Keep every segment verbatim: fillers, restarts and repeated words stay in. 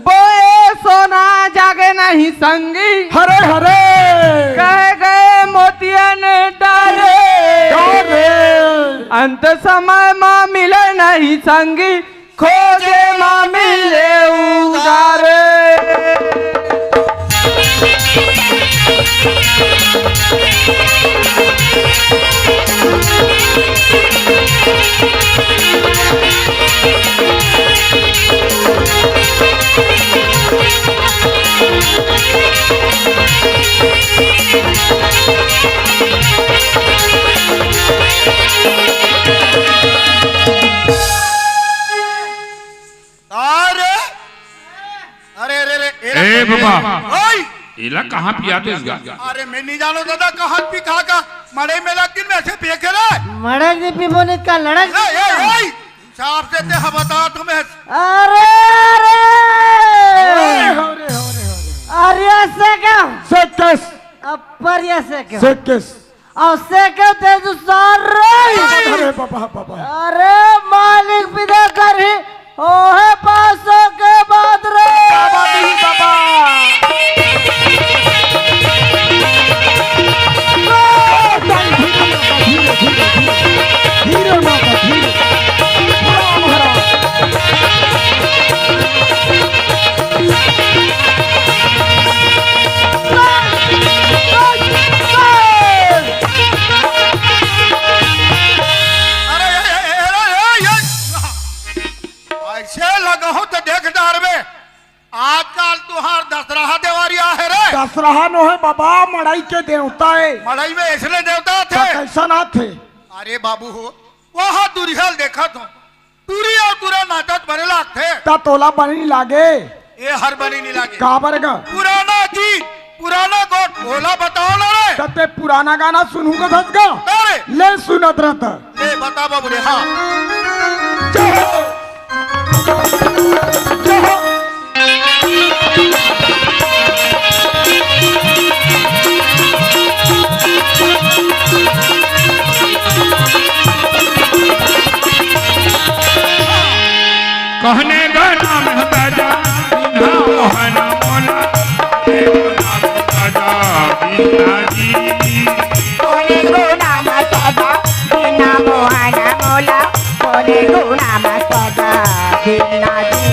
बोए सोना जागे नहीं संगी, हरे हरे। कहे गए मोतियन डारे। डारे। अंत समय मा मिले नहीं संगी, खोजे मा मिले उधारे। अरे, अरे, अरे, अरे, ए बाबा। ओए! एला कहाँ पिया देस गा? अरे, मैं नहीं जानो दादा, कहाँ पी, कहाँ का? मड़ई में लग दिन में ऐसे पिए के रे? मड़ई नहीं पीबो नहीं का लड़क? ए, ए, ए, हिसाब से ते हम बता तुम्हें। अरे, अरे! अरे, अरे, अरे, अरे। अरे, ऐसे क्या? से किस? अपर ऐसे क्या? से किस? अउ से के तेजू सारे। अरे बाबा, बाबा। अरे मालिक बिदा करही, ओहे पासो के बाद रे। बाबा नहीं बाबा। धीरे, धीरे, धीरे, धीरे, धीरे माता, धीरे। राम हरा। अरे, ए, ए, ए, ए, ए, ए, ऐसे लगाहूं त देख डारबे। आजकल तुहार दसरहा देवारी आहे रे। दसरहा नोहे बाबा, मड़ई के देवता हे। मड़ई में ऐसने देवता त थे। कइसन आथे? अरे बाबू हो, वहाँ दुरिहा ल देखत हों। टूरी अउ टूरा नाचत बने लागथे। त तोला बने नी लागे? ए हर बने नी लागे। काबर गा? पुराना गीत, पुराना गोठ, ओला बताओ ना रे। त ते पुराना गाना सुनहूं कथस गा? अरे। ले सुनत रह त। ले बता बाबू रे, हाँ। जय हो। जय हो। कहने गना में दादा, ना मोहना मोला, कहने गना में दादा, बिना जी। कोने गुना मसदा, बिना मोहना मोला, कोने गुना मसदा, बिना जी।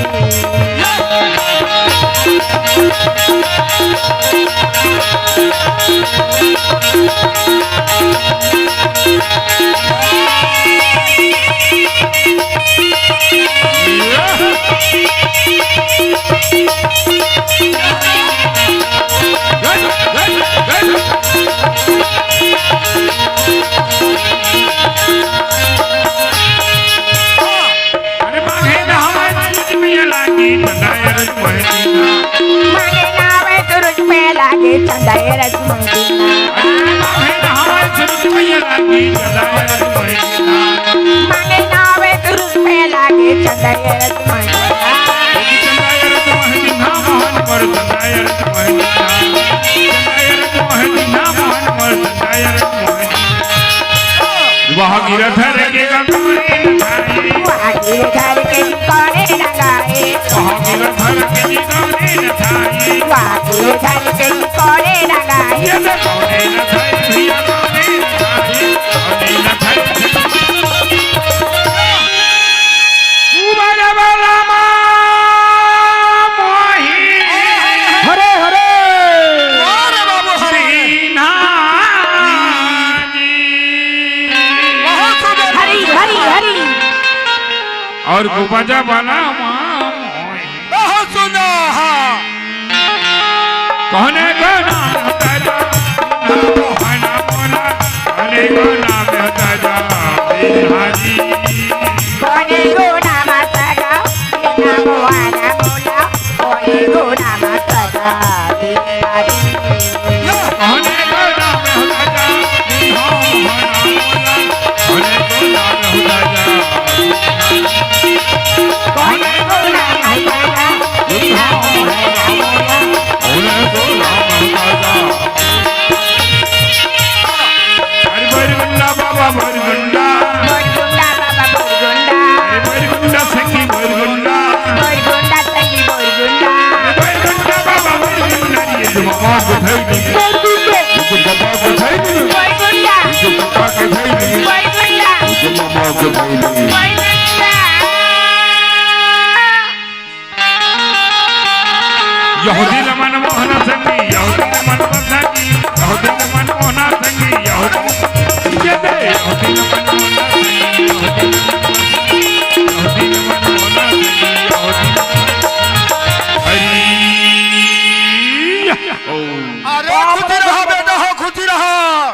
अरे माघे नहावय सूरज मैया लागे चंदा ए रज मोहे दीना। माघे नहावय सूरज मैया लागे चंदा ए रज मोहे दीना। अरे माघे नहावय सूरज मैया लागे चंदा ए रज मोहे दीना। माघे नहावय सूरज मैया लागे चंदा ए रज मोहे दीना। चंदा ए रज मोहे दीना, मोहन मोर चंदा ए रज मोहे दीना। चंदा ए रज मोहे दीना, मोहन मोर चंदा ए रज मोहे दीना। वहाँ गिरधर के गंगोरी नथाई। वहाँ गिरधर के गंगोरी नथाई। वहाँ गिरधर के गंगोरी नथाई। वहाँ गिरधर के गंगोरी नथाई। ये तो गंगोरी नथाई, भैया गंगोरी नथाई, गंगोरी नथाई। उबाला बाला माँ मोही। हरे हरे। अरे बाबू हरे। दीना जी। बहुत सुंदर। हरी, हरी, हरी। और गुबाजा वाला माँ। बहुत सुंदर, हाँ। कहने गना में दादा, ना मोहना मोला, कहने गना में दादा, बिहारी। कहने गना में दादा, ना मोहना मोला, कहने गना में दादा, बिहारी। कहने गना में दादा, ना मोहना मोला, कहने गना में दादा, बिहारी। यहूदी ल मनमोहना संगी, यहूदी ल मनमोहना संगी, यहूदी ल मनमोहना संगी, यहूदी, ये दे, यहूदी ल मनमोहना संगी, यहूदी ल मनमोहना संगी, यहूदी ल मनमोहना संगी, यहूदी ल मनमोहना संगी। हरी। अरे खुशी रहा बेटा हो, खुशी रहा,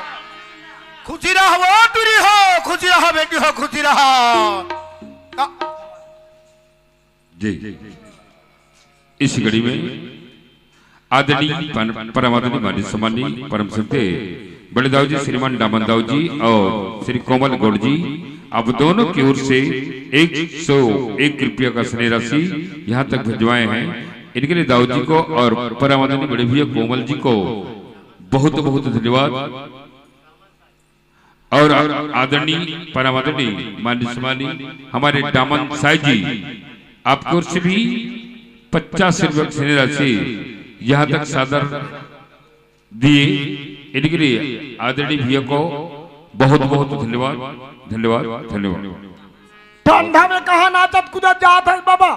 खुशी रहा वो टुरी हो, खुशी रहा बेटी हो, खुशी रहा। का- जी, इस घड़ी में आदरणीय पन-, परम आदरणीय माननीय सम्माननीय परम श्रद्धेय बड़े दाऊ जी श्रीमान डामन दाऊ जी और श्री कोमल गौड़ जी, आप दोनों की ओर से एक सौ एक रुपया का स्नेह राशि यहाँ तक भिजवाए हैं। इनके लिए दाऊ जी को और परम आदरणीय बड़े भैया कोमल जी को बहुत बहुत धन्यवाद। और आदरणीय, परम आदरणीय, माननीय सम्माननीय हमारे डामन साई जी, आपकी ओर से भी पचास रुपये की स्नेह राशि यहाँ तक सादर दिए, इनके लिए आदरणीय भैया को बहुत बहुत धन्यवाद, धन्यवाद, धन्यवाद। ठंडा में कहाँ नाचत कूदत जात है बाबा?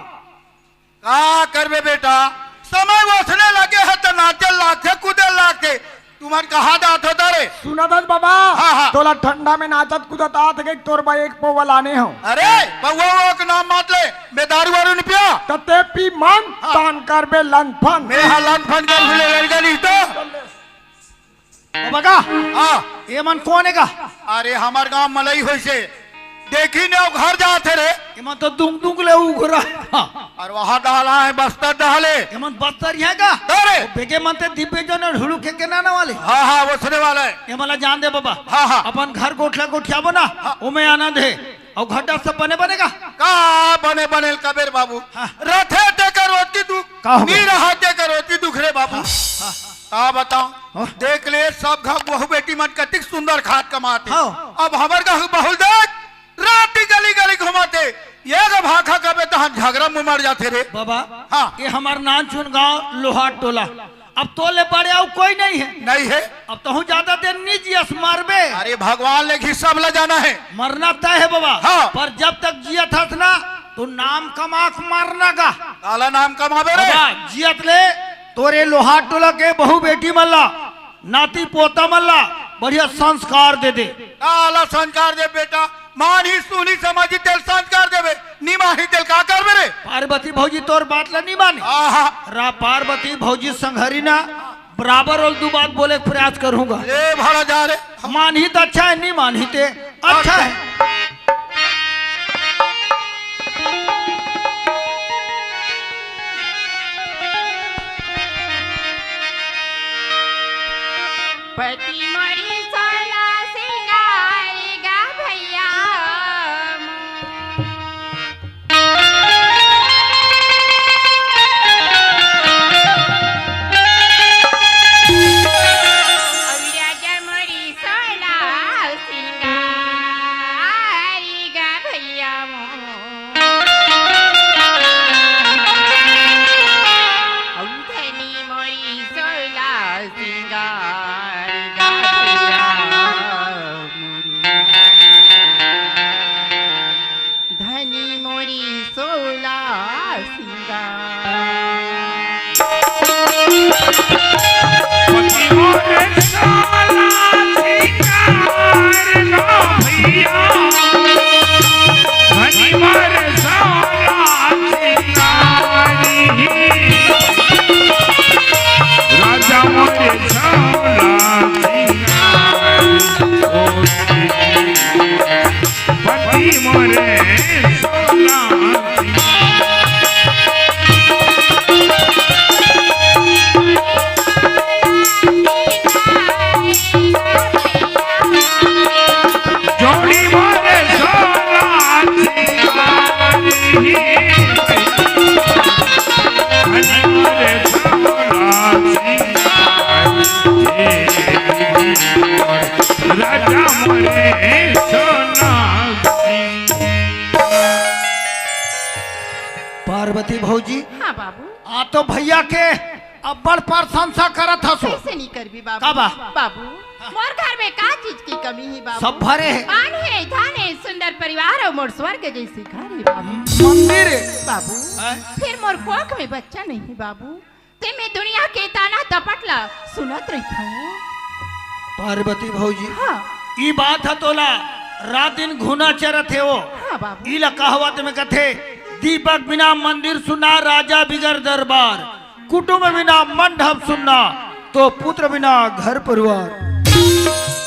का करबे बेटा, समय वसने लगे है त नाचे लागथे, कूदे लागथे। तुमन कहाँ जात हो तारे? सुनत हस बाबा, हाँ, हाँ। तोला ठंडा में नाचत कूदत आत गई, तोर बर एक पौवा लाने हो। अरे, पौवा वो के नाम मत ले, मैं दारू वारू नहीं पिया। त ते पी मन, हाँ। तान करबे लंदफन। मैं हा लंदफन कर भूले लड़का नहीं तो। बाबा का? हाँ। ये मन कौन है का? अरे, हमार गांव मलई होइसे। देखी ने, वो घर जात है रे। ये मन तो दुंग दुंग ले उघरा। और वहाँ डाला है, बस्तर डाले। ये मन बस्तर ही है का? अरे। वो बेगे मन ते दिव्य जन और हुलू के, के नाना वाले। हाँ, हाँ, वो सुने वाला है। ये मन ला जान दे बाबा। हाँ, हाँ। अपन घर गोठला गोठियाबो ना, हाँ। वो में आनंद है। और घर डाल सब बने बने का? का बने बने कबेर बाबू? हाँ। रथे ते का रोज की दुख, का हो नी गया? रहा ते का रोज की दुख रे बाबू। हाँ, हाँ। का बताओ? हाँ। देख ले, सब घर बहू बेटी मन कतिक सुंदर खात कमाते। हाँ। अब हमर घर बहू देख, रात गली गली घुमाते, ये ग भाखा कबे तहन झगड़ा में मर जाते रे। बाबा, हाँ। ये हमार नानचुन गांव लोहार टोला, अब तो ले बड़े अउ कोई नहीं है। नहीं है। अब तहूँ ज्यादा देर नहीं जियस, मरबे। अरे भगवान ले घी सब ला जाना है। मरना तय है बाबा। हाँ। पर जब तक जियत हस ना, तो नाम कमा के मरना का। काला नाम कमाबे रे? बाबा, जियत ले तोरे लोहार टोला के बहू बेटी मन ला, नाती पोता मन ला बढ़िया संस्कार दे दे। काला संस्कार दे बेटा, मानही सुनही समझही तेल संस्कार देबे, नी मानही तेल का करबे रे? पार्वती भौजी तोर बात ला नी माने। आहा। रा पार्वती भौजी संघरी ना बराबर ओल दू बात बोले के प्रयास करूंगा। ए भाड़ा जा रे। मानही त अच्छा है, नी मानही ते अच्छा है। पति मोरी सोला सिंगारी गा भैया मोर। अउ राजा मोरी सोला सिंगारी गा भैया मोर। अउ धनी मोरी सोला सिंगारी गा भैया मोर। धनी मोरी सोला सिंगार। पति मोरे सोला सिंगार गा भैया। धनी मोरे सोला सिंगारी। राजा मोरे सोला सिंगार। ओ पति मोरे सोला। जोड़ी मोरे सोला सिंगारी। मोरे सोला सिंगारी। राजा मोरे सोना। पार्वती भौजी, हाँ बाबू। आ तो भैया के अब्बड़ प्रशंसा करत हसो। कैसे नहीं करबी बाबू? का बा? बाबू, मोर घर में का चीज की कमी है बाबू? सब भरे है। आन है, धन है, सुंदर परिवार और मोर स्वर्ग जैसी घर है बाबू। मंदिर है। बाबू, हैं? फिर मोर कोख में बच्चा नहीं है बाबू। ते दुनिया के ताना तपट ला सुनत रहिथंव। पार्वती भौजी, हाँ। ई बात ह तोला रात दिन घुना चरत हे वो। हाँ बाबू। ई ला कहावत में कथे, "दीपक बिना मंदिर सुन्ना, राजा बिगर दरबार, कुटुंब बिना मंडप सुन्ना, तो पुत्र बिना घर परिवार।"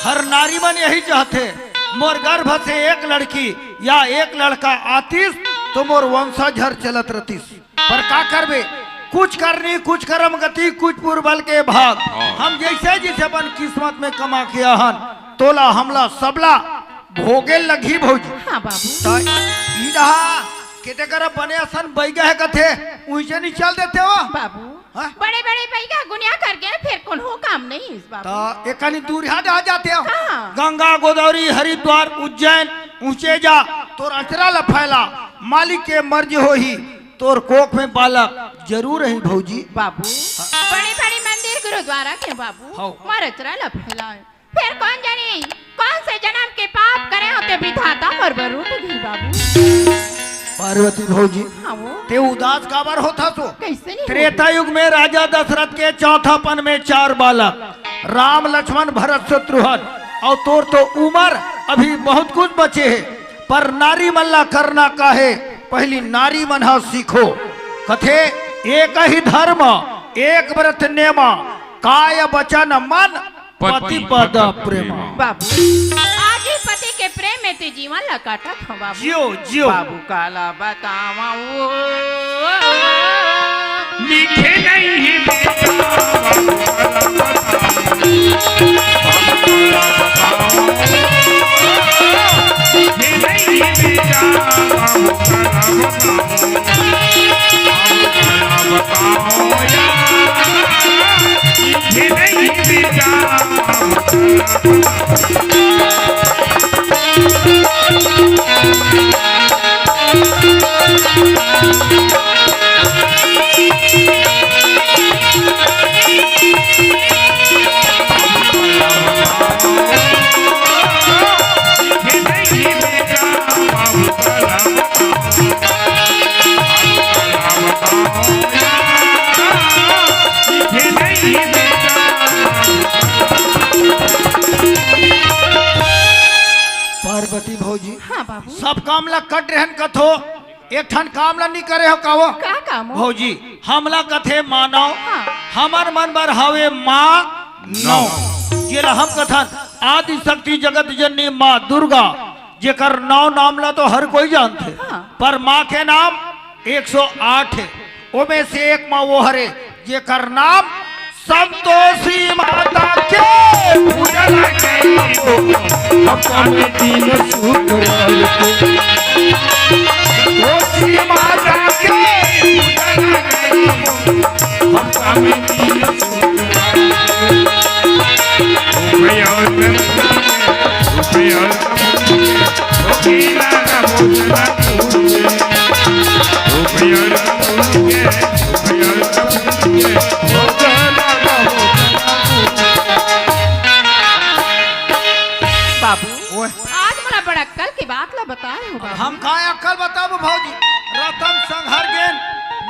हर नारी मन यही चाहथे, मोर गर्भ से एक लड़की या एक लड़का आतिस, तो मोर वंशाझर चलत रहतिस। पर का करबे, कुछ करनी, कुछ करम गति, कुछ पुरबल के भाग। हाँ। हम जइसे जइसे अपन किस्मत में कमा के आहन, तोला हमला सबला भोगे लगही भौजी। हाँ बाबू। त ई रहा, केते करा बने असन बइगा हे कथे, उइसे नइ चल देते हो। बाबू, हाँ? बड़े बड़े बइगा गुनिया कर गे, फेर कोनो काम नइ हे बाबू। त एकनी दूरिहा डहा जाते हो। हाँ। गंगा, गोदावरी, हरिद्वार, उज्जैन, उहचे जा, तोर अचरा ल फैला, मालिक के मर्जी होही। तोर कोख में बालक जरूर रही भौजी। बाबू, हाँ। बड़े बड़े मंदिर गुरुद्वारा के बाबू, हौ। मोर अचरा ल फैलाए। फेर कोन जनी, कोन से जनम के पाप करे हों ते विधाता मोर बर रूठ दिही बाबू। पार्वती भौजी, हाँ वो। ते उदास काबर होथस वो? कइसे नइ त्रेता होही? युग में राजा दशरथ के चौथापन में चार बालक, राम, लक्ष्मण, भरत, शत्रुघ्न, अउ तोर तो उमर अभी बहुत कुछ बचे हे। पर नारी मन ला करना का हे, पहिली नारी मन ह सीखो। कथे, "एक ही धर्म, एक व्रत नेमा, काय बचन मन, पति पद प्रेमा।" बाबू, आज ही पति के प्रेम में ते जीवन ला काटत हव बाबू। जियो, जियो। बाबू काला बतावं वो। लिखे नहीं बेटा, बाबू काला बतावं। पार्वती भौजी, हाँ बाबू। सब काम ला कट रहन कथो, एक ठन काम ला नी करे हो का वो? का काम हो? भौजी, हमला कथे मानव, हाँ। हमर मन बर हवे माँ नौ। नौ। जेला हम कथन आदि शक्ति जगत जननी माँ दुर्गा, जेकर नौ नाम ला तो हर कोई जानथे, हाँ। पर माँ के नाम एक सौ आठ हे। ओमे से एक माँ वो हरे, जेकर नाम संतोषी माता के पूजन करो, हफ्ता में तीन शुक्रवार को। संतोषी माता के पूजन करो, हफ्ता में तीन शुक्रवार को। ओ भैया, ओ भैया, ओ भैया, ओ भैया, बाबू, ओए। आज मोला बड़ अक्कल के बात ला बताए हो बाबू। हम का अक्कल बताबो भौजी? रतन संग हर गेन,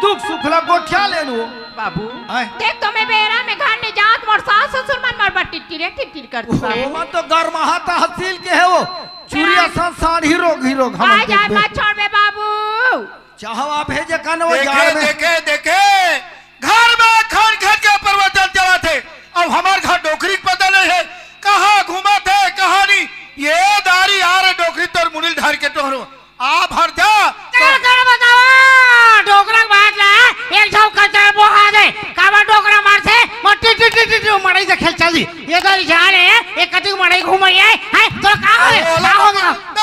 दुख सुख ला गोठिया लेन हो। बाबू, आय। देख तो मैं बेरा में घर नइ जात, मोर सास ससुर मन मोर बर टिटकिरे टिटकिर करथे बाबू। ओमन तो गरमाहा तहसील के हे वो। चुरिया सन साढ़ी रोग ही रोग हमन आय जाय देखबे। मत छोड़बे बाबू। चाहो आप हे जे कन वो देखे, जाड़ में। देखे, देखे, घर में खन खन के प्रवचन चलत हे, अब हमर घर डोकरी के पता नइ हे, कहाँ घूमत हे, कहाँ नहीं। ये दारी आ रे डोकरी तोर मुड़ी ल धर के टोहरो, आ भर जा। का करे बतावा, डोकरा के बात ला, एक झन कचरा बोहा दे, काबर डोकरा मारथे, मोर टी टी टी टी टी मड़ई से खेल चल दी। ये दारी जा रे, एक कति मड़ई घूमई हे, हैं, तोर का होगे? ओला का होगे?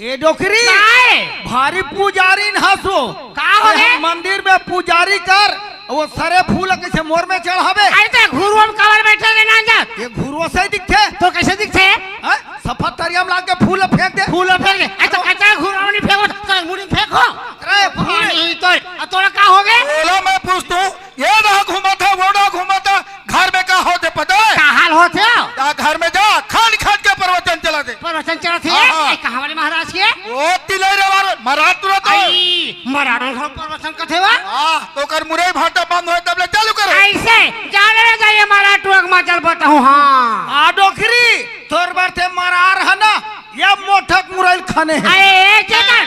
ए डोकरी, काय? भारी पुजारी न हसो। का हो गे? मंदिर में पुजारी कर, वो सरे फूल कइसे मोर में चढ़ाबे? अरे ते घुरुवा में काबर बइठे रे नानजात? ये घुरुवा से दिखथे। तो कइसे दिखथे? हैं? सफा तरिया में लाके फूल फेंक दे। फूल फेंक दे। अच्छा, कचरा घुरुवा में नइ फेंको, तो मुड़ी में फेंको। अरे, फूल। पानी ही तो। आ, तोला का होगे? ओला मैं पूछथों, ये डहा घूमत हे, वो डहा घूमत हे, घर में का होथे पता हे? का हाल होथे? जा घर में जा, खन खन के प्रवचन चलत हे। प्रवचन चलत हे? हाँ, हाँ। ए, कहाँ वाले महाराज के? वो तिलई रे वाले, महाराज तुरंत हाँ, ई, मरार मन घलो परवसन कथे वा। हाँ, तो ओकर मुरई भाटा बंद होय तब ले चालू करे। अइसे, जाने रे जाइए मरार टुअक मा चल बताहूँ, हाँ। आ डोकरी, तोर बर ते मरार हे ना, ये मोठक मुरई ल खने हे। अरे, ए चेतन,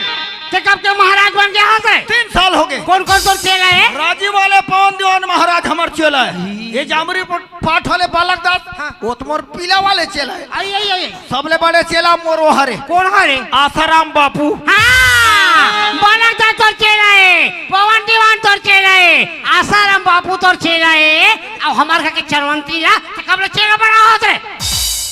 ते कब के महाराज बन गे हस? तीन साल हो गे। कोन कोन तोर चेला हे? राजी वाले पवन दीवान महाराज हमर चेला हे। ये जामरी प-, पाठ वाले बालक दास, हाँ। वो तो मोर पीला वाले चेला हे। आई, आई, आई। सबले बड़े चेला मोर वो हरे। कोन हरे? आसाराम बापू। हाँ, बालक दास तोर चेला हे, पवन दीवान तोर चेला हे, आसाराम बापू तोर चेला हे, अउ हमर घर के चरवंती ला, ते कब ले चेला बना होत रे?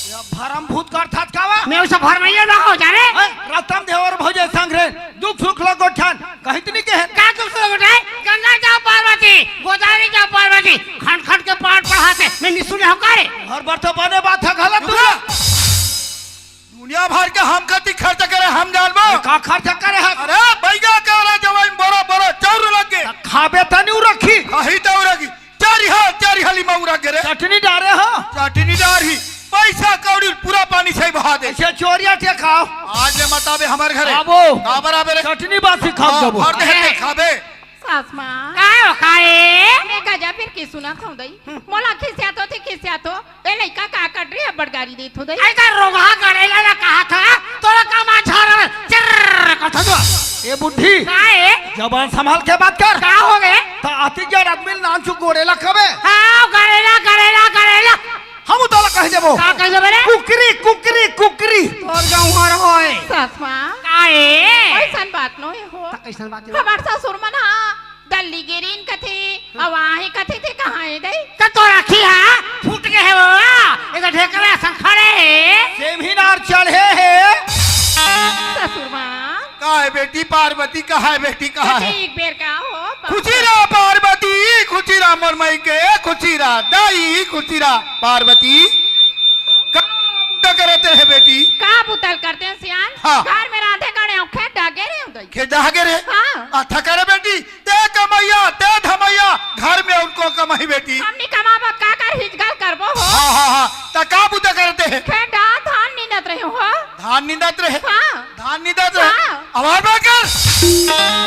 ये भरम भूत करथस का वा? मैं उसे भरमइया ना हो जाने। हैं? रतन देवर भौजे संग रे, दुख सुख ल गोठन, कहित नहीं के हे। का दुख सुख गोठन? गंगा जाव पार्वती, गोदावरी जाव पार्वती, खंड खंड के पाठ पढ़ाथे, मैं नहीं सुने हँव का रे? हर बार तो बने बात हे, गलत तू। रुक। दुनिया भर के हम कति खर्च करे, हम जानबो। का खर्च करे हे? अरे, बैगा के वाला जवाई में बड़ा बड़ा चाउर लग गे। खाबे तनी उ रखी। कही तो उ रखी। चारी हा-, चारी हाली मा उरा गे रे। चटनी डारे हा। चटनी डार ही। पैसा कौड़ी पूरा पानी से बहा दे। अच्छा, चोरिया टे खाव। आज ले मत आबे हमर घरे। आबो। काबर आबे रे? चटनी बासी खाब हाँ, जबो। भर दे हे अरे। खाबे। सास माँ। काय हो, काय? मैं गजा फिर की सुनत हँव दई। मोला खिसियात होथे, खिसियात हो। ए लइका का कट रही है, बड़गारी देत हो दई। ऐसा रोगहा गड़ेला ला कहा था, तोला का माँ झाड़ में चिर्र करत हो। ए बुढ़ी, काय? जबान संभाल के बात कर। का हो गे? त अति जड़ आदमी ल नानचुक गोड़ेला कबे? हाँ, गड़ेला, गड़ेला, गड़ेला। हम तोला कह देबो। का कह देबे रे? कुकरी, कुकरी, कुकरी। तोर गंवार होय। सास माँ। काय? अइसन बात नोहे हो। त कइसन बात हे? हमर ससुर मन हा दल्ली गिरीन कथे, अउ आहे कथे ते कहाँ हे दई? त तोर आँखी हा फूट गे हे वो, ए तो ढेकरा असन खड़े हे। सेमहीनार चढ़े हे। ससुर माँ। का हे बेटी पार्वती, का हे बेटी, का हे? एक बेर का हो, बाप खुशी रहा पार्वती, खुशी रहा मोर माई के, खुशी रहा दाई, खुशी रहा पार्वती। का बुता करत हे बेटी? का बुता ल करत हे सियान? हाँ। घर में रांधे गड़े हँव, खेत डहर गे रेहेंव दई। खेत डहर गे रेहे? हाँ। अच्छा करे बेटी, ते कमइया, ते धमइया, घर में अउ कोन कमाही बेटी? हमनी कमाबो का कर हिजगल करबो हो। हाँ, हाँ, हाँ, त का बुता करत हे? खेत डहर धान निंदत रहेंव हो। धान निंदत रहे? हाँ। धान निंदत रहे? हाँ। आवाज बंद कर।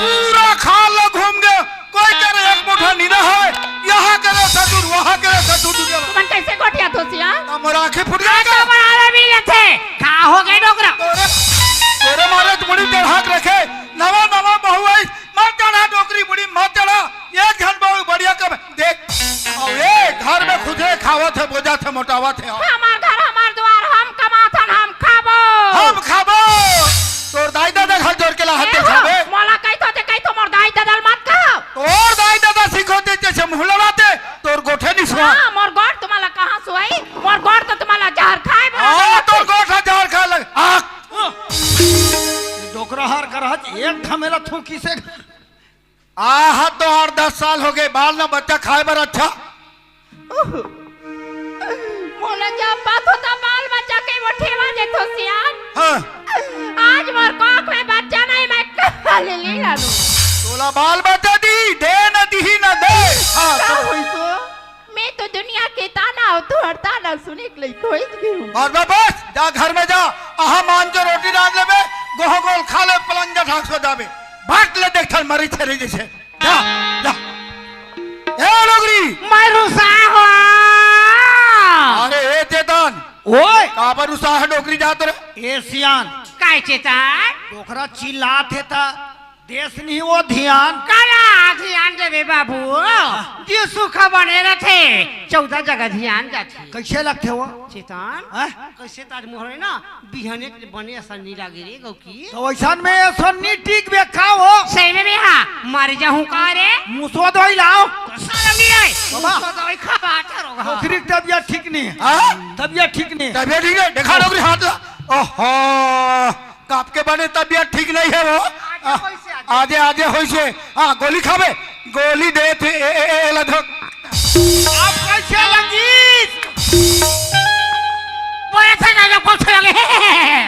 पूरा खाल ला घूम गे, कोई करे एक मुठा निंदा हे, यहाँ करे ससुर, वहाँ करे ससुर, दुनिया में। तुमन कइसे गोठियाथो सियान? त मोर आँखी फूट गे का? तो बड़ा भी लेथे। का हो गे डोकरा? तोरे, तोरे मारे तो मुड़ी चढ़ा के रखे, नवा नवा बहू आई, मत चढ़ा डोकरी मुड़ी, मत चढ़ा। एक झन बहू बढ़िया कब देख, अउ ए घर में खुदे खावत हे, बोजत हे, मोटावत हे। हमर घर, हमर दुवार, हम कमाथन, हम खाबो। हम खाबो। तोर दाई ददा घर जोर के लाहत ए ते हो, खाबे। मोला कहिथो ते कहिथो, मोर दाई ददा ल मत कहो। तोर दाई ददा सिखोथे जइसे मुँह लड़ाथे, तोर गोठे नि सुहा। हाँ, मोर गोठ तुम्हला कहाँ सुहाही? मोर गोठ तो तुम्हला जहर खाए बर हाँ, देथे। तोर गोठ ह जहर खाए लग। आ, डोकरा हर कर आज एक धमेला थूकी से। आहा, तो आठ दस साल हो गे, बाल न बच्चा खाए बर अच्छा। मोला जब बात होता बाल बच्चा के वो ठेवा देथो सियान। हाँ। आज मोर कोख में बच्चा नहीं, मैं कहाँ ले, ले लानू? तोला बाल बच्चा दी, दे न दिही न दे। हाँ, का तो होई तो? मैं तो दुनिया के ताना अउ तोहर ताना सुने के लइक होई गेहूँ। बस, बस, बस, जा घर में जा, अहा मान के रोटी रांध लेबे, गोह गोल खा ले, पलंग जा ढाक सो जाबे। भाग ले देख थन मरी छेरी जइसे। जा, जा। ए डोकरी। मैं रुसा हो। अरे ए चेतन। ओए। काबर रुसा हे डोकरी जात रे? ए सियान। काय चेतन? डोकरा चिल्लात हे त देस नहीं वो धियान। काला धियान देबे बाबू। जे सुख बने रथे, चौदह जगह धियान जाथे। कइसे लगथे वो? चेतन। हैं? कइसे ताज मोहर हे ना, बिहने के बने असन नी लागे रे गौकी। त वइसन में असन नी टिकबे का हो? सही में भी हाँ, मर जाहूँ का रे? मुसवा दवाई लाव। सरम नी आय। बाबा। मुसवा दवाई खा बात रोग। डोकरी के तबियत ठीक नहीं हे। हाँ? तबियत ठीक नहीं हे। तबियत ठीक नहीं हे? देखा डोकरी हाथ ला। ओहो, कब के बने तबियत ठीक नहीं हे वो। आजे होइसे, आजे। आजे, आजे होइसे। हाँ, गोली खाबे। गोली दे थे, ए, ए, ए, ए, ला धक। अब कइसे लगिस? बोले थे ना, जब कइसे लगे? ए,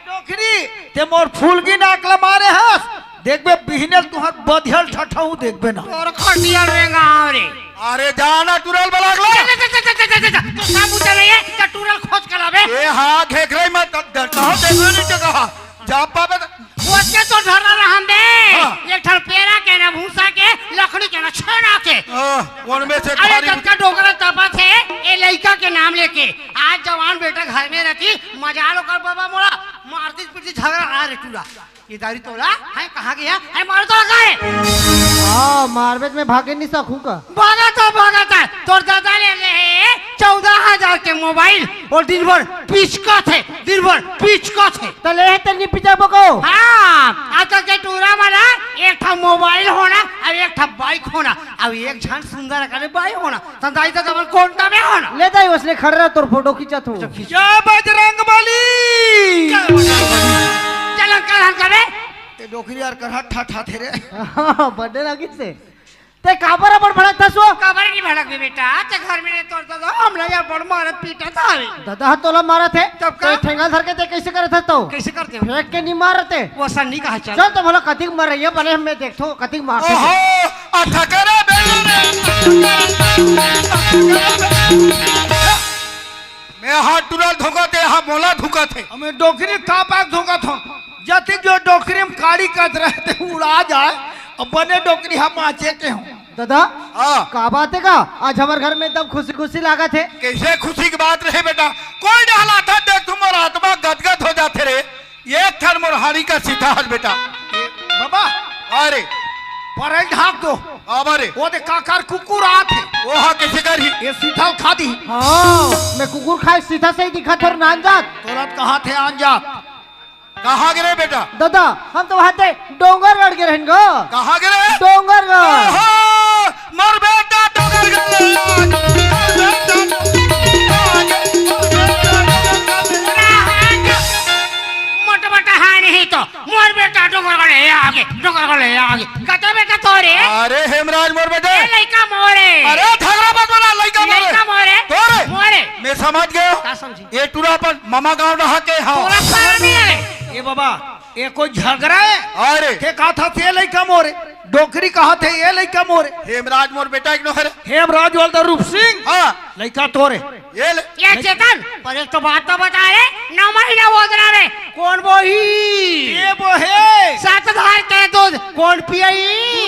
डोकरी, ते मोर फूलगी नाक ल मारे हस। देखबे, बिहने ल तुँहर बधिया ल ठठहूँ देखबे ना। तोर खटिया ल रेंगाव रे। अरे जा ना टूरा ल बला के ला। जा, जा, जा। तो साबुत नहीं हे, त टूरा ल खोज के लाबे। ए हाँ, घेघरई मत, डरता हो, देखबे नहीं जगह। जा पाबे त। ओतके तो ढर्रा रहन दे। हाँ। कोन में से अरे, खारी कतका डोकरा तपत हे, ए लइका के नाम लेके। आज जवान बेटा घर में रहती, मजाल ओकर बाबा मोला, मारती पीटती झगड़ा आ रे टूरा। ये दारी तोला, है कहाँ गया? है मारो तो का है? हाँ, मारबे त मैं भागे नहीं सकूँ का? भागा तो भागा था, तोर दादा ले ले हे चौदह हजार के मोबाइल, और दिन भर पिचकत हे, दिन भर पिचकत हे। त ले हे तेल नहीं पिचाबो को? हाँ, आज तक के टूरा वाला एक ठा मोबाइल होना और एक ठा बाइक होना, अब एक झन सुंदर करे बाई होना, त दाई त अपन कोंटा में होना। ले दाई, उसने खड़ रहा, तोर फोटो खींचा थू। जय बजरंग बली। चल, चल, हम करे। ते डोकरी यार कर हट ठा ठा थे रे। हाँ, बर्थडे लगी से। ते काबर अपन भड़क था सो? काबर नहीं भड़क बे बेटा, ते घर में तो, तो, तो हम लोग यार बड़ मारत पीटत हवे। दादा हा तोला मारत हे। तब का? तो ठेंगा धर के ते कैसे करत हे तो? कैसे करते हो? फेंक के नहीं मारत हे। वो असन नहीं कहा चल। चल तो भला कतिक मर रही है, बने हम मैं देखथो कतिक मारते ओहो, हैं। अच्छा करे बे। मैं हाथ टुरा धोखा दे, हा मोला धोखा थे। हमें डोकरी का पाक धोखा थो। जति जो डोकरी में काड़ी कत रहे ते उड़ा जाए, अब बने डोकरी हम आचे के हों। दादा, हाँ। का बात है का? आज हमर घर में एकदम खुशी खुशी लागत हे। कैसे खुशी की बात रहे बेटा? कोई डहला था देख तुम्हारा आत्मा गदगद हो जाते रे। एक ठन मोर हाड़ी का सीधा हल बेटा। ए, बाबा। अरे। परल ढाक दो। बाबा रे। वो दे काकर कुकुर आत हे। वो हा कैसे कर ही? ये सीधा खा दी। हाँ, मैं कुकुर खाए सीधा सही दिखा थोर नान जात। तुरंत कहा थे आन जात। कहाँ गिरे बेटा? दादा, हम तो वहाँ थे डोंगरगढ़ गिरे हैं गो। कहाँ गिरे? डोंगरगढ़। ओहो, मोर बेटा डोंगरगढ़। मोटा मोटा है नहीं तो, मोर बेटा डोंगरगढ़ है आगे, डोंगरगढ़ है आगे। कते बेटा तोरे? अरे हेमराज मोर बेटे। ए लइका मोरे। अरे झगड़ा मत बना, लइका मोरे। लइका मोरे। तोरे। मोरे। मैं समझ गया। का समझी? ये टूरा अपन मामा गांव रहा के हाँ। तोरा सारा नहीं है। ए बाबा, ये कोई झगड़ा है? अरे। के कहा था ते लइका मोरे, डोकरी कहा थे ये लइका मोरे। हेमराज मोर बेटा एक नोहर। हेमराज वाला रूप सिंह। हाँ। लइका तोरे। ये ले। ये चेतन, पर एक तो बात तो बता रे, नौ महीना बोल रहा रे, कौन बोही? ये बोहे। सात धार के दूध, कौन पियाई?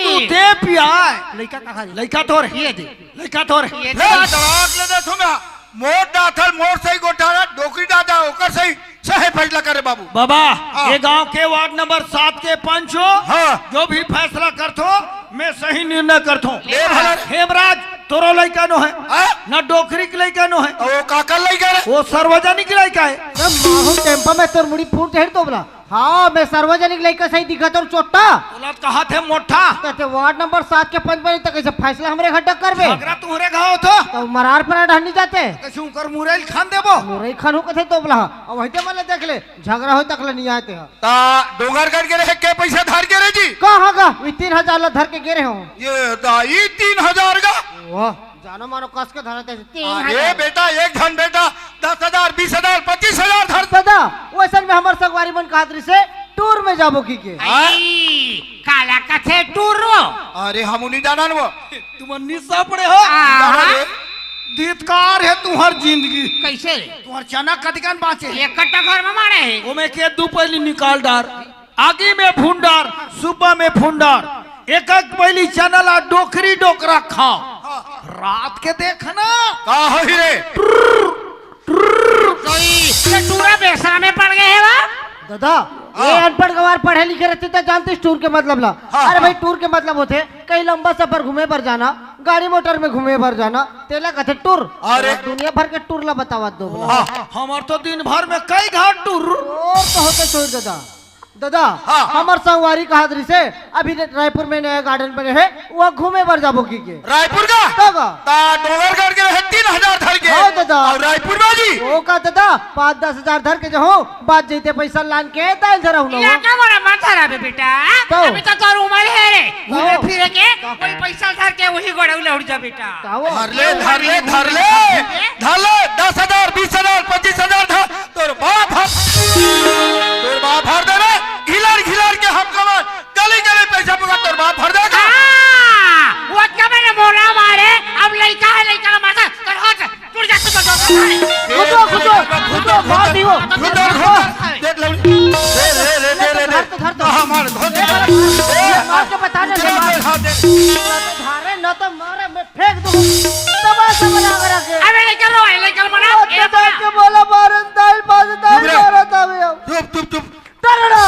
दूध ते पियाए। लइका कहा रे? लइका तोरे। ये दे। लइका तोरे। ये ले, दे। तलाक ले दे तुम्हें। मोर दाथल, मोर सही गोठारा, डोकरी दादा, ओकर सही, सही फैसला करे बाबू। बाबा, हाँ। ये गांव के वार्ड नंबर सात के पंच हो, हाँ। जो भी फैसला करथो, मैं सही निर्णय करथो। ले भला रे। हेमराज, तोरो लइका नो है, हाँ? ना डोकरी के लइका नो है। तो वो काकर लइका रे? वो सार्वजनिक लइका है। जब माहू टेम्पा में तोर मुड़ी फूट जाही तो बोला। हाँ, मैं सार्वजनिक लइका सही दिखत हूँ, चोट्टा। बोलत कहा थे मोटा। कहते वार्ड नंबर सात के पंच बनी तो कैसे फैसला हमरे घर तक करबे? झगड़ा तुम्हरे घाव थो। तो मरार पर ढहनी जाते। कैसे उनकर मुरैल खान देबो? मुरई खान हो कथे तो बोला। अब वही ते मले देख ले, झगड़ा हो तक ले नहीं आते हैं। ता डोंगरगढ़ के रहे, के पैसा धर के रहे जी? कहाँ का? ये तीन हजार ला धर के गे रहे हो। ये दाई तीन हजार का? वाह। जानो मानो कस के धरत हे, तीन हजार। अरे बेटा, एक झन बेटा दस हजार, बीस हजार, पच्चीस हजार धर। दादा, वैसन में हमर संगवारी मन कहत रहिसे, टूर में जाबो की के। हाँ? आई, काला कथे टूर वो? अरे, हम नहीं जानन वो। तुमन निशा पड़े हो? आ, जानो हाँ। रे। धिक्कार है तुम्हर जिंदगी। कैसे रे? तुम्हर चना कतिकन बाँचे? एक कट्टा घर में मारे है। ओमे के दू पहली निकाल डार। आगी में भून डार, सुबह में भून डार, एक एक पहली चना ला डोकरी डोकरा खाओ। रात के देखना। का होही रे? कोई ये टूरा बेसरा में पड़ गए है वा? दादा, हाँ। ये अनपढ़ गवार पढ़े लिखे रहते तो जानते इस टूर के मतलब ला। हाँ, अरे हाँ। भाई, टूर के मतलब होते कहीं लंबा सफर घूमे बर जाना, गाड़ी मोटर में घूमे बर जाना, तेला कथे टूर। अरे। दुनिया भर के टूर ला बतावत दो बोला। हाँ। हमार तो दिन भर में कई घाट टूर। और तो होते छोड़ दादा। दादा, हाँ। हमर संगवारी कहत रहिसे, अभी रायपुर में नया गार्डन बने है, वहाँ घूमे बर जाबो की के। रायपुर का? तो का? ता डोंगरगढ़ के रहे तीन हजार धर के। हाँ, दादा। और रायपुर में जी? वो का दादा, पाँच दस हजार धर के जाहूँ, बात जैते पैसा लान के दाल धरा हूँ ना ये वो। का बड़ा मन धरा बे बेटा? तो? अभी तो तोर उम्र है रे, घूमे तो? फिरे के, तो? कोई पैसा धर के वही गोड़ऊ ले उड़ जा बेटा। का वो? धर ले, धर ले, धर ले। धर ले, दस हजार, बीस हजार, पच्चीस हजार धर। तोर बाप हर, तोर बाप हर दे रे, घिलर घिलर के हम कमर, गली गली पैसा पुगा तोर बाप हर दे का? हाँ, वो क्या मैंने मोला मारे, अब लइका है, लइका का माता, कर हो जा, टूट जा, टूट जा, टूट जा। खुदो, खुदो, खुदो, बहुत ही हो। खुदो, खुदो। देख ले, दे, दे, दे, दे, दे। धर तो, धर तो। हाँ, मार, धर दे। ए, मार के बता दे, दे, मार। दे, हाँ, दे। ना तो धारे, ना तो मारे, मैं तमाशा बना के रखे। अबे, लइका रो, लइका बना, ओ, ए, तो बना। जाके बोला, मारन दाई, बाज दाई, चुप रे। मारा था भैया। चुप, चुप, चुप। टरड़ा।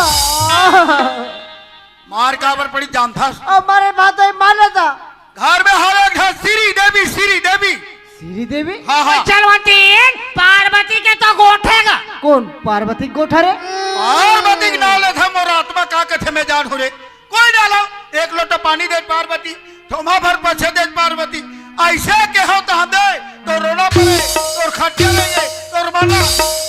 मार काबर पड़ी जानथस? अब मारे बात है, मान लेता। घर में हवे एक ठन श्री देवी, श्री देवी। श्री देवी? हाँ, हाँ। चलवंती, पार्वती के तो गोठे गा। कौन पार्वती के गोठा रे? पार्वती के नाम लेथे, मोर आत्मा का कथे मैं जान हूँ रे। कोई ना लो, एक लोटा पानी दे पार्वती, थोमा भर पछे दे पार्वती। ऐसे कहो तो हम दे, तो रोना पड़े, तोर खटिया लेंगे, तोर मरना।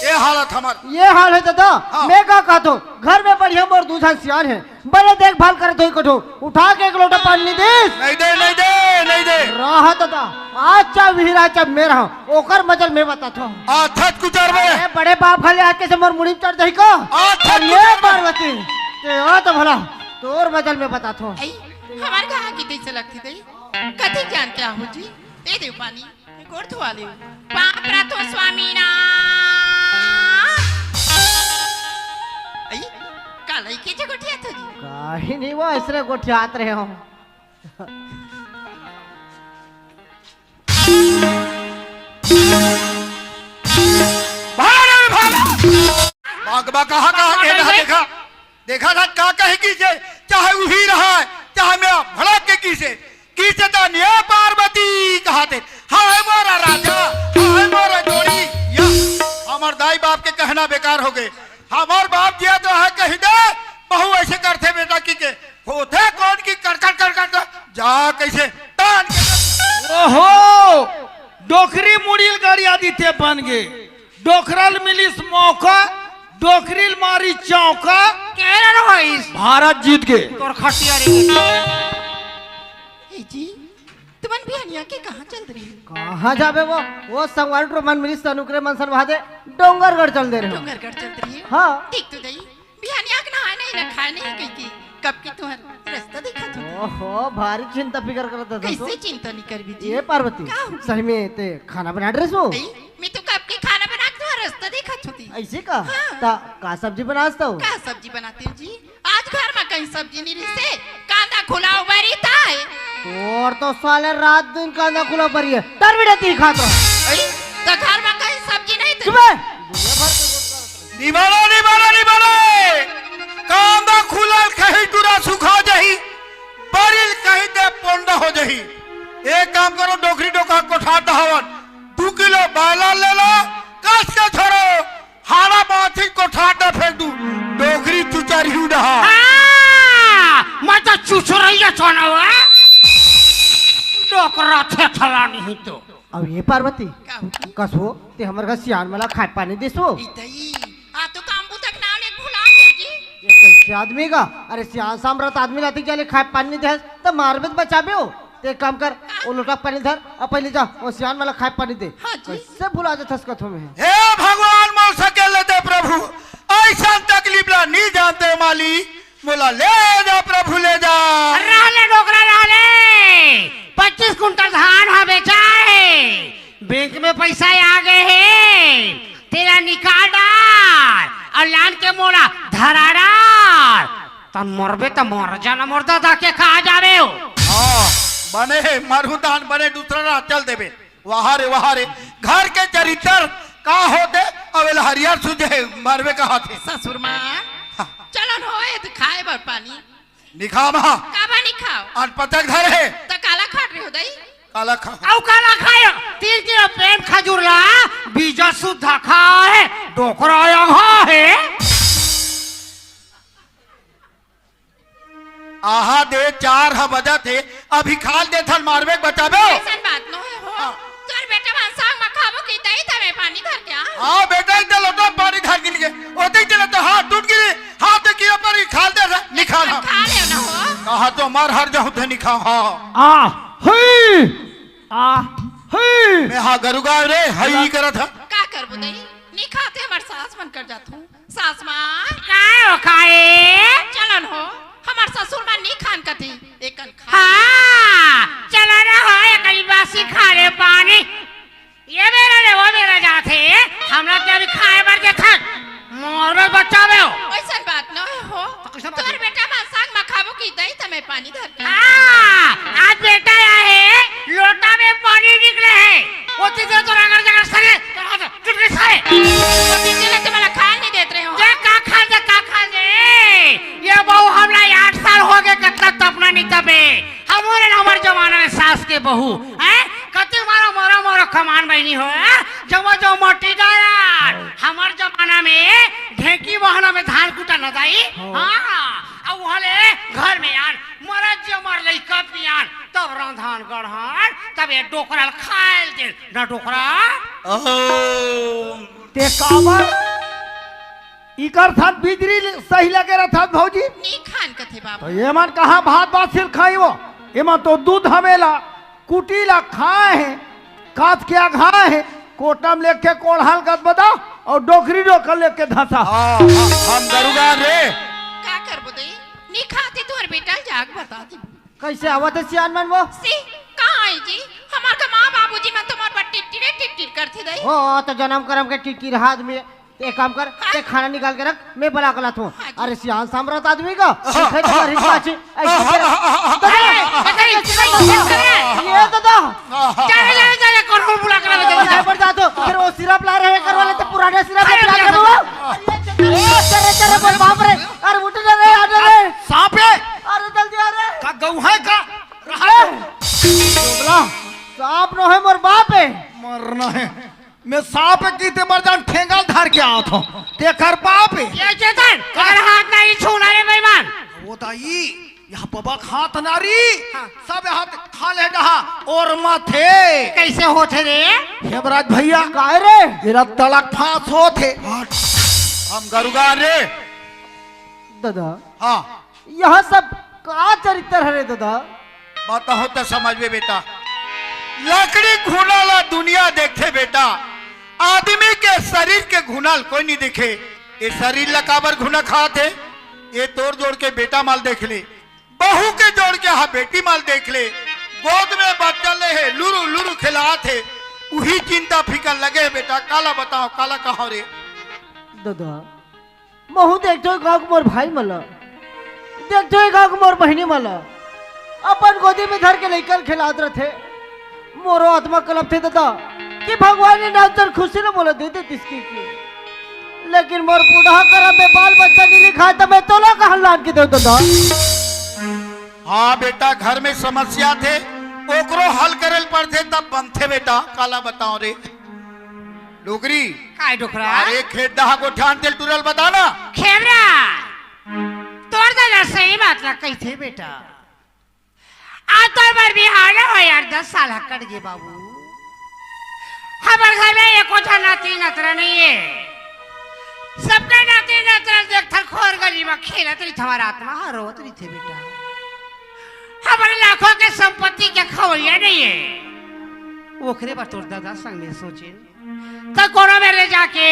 ये हालत हमार। ये हाल है दादा, हाँ। मैं का कहत हूँ, घर में बढ़िया मोर दू झन सियान है, बड़े देखभाल करत होई कठो, उठा के एक लोटा पानी नहीं देस। नहीं दे, नहीं दे, नहीं दे। रहा दादा, आज चा विहिरा चा मैं रहा, ओकर मजल मैं बतात हूँ। आथत कुचर में। अरे बड़े बाप भले आज के से मोर मुड़ी में चढ़ जाही का? आथत अरे कुचर में। पार्वती, ते आ तो भला, तोर मजल मैं बतात हूँ। आई, हमार कहाँ की तैसे लगती दई? कथी जानते हो जी? दे दे पानी। गोड़ धुआ ले। पाप रतो स्वामी ना। आई, का लइके जे गोठियात हो जी? काहे नहीं वो ऐसरे गोठियात रहे हो। भाग, भाग, भाग। भाग, भाग, कहाँ, कहाँ, ये ना देखा। देखा ना का कहे की जे, चाहे उही रहा, चाहे मैं भड़क के की से, की से तानिया पार्वती कहाते, हाय मोरा राजा, हाय मोरा जोड़ी, या, हमर दाई बाप के कहना बेकार हो गए। हमर बाप जिया तो है कही दे, बहू ऐसे करथे बेटा की के, होथे कौन की कर, कर, कर, कर, कर, जा कैसे तान के। ओहो, डोकरी मुड़ील गाड़ी आदित्य बन गे। डोकरल मिलिस मौका, डोकरील मारी चौका। केरल होइस। भारत जीत गे। तोर खटिया रे। ए जी, तुमन बिहनिया के कहाँ चल रही हो? कहाँ जाबे वो? वो संगवारी टुरा मन मिलिस तनुकरे मन सन वहाँ दे डोंगरगढ़ चल दे रहे हो। डोंगरगढ़ चल रही हो? हाँ। ठीक तो दई। बिहनिया के नहाए नहीं ना खाए नहीं कही थी। कब की तुम्हार रास्ता देखा थी। ओहो, भारी चिंता फिकर करत हस तो। कैसे चिंता नहीं करबी जी? ए पार्वती, का हो? सही में ते खाना बना रहे सो? नहीं, मैं तो कब की खाना बना के तुम्हार रास्ता देखा थी। ऐसे का? हाँ। ता का सब्जी बनास तो? का सब्जी बनाती हूँ जी? आज घर में कहीं सब्जी नहीं रही से, कांदा खुला उबारी था है। तोर तो साले रात दिन कांदा खुला उबारी है, तर बिड़ा ती खात रहो। अरे, तो घर में कहीं सब्जी नहीं थी। चुप है। निबाला, निबाला, निबाला। कांदा खुलल कहीं टुरा सुखा जाही, बरिल कहीं दे पोंडा हो जाही। एक काम करो, डोकरी डोका कोठार दहावन, दू किलो बायला ले लो, कस के छोड़ो, हाड़ा माथिन कोठार दे फेंक दू, डोकरी चुचरही उड़हा। हाँ, मैं तो चुचरैया चोनवा, डोकरा थे थला नहीं तो। अब ये पार्वती, का हो? कस हो, ते हमर घर सियान मला खाए पानी दिस हो? ई दई, आ तो काम बुता के नाम एक भुला गया जी। ये कैसे आदमी का? अरे सियान सामरत आदमी लाती जाले खाए पानी नहीं दे, तो मारबे तो बचाबे हो। ते एक काम कर, का? वो लोटा पानी धर, अब पहले जा, वो सियान मला खाए पानी दे। हाँ जी। कैसे भुला जाथस कथो में? हे भगवान, मोर सकेले दे प्रभु, ऐसा तकलीफ ला नहीं जानते माली, मोला ले जा प्रभु, ले जा। रहले डोकरा रहले, पच्चीस कुंटल धान ह बेचाए हे, बैंक में पैसा आ गए हे, तेला निकाल डार अउ लान के मोला धरा डार। तन मरबे त मर जाना, मोर दादा के कहा जावे हो। हाँ, बने हे, मरहू दान बने, दूसरा राह चल देबे। वाह रे, वाह रे, घर के चरित्र का होथे, अब एला हरियर सुझे मरबे कहाथे। ससुर माँ, हाँ। चलन होए त खाए बर पानी। निखाम हा। काबर निखाव? अनपचक धर हे। त काला खाट रहे हो दई? काला खा। अउ काला खाए? तीन किलो प्रेम खजूर ला, बीजा सुद्धा खाए, डोकरा आया हा हे। आहा दे, चार ह बजत हे, अभी खाल देथन, मारबे के बचाबे हो। अइसन बात नो हे हो। हाँ। तोर बेटा मन साग म खाबो कि दई तमे पानी धर के आ। हाँ बेटा, इतना लोटा पानी धर के लिए, ओते चले तो हाथ टूट गिरी, हाथ के किया पर ही खाल दे रहा, निखाल हाँ। खा ले ना हो। कहा तो मार हर जाऊं थे निखा हाँ। आ, हुई, आ, हुई। मैं हाँ गरुगा रे, हई करत हा। का करबो दई? निखाते हमर सास मन कर जात हूँ। सास माँ। काय हो खाए? चलन हो, हमर ससुर माँ नी खान कथी, एकन खा। हाँ, चलन हो, एकरी बासी खा ले पानी। ये बेरा ले वो बेरा जाथे, हमरा के अभी खाए बर देथन। मोर बर बचावे हो। वैसन बात न हो। तो कैसन बात तोर है? बेटा माँ साग माँ खाबो की दई त मैं पानी धर के। हाँ, आज बेटा आए हे, लोटा में पानी निकले हे। ओती देर तो रगड़ जगड़ सरे, तो हाथ टूट गई सरे। तो बीच में तुम मला खाल नहीं देत रहे हो। ये का खाल दे, का खाल दे? ये बहू हमला आठ साल हो गए, कतना तपना नहीं तपे। हमरे न हमर जमाना में सास के बहू, हैं? कति मारो मोरो मोरो कमान बहिनी हो, हैं? जमा जो मोटी डायार। हमर जमाना में ढेंकी बहना में धान कूटा न दाई। हाँ। हाँ, अब वहाँ ले घर में आन, मरद जे मर लइका पियान, तब रंधान गढ़ान, तब ये डोकरा ल खायल दे, ना डोकरा। ओम। ते काबर इकर साथ बिजरी सही लगे रहत भौजी? नी खान कथे बाबू। तो ये मन कहाँ भात बासिल खाई वो? ये मन तो दूध हमेला कुटी ला खाए हे, काच के अघाए हे, कोटम लेके कोढ़ाल गदबदा और डोकरी डोकर लेके धंसा। हाँ, हम, हम गरुगा रे। का करबो दई? नी खाते तोर बेटा जाग बता दे। कैसे आवत हे सियान मन वो? सी, कहाँ आई जी? हमार का माँ बाबूजी मन तुम्हार पर टिटटिरे टिटटिर करथे दई। ओ, तो जन्म करम के टिटटिर हाथ में। ते एक काम कर, हाँ? ते खाना निकाल के रख, मैं बला के लात हूँ। हाँ जी। अरे सियान सामरत आदमी का, हाँ, दिखाई तो हाँ, कर ही हाँ, पाछी, ऐसे हाँ, कर। हाँ, हाँ, हाँ, दादा, हाँ, हाँ, ऐसे हाँ, कर, हाँ, हाँ, ये दादा। हाँ, हाँ, चले, हाँ। चले, चले, कौन बुला के लावे, चले, चले। ऊपर जा तो, फिर वो सिरप ला रहे करवा लेते, पुराना सिरप अरे, पिला के अरे, दो। अरे, चले, चले, बोल, बाप रे, अरे उठ ना रे, आ ना रे। सांप है? अरे जल्दी आ रे। का गऊ है का? रहा ए, तो। बोला, सांप नो है, मोर बाप है। मरना है। मैं सांप की ते मर जान ठेंगा धार के आवत हूँ। तेकर बाप है। ये चेतन, अगर हाथ नहीं छूना रे बेईमान। वो दाई, यहाँ बबक हाथ नारी, हाँ। सब हाथ खा ले जहाँ और माथे। कैसे होथे रे? हेमराज भैया, काय रे? तेरा तड़क फांस होथे। हम गरुगा रे। दादा। हाँ। यहाँ सब का चरित्र हरे दादा? बताओ तो समझ में बेटा, लकड़ी घुना ला दुनिया देखे बेटा, आदमी के शरीर के घुना ल कोई नहीं देखे। ये शरीर ला काबर घुना खात हे? ये तोर जोड़ के बेटा माल देख ले, बहू के जोड़ के हा बेटी माल देख ले, गोद में बच्चा ले हे, लुरु लुरु खिलात हे, उही चिंता फिकर लगे हे बेटा। काला बताओ, काला कहो रे? दादा, महू देखथों गाँव के मोर भाई मन ला, देखथों गाँव के मोर बहिनी मन ला, अपन गोदी में धर के लइका ल खेलात रथे। मोरो आत्मा कलपथे दादा कि भगवान ने नाम चल खुशी ल मोला दे देतिस कि, कि। लेकिन मोर बूढ़ा करम में बाल बच्चा नहीं लिखा, त मैं तोला कहाँ लान के देव दादा? हाँ बेटा, घर में समस्या थे, ओकरो हल करे ल पड़थे, तब बनथे बेटा। काला बताओ रे डोकरी। काय डोकरा? अरे खेत डहा गोठान तेल टूरल बताना। खेमरा, तोर दादा सही बात ला कहिथे बेटा। आज तोर बर बिहाव हो यार, दस साल ह कट गे बाबू। हमर घर में एको झन नाती नतरा नहीं है। सबके नाती नतरा देख थर खोर गली में खेलत रही, हमार आत्मा ह रोत रही थे बेटा। हमर लाखों के संपत्ति के खवैया नहीं है। ओकरे बर तोर दादा संग में सोचे त कोनो मेर ले जाके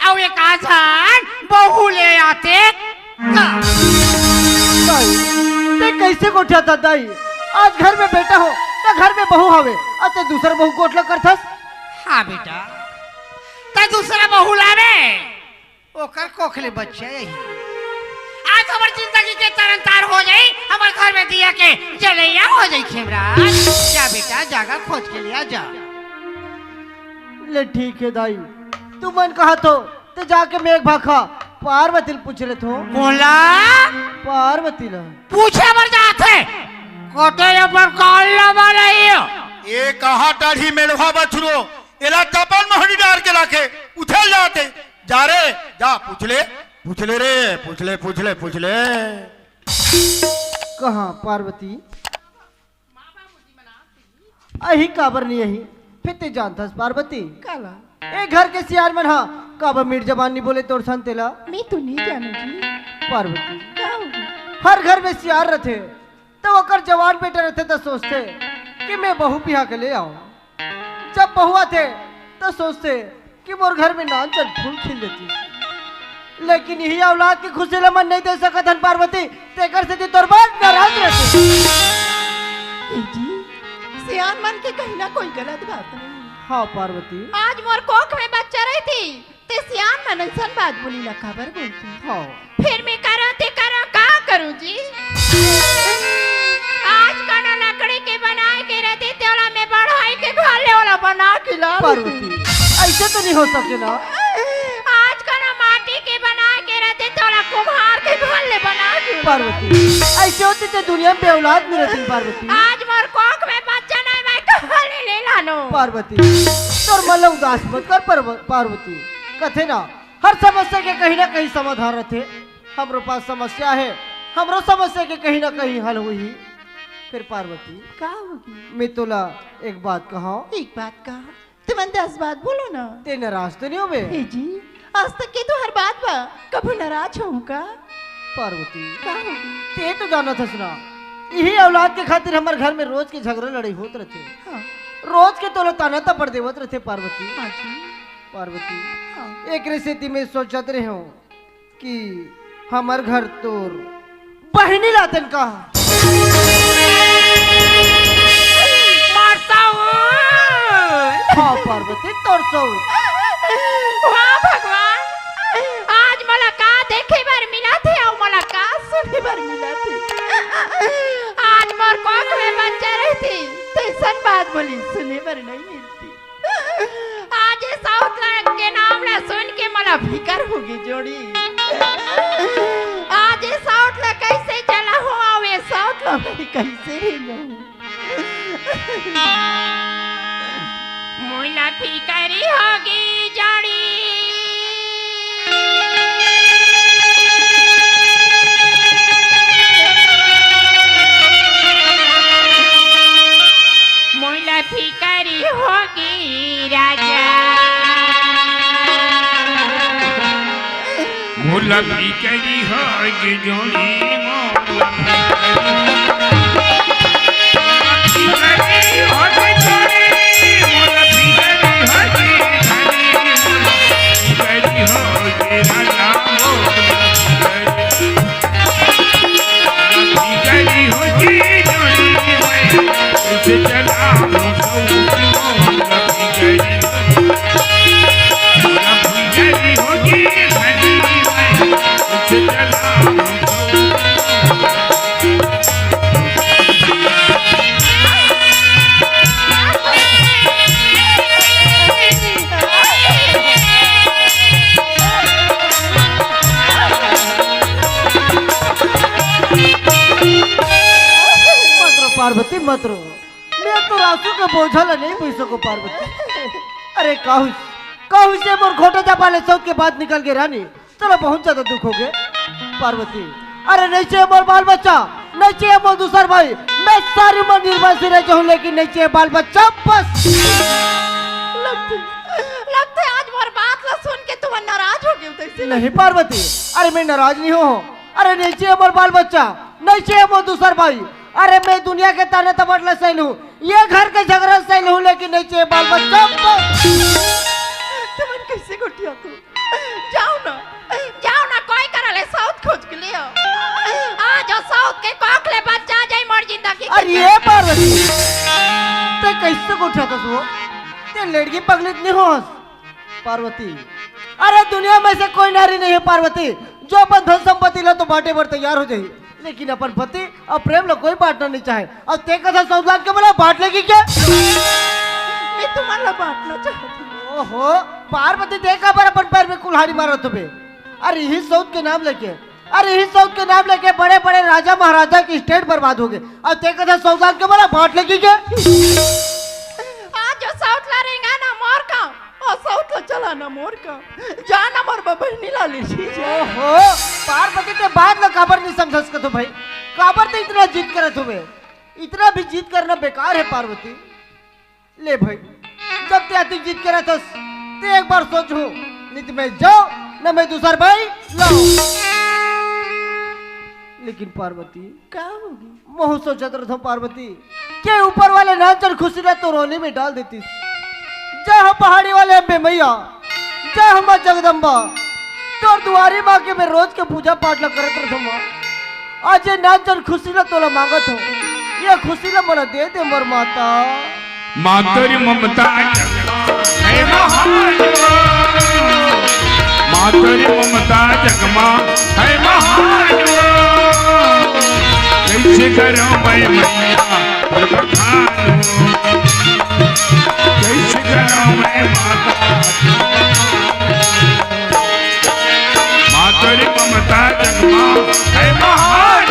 अउ एक आध झन बहू ले आते त। दाई, ते कैसे गोठियाथस दाई? आज घर में बेटा हो त घर में बहू हवे, अउ ते दूसर बहू गोठ ल करथस? हाँ बेटा, त दूसरा बहू लावे, ओकर कोख ले बच्चा यही। आज हमर जिंदगी के तरन तार हो जाई, हमर घर में दिया के जलैया हो जाई खेमराज। जा बेटा, जागा खोज के लिया जा। ले ठीक है दाई, तुमन कहत हो, ते जाके मैं एक भाखा पार्वती ल पूछ लेथों। बोला। पार्वती ल। पूछे बर जाथे। कोटे ये पर कौन लबा रही हो? ये कहाँ टाढ़ी मेलवा बछरो? एला चपल मोहनी डार के लाखे, उछल जाते। जा रे, जा, पूछ ले, पूछ ले रे, पूछ ले, पूछ ले, पूछ ले। कहाँ पार्वती? अही काबर नहीं अही? फिर ते जानथस पार्वती? काला? ए घर के सियार मन हा काबर मीठ जबान नहीं बोले तोर सन तेला? मैं तो नहीं जानू जी। पार्वती, का होगी? हर घर में सियार रथे, त ओकर जवान बेटा रथे त सोचथे कि मैं बहू बिहा के ले आऊं। जब बहू आथे, त सोचथे कि मोर घर में नान चन फूल खिल देती। लेकिन यही औलाद की खुशी ला मन नहीं दे सकत हन पार्वती, तेकर सेती तोर बर नाराज रथे। ए जी, सियान मन के कहीं ना कोई गलत बात नहीं। हाँ पार्वती। आज मोर कोख में बच्चा रहितिस, ते सियान मन अइसन बात बोली ला काबर बोलती? हाँ। फिर मैं करा ते करा का करूं जी? आज कना लकड़ी के बनाए के रहते, ते पार्वती, ऐसे तो नहीं हो सके ना। आज कोनो माटी के बना के रहते, तोला कुम्हार के घर ले बना के। पार्वती, ऐसे होती ते दुनिया में औलाद नहीं रहती पार्वती। आज मोर कोख में बच्चा नहीं, मैं कहाँ ले, ले लानो? पार्वती, तोर मन ला उदास मत कर पार्व-, पार्वती। कथे ना, हर समस्या के कहीं ना कहीं समाधान रहथे। हमरो पास समस्या है, हमरो समस्या के कहीं ना कहीं हल होही। फिर पार्वती, का होही? मैं तोला एक बात कहा। एक बात कहा। तुमन दस बात बोलो ना। ते नाराज तो नहीं होबे? हे जी, आज तक के तो हर बात बा, कभू नाराज होहू का? पार्वती, का होही? ते तो जानत हस ना, यही औलाद के खातिर हमर घर में रोज के झगड़ा लड़ाई होत रहथे। हाँ। रोज के तोला ताना तपड़ देवत रहथे पार्वती। हाँ जी। पार्वती, हाँ। एकरे सेती मैं सोचत रहे हूँ कि हमर घर तोर बहिनी लातेन का? मारता हूँ। हाँ पार्वती, तोर सौत। वाह भगवान, आज मोला का देखे बर मिलत हे अउ मोला का सुने बर मिलत हे। आज मोर कोख में बच्चा रहती, तइसन बात बोली सुने बर नहीं मिलती। आज ए सौत ला के नाम ला सुन के मोला फिकर होगे जोड़ी। आज ए सौत ला कइसे चलाहूँ, अउ ए सौत ला मैं कइसे रेंगहूँ? मोला फिकर होगे जोड़ी। मोला फिकर होगे राजा। मोला फिकर होगे जोड़ी, मोला फिकर होगे जोड़ी, मोला फिकर होगे जोड़ी, मोला फिकर होगे राजा, मोला फिकर मत रो पार्वती, मत रो। मैं तो आंसू के बोझा ला नहीं बोही सको पार्वती। अरे काहू, काहू से मोर खोटा जबान ले सौत के बात निकल गे रानी, तोला बहुत ज्यादा दुख होगे पार्वती। अरे नहीं चाहिए मोर बाल बच्चा, नहीं चाहिए मोर दूसर भाई, मैं सारी उम्र निर्भय से रह जाऊं, लेकिन नहीं चाहिए बाल बच्चा बस। लगथे, लगथे आज मोर बात ला सुन के तुमन नाराज होगे हो तइसे। नहीं पार्वती, अरे मैं नाराज नहीं हूँ। अरे नहीं चाहिए मोर बाल बच्चा, नहीं चाहिए मोर दूसर भाई। अरे मैं दुनिया के ताना तपड़ ला सह लूं, ये घर के झगड़ा सह लूं, लेकिन नहीं चाहिए बाल बच्चा। तुमन कइसे गोठियाथो? जाओ ना, जाओ ना, कोई करा ले सौत खोज के ले आओ। आज ओ सौत के कोख ले बच्चा जाई मोर जिंदगी के। अरे ये पार्वती, ते कइसे गोठियाथस वो? ते लेड़गी पगली तो नहीं होस? पार्वती, अरे दुनिया में से कोई नारी नहीं है पार्वती, जो अपन धन संपत्ति ला तो बांटे बर तैयार हो जाही, लेकिन अपन पति अउ प्रेम ला कोई बांटना नहीं चाहे। अउ ते कथा सौत लान के मोला बांट लेगी क्या? मैं तुमन ला बांटना चाहत हूँ। ओहो, पार्वती ते काबर अपन पैर में कुल्हाड़ी मारत होबे? अरे यही सौत के नाम लेके, अरे यही सौत के नाम लेके बड़े बड़े राजा महाराजा के state बर्बाद होगे। अउ ते कथा सौत लान के मोला बांट लेगी क्या? आज ओ सौत ला रेंगा ना मोर का, ओ सौत ला चला ना मोर का, जा ना मोर बहिनी ला ले जी जा। ओहो, पार्वती ते बात ला काबर नहीं समझ सकत हो भाई? काबर ते इतना जिद करत होबे? इतना भी जिद करना बेकार है पार्वती। ले भाई, जब ते अतिक जिद करत हस, ते एक बार सोचहूं, नहीं तो मैं जाओ, ना मैं दूसर भाई लाओ। लेकिन पार्वती, का होगे? महूं सोचत रहत हूं पार्वती, के ऊपर वाले नानचन खुशी ला तोर ओली में डाल देतिस। जय हो पहाड़ी वाले अम्बे मैया, जय हो माँ जगदम्बा, तोर दुआरी माँ के मैं रोज के पूजा पाठ ला करत रहत हूं माँ। आज ये नानचन खुशी ला तोला मांगत हूं, ये खुशी ला मोला दे दे मोर माता। मातरि ममता जगमा है महान। मातरि ममता जगमा है महान। कैसे करूं मैं मैया बखान? कैसे करूं मैं माता, मातरि ममता जग मा है महान।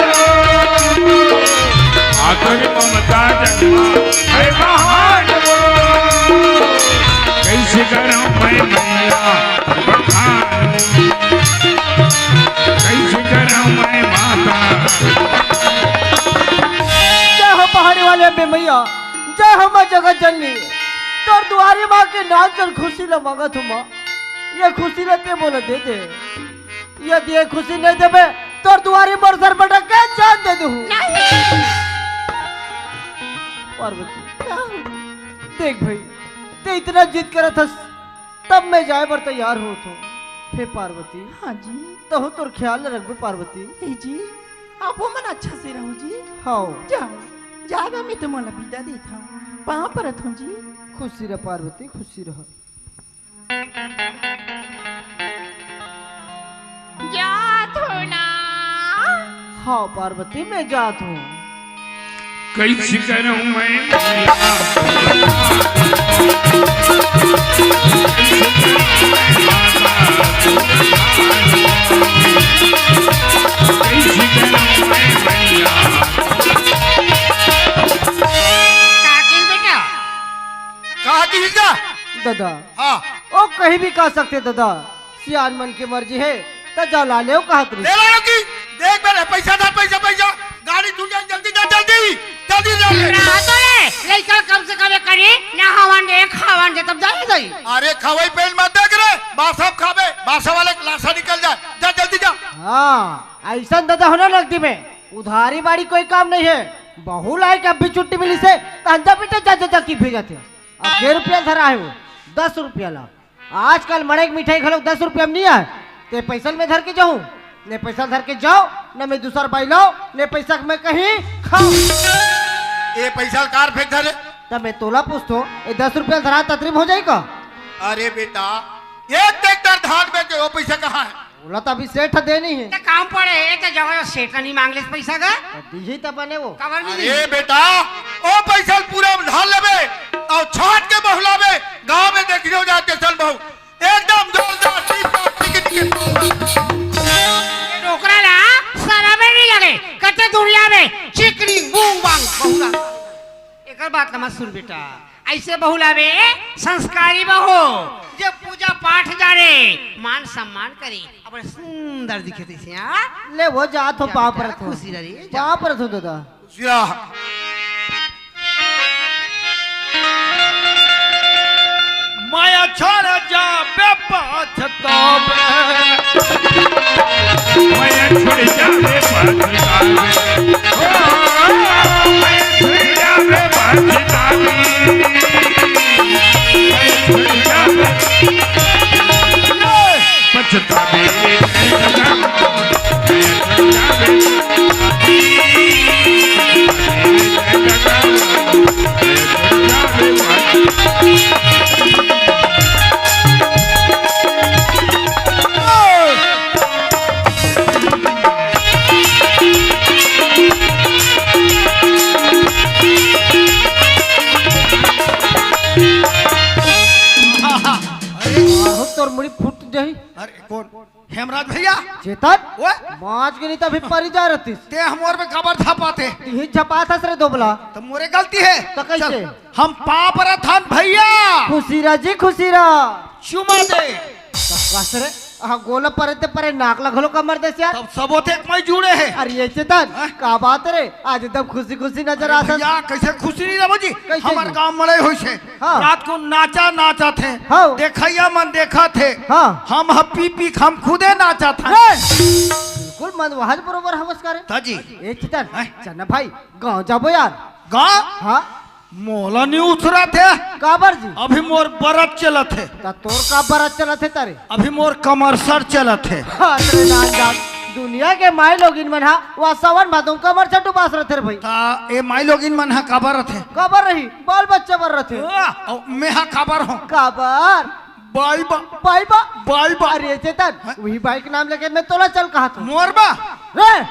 मातरि ममता जग मा है महान। कैसे करूं मैं मैया बखान, कैसे करूं मैं माता। जय हो पहाड़ी वाले अम्बे मैया, जय हो माँ जगत जननी। तोर दुआरी माँ के नाम चल खुशी ल मांगत हूँ माँ, ये खुशी ल ते मोला दे दे। यदि ये खुशी नहीं देबे, तोर दुआरी मोर सर पटक के जान दे दूँ। पार्वती, देख भाई, ते इतना जिद करत हस, तब मैं जाए बर तैयार होत हूँ। हे पार्वती, हाँ जी। तहु तोर ख्याल रखबे पार्वती। हे जी, आप वो मन अच्छा से रहो जी। हाँ। जाओ, जाओ, मैं तुम्हारा विदा देता हूँ। पाँव परत हूँ जी। खुशी रह पार्वती, खुशी रह। जात हो ना? हाँ पार्वती, मैं जात हूँ। कैसे करूं मैं मैया? कैसे करूं मैं मैया? काकी बेटा। कहा दीस का? दादा। हाँ। ओ कहीं भी कह सकते दादा, सियान मन के मर्जी है, त जा ला ले कहत रही। ले ला की, देख मेरे पैसा धर, पैसा, पैसा, गाड़ी छूट जाए, जल्दी जा, जल्दी, जल्दी जा ले। रहा तो रे, लइका कम से कम एक करी, ना हवन दे, खावन दे, तब जाए जाई। अरे खवई पेल मत देख रे, बासा खाबे, बासा वाले लाशा निकल जाए, जा जल्दी जा। हाँ, ऐसा दादा होना नकदी में, उधारी बाड़ी कोई काम नहीं है, बहू लाए के अब भी छुट्टी मिली से, तहन जा बेटा जा जा जा की भेजत है। अब के रुपया धरा है वो, दस रुपया ला। आजकल मड़ई के मिठाई घलो दस रुपया में नहीं आए। ते पैसा में धर के जाऊं, ने पैसा धर के जाओ, ने मैं दूसर बाई लाओ, ने पैसा के मैं कहीं खाओ। ए पैसा कार फेंक धरे। तब मैं तोला पूछतो, ए दस रुपया धरा तकरीब हो जाई का? अरे बेटा, एक ट्रैक्टर धान बेचे, वो पैसा कहाँ है? बोला तो अभी सेठ दे नहीं है। ते काम पड़े, ये तो जगह सेठ नहीं मांग ले पैसा का। तो दीही तब बने वो। कवर भी अरे नहीं। बेटा, ओ पैसा पूरा धान लेबे और छाट के बहुलाबे, गांव में देखियो जाके चल बहू। एकदम जोरदार, टिप टॉप, टिकट के। ये डोकरा ला, सारा में नहीं लगे, कते दुनिया में, चिकनी, बूंग बांग, बहुला। एकर बात ला मत सुन बेटा, ऐसे बहू लावे संस्कारी बहू, जे पूजा पाठ जाने, मान सम्मान करे, अब सुंदर दिखे तैसे, हाँ? ले वो जात हो, जा पाँव बेटा, परत हो। खुशी रही, जा। पाँव परत हो दादा। खुशी रहा। माया छोड़ जाबे पछताबे। माया छोड़ जाबे पछताबे। ओ, माया छोड़ जाबे पछताबे। माया छोड़ जाबे पछताबे। अरे, आहो, तोर मुड़ी फूट जाही। अरे, कौन? हेमराज भैया। चेतन, ओए। बाँच के नहीं तो अभी परी जा रहतीस। ते हमर में काबर झपाते? तिही झपात हस रे दोबला। तो मोरे गलती है। तो कैसे? चल, हम पाँव परत हन भैया। खुशी रह जी, खुशी रह। चुमा दे। बस रे, हाँ, गोला परे ते परे नाक ला घलो कमर दे सियार। तब सबो ते एक मई जुड़े है। अरे ये चेतन, हाँ? का बात रे? आज एकदम खुशी खुशी नजर अरे आथस। भैया, कैसे खुशी नहीं रहो जी? कैसे हमार जी? गांव मड़ई होइस हे। हाँ। रात को नाचा नाचा थे। हाँ। देखैया मन देखा थे। हाँ। हम ह पी पी के हम खुदे नाचा था। रे, बिल्कुल मन वहाज बरोबर हवस करे। ता जी। ए चेतन, हैं? चल ना भाई, गाँव जाबो यार। गाँव? हाँ। मोला नहीं उछरा थे। काबर जी? अभी मोर बरत चलत हे। ता तोर का बरत चलत हे तारे? अभी मोर कमरसर चलत हे। अरे नान जान, दुनिया के माई लोगिन मन हा वा सावन भादो म कमरसर डुबास रथे रे भाई। ता ए माई लोगिन मन हा काबर रथे? काबर रही? बाल बच्चा बर रथे। आ, अउ मेहा काबर हों? काबर? बाई बा। बाई बा? बाई बा। अरे चेतन, हाँ? वही बाई के नाम लेके मैं तोला चल कहा था। मोर बा? रे,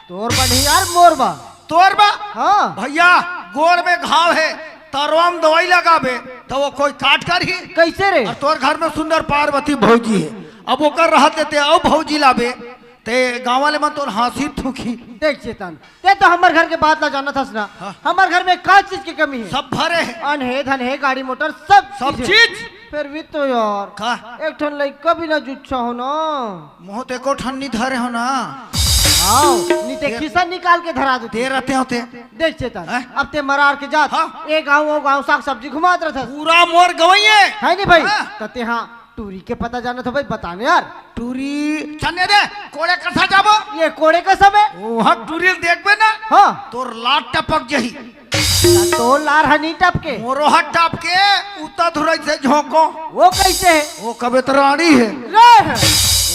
तोर बा नहीं यार, मोर बा। तोर बा? हाँ। भैया, गोड़ में घाव हे, तरवा में दवाई लगाबे, त वो कोई काट करही? कइसे रे? अउ तोर घर में सुंदर पार्वती भौजी हे, अब ओकर रहत ले ते अउ भौजी लाबे, ते गाँव वाले मन तोर हाँसी थूकही। देख चेतन, ते तो हमर घर के बात ला जानत हस ना। हाँ। हमर घर में का चीज के कमी हे? सब भरे हे। अन हे, धन हे, गाड़ी मोटर, सब सब चीज हे। चीज? फिर भी तो यार, का? एक ठन लइका भी ना जुच्छा हो ना। मोह ते एको ठन नी धरे हो ना। हाँ, नी ते दे- खिसा निकाल के धरा देते। दे रहते होते। देख चेतन, हैं? अब ते मरार के जात, हाँ। ए गाँव, ओ गाँव, साग सब्जी घुमात रहत हस। पूरा मोर गँवई हे। हे नी भाई? हाँ। त ते हाँ, टूरी के पता जानत हो भाई, बता न यार। टूरी, चल ने दे, कोड़े कसा जाबो? ये कोड़े कसा में? ओ हाँ, टूरी ल देखबे ना, हाँ। तोर लार टपक जही। त तोर लार ह नी टपके। मोरो ह टपके, उता धुरई से झोंको। वो कइसे हे? वो कबे त रानी हे। रे,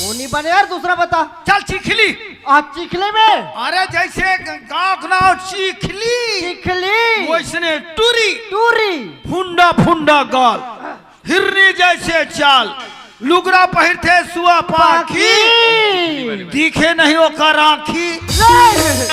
वो नी बने यार, दूसरा बता। चल चिखली। आ, चिखली में? अरे जइसे ग-, गाँव के नाम चिखली। चिखली। वइसने टूरी। टूरी। फुंडा फुंडा गाल। हिरनी जइसे चाल, लुगरा पहिरथे सुआ पाखी, पाखी। दिखे नहीं ओकर आँखी। ले,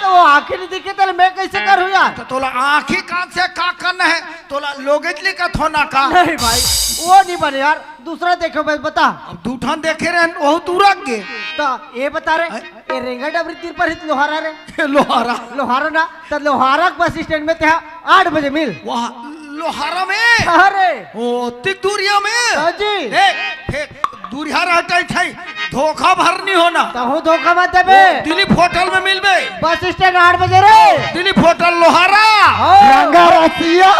त वो आँखी नी दिखे, त मैं कइसे करहूँ यार? त तोला आँखी कान से का करना हे? तोला लोगेच ले कथो ना का? नहीं भाई, वो नी बने यार, दूसरा देखे बस बता। अब दू ठन देखे रहेन, वहू तू रख गे। त ये बता रे, हैं? ए रेंगा डबरी तीर पर ही लोहारा रे। लोहारा। लोहारा ना, त लोहारा के बस स्टैंड में तेहा आठ बजे मिल। वाह, लोहारा में? अरे। ओ, तिक दूरिया में? हाँ जी। ए, फेर दूरिहा रहत हे, धोखा भर नी होना। तहूँ धोखा मत देबे। ओ, दिलीप होटल में मिलबे। बस स्टैंड आठ बजे रे। दिलीप होटल लोहारा। हाँ। रंगा रसिया।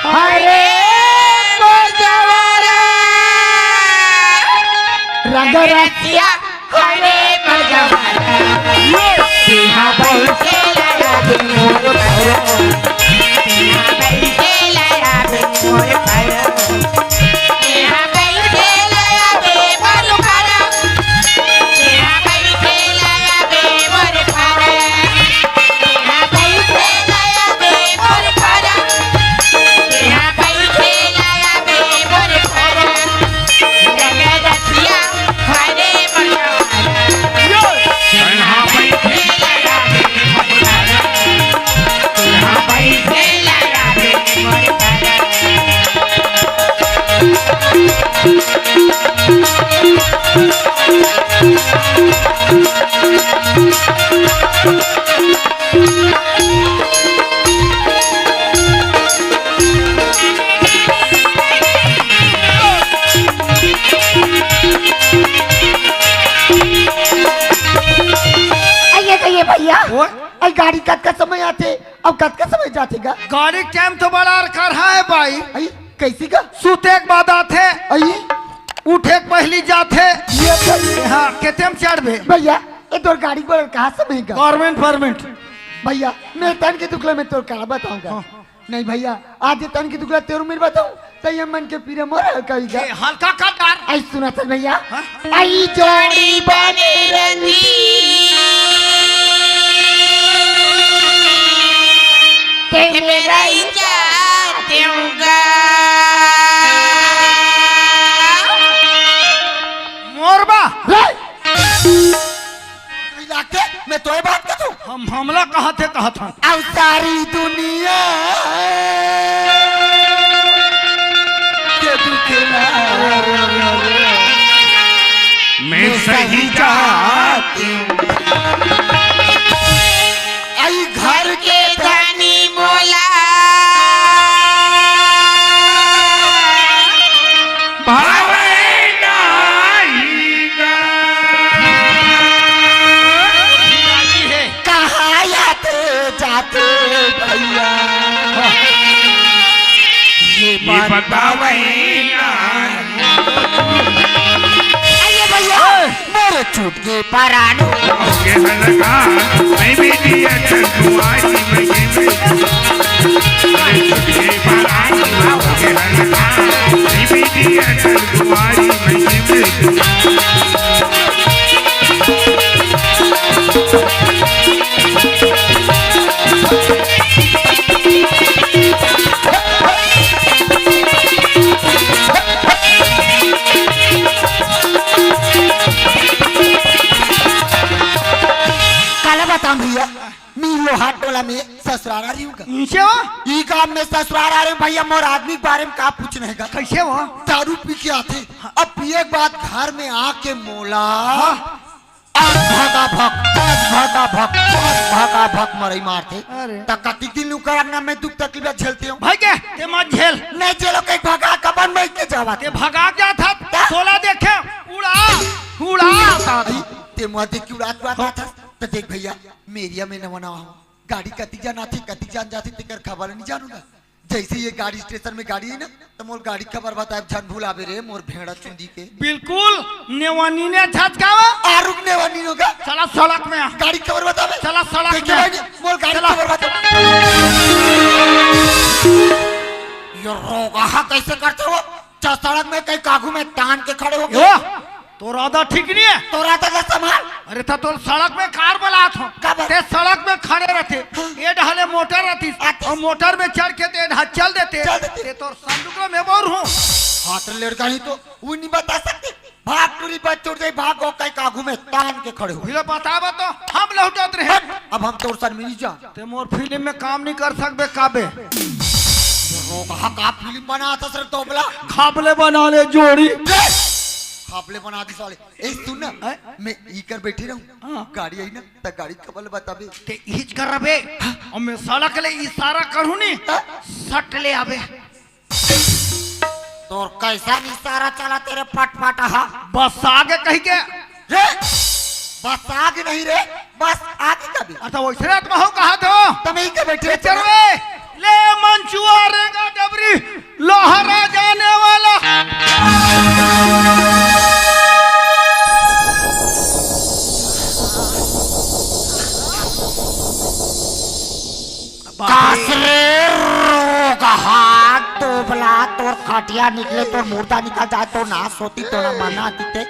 हरे को जवारा। रंग रसिया हरे को जवारा। यहाँ बैठे लगा दे मोर भैया। यहाँ बैठे लगा दे मोर भैया। यहाँ बैठे लगा दे मोर भैया। यहाँ बैठे लगा दे मोर भैया। आइए, आइए भैया। ओए। अई गाड़ी कतका समय आथे, अउ कतका समय जाथे गा? गाड़ी के टाइम तो बड़ा अरकरहा हे भाई। अई, कइसे गा? सुते के बाद आथे। अई? उठे के पहिली जाथे। ये भैया। हाँ, केते में चढ़बे? भैया, ए तोर गाड़ी के बड़ा अरकरहा समय गा। Government permit. भैया, मैं तन के दुखला में तोर का बताऊंगा। हाँ। नहीं भैया, आज ये तन के दुखला तेरू मेर बताऊं, त ये मन के पीरा मोर हल्का ही गा। ए, हल्का का डार? आई सुना चल भैया। हाँ? आई जोड़ी बने रही। ते मेरा ही चाहते होगा। मोरबा। रे! लागथे, मैं तोय बात कहत हूँ। हम हमला कहाथे कहत हन। अउ सारी दुनिया के दुखेला मैं सही जात। अई घर के धनी मोला भावे नाही गा। कहाँ आते जाते भैया, ये ये बात बतावे ना। आइए भैया, मोर छूट के परान। के हल्का, मैं भी दिया चंदुआरी में ये मैं। के परान, के हल्का, मैं भी दिया चंदुआरी में ये मैं। काला बताऊं भैया, मैं ससुराल आ रही हूँ का? इसे हो? ई काम में ससुराल आ रहे हैं भैया, मोर आदमी के बारे में का पूछना है का? कैसे हो? दारू पी के आथे, अब पिए के बाद घर में आके मोला हाँ। आज भगा भग, आज भगा भग, आज भगा भग मरई मारथे। अरे। त कतिक दिन लुकर अंगना में दुख तकलीफ झेलते हो? भाई के, ते मत झेल। नहीं झेलो, कहीं भगा कबन में के जावा। ते भगा जात हस, का? तोला देखे, उड़ा, उड़ा। अई, ते मुँह देख के उड़ात उड़ात आत हस। त देख भैया, मेरिया में नवा नवा हूँ, गाड़ी कतिक जान आथे, कतिक जान जाथे, तेकर खबर नहीं जानूंगा। जैसे ये गाड़ी स्टेशन में गाड़ी है ना, तो मोर गाड़ी खबर बताए, झन भुलाबे रे, मोर भेड़ा चुंदी के। बिल्कुल, नेवानी ने छचकावा। आरुक नेवानी होगा। चला सड़क में आ। गाड़ी खबर बताबे। चला सड़क देखे में। भाई, मोर गाड़ी चला। खबर बताबे। ये रोगहा कैसे करते हो? चा सड़क में कहीं कागू में तान के खड़े हो गए। यो, तोर आदा ठीक नहीं है। तोर आदा का संभाल। अरे त तोर सड़क में कार बलात हो। का बात? ते सड़क में खड़े रहते। हाँ। ये ढाले मोटर रहती। अच्छा। और मोटर में चढ़ के ते ढा चल देते। चल देते। ते तोर संदूक में बोर हूँ। हाथ लड़का ही तो वो नहीं बता सकते। भाग टूरी बच छूट जाई, भाग गो कहीं कागू में तान के खड़े हो। फिर बतावा तो हम लौटत रहे। हट, अब हम तोर सन में नहीं जा। ते मोर फिल्म में काम नहीं कर सकबे काबे। रोगहा का फिल्म बनात हस रे तोबला। खाबले बना ले जोड़ी। खाबले बना दी साले। ए सुन ना, हैं? मैं ई कर बैठी रहूं। हाँ। गाड़ी आई ना, त गाड़ी खबर बताबे। ते इहिच कर रबे। हाँ। और मैं सड़क ले इशारा करूं नी, हाँ। सट ले आबे। तोर कैसा इशारा चला तेरे पटपट हा? बस आगे कही के। रे, बस आगे नहीं रे, बस आगे कभी। अच्छा, वैसे रात में हो कहा था? तम यही के बैठे टीचर वे, ले मंचुआ रेगा डबरी, लोहरा जाने वाला। बाप रे। कास रे रोगहा, तोबला, तोर खटिया निकले, तोर मुर्दा निकल जाए, तोर नाश होती, तोरा मरना आती ते।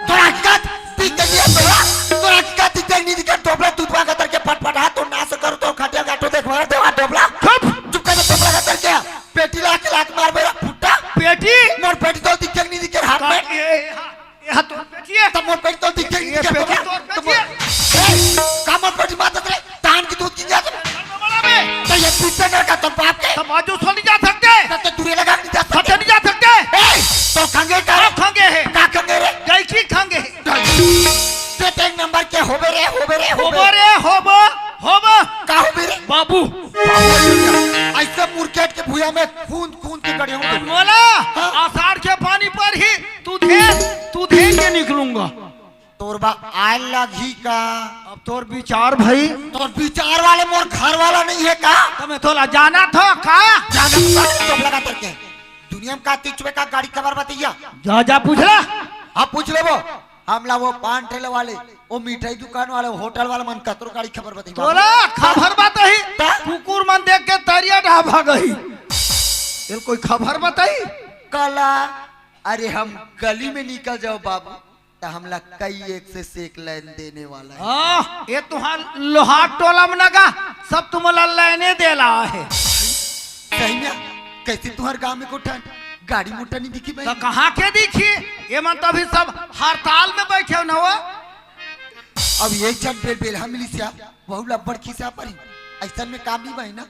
तोरा हकीकत दिख गई है तोरा, तोरा हकीकत दिख गई नहीं दिखे, तोबला, तू दुआ कतर के फटफटा, तोर नाश करो, तोर खटिया गाटो देख, मार दे, आ तोबला। चुप। चुप कर, तोबला कतर के। पेटी ला के लात मार मेरा फुट्टा। पेटी? मोर पेटी तो दिखे नहीं दिखे, हाथ का-, में। ए, ए, हाँ। ये हाथ तोर पेटी है। तब मोर पेटी तो दिखे, ये दिखे पेटी तोरा। तोर पेटी है। ए, का मोर पेटी मारत रे? तान की दूध की जात। बड़ा बे। तो ये पीछे न का तोर बाप के। तब बाजू सो नहीं जा सकते। तब तो दूरे लगा नहीं जा सकते। सच नहीं जा सकते। ए, तो खंगे का? आप खंगे है। का खंगे रे? गई की खंगे है। ते तो एक नंबर के होबे रे, होबे रे, होबे। होबो रे, होबो, होबो। का होबे रे? बाबू। ऐसे मुरकेट के भुया में कूद कूद के गड़े होंगे। मोला, हाँ। आषाढ़ के पानी पर ही तुझे, तुझे के निकलूंगा। तोर बा आय लगही का? अब तोर विचार भाई। तोर विचार वाले मोर घर वाला नहीं है का? तो मैं तोला जाना था का? जाना तो नहीं, तोप लगा करके। दुनिया में का तीच में का गाड़ी खबर बतैया? जा, जा पूछ ला। हाँ, पूछ लेबो। हमला वो पान ठेले वाले, वो मिठाई दुकान वाले, वो होटल वाले मन कतरो गाड़ी खबर बतैया। तोला खबर बताही? ता? कुकुर मन देख के तरिया ढाबा गही। तेल कोई खबर बताही? कला, अरे हम गली में निकल जाओ बाबू, त हमला कई एक से सेक लाइन देने वाला है। हाँ, ये तुहार लोहार टोला में लगा, सब तुमला लाइने दे ला है। सही में, कैसे तुहार गांव में को ठन गाड़ी मोटर नहीं दिखी भाई? तो कहाँ के दिखी? ये मन तो अभी सब हड़ताल में बैठे हो ना हो? अब एक झन बेल बेलहा मिली सिया, वहू ला बड़ खिसा परी। ऐसन में काम नहीं भाई ना।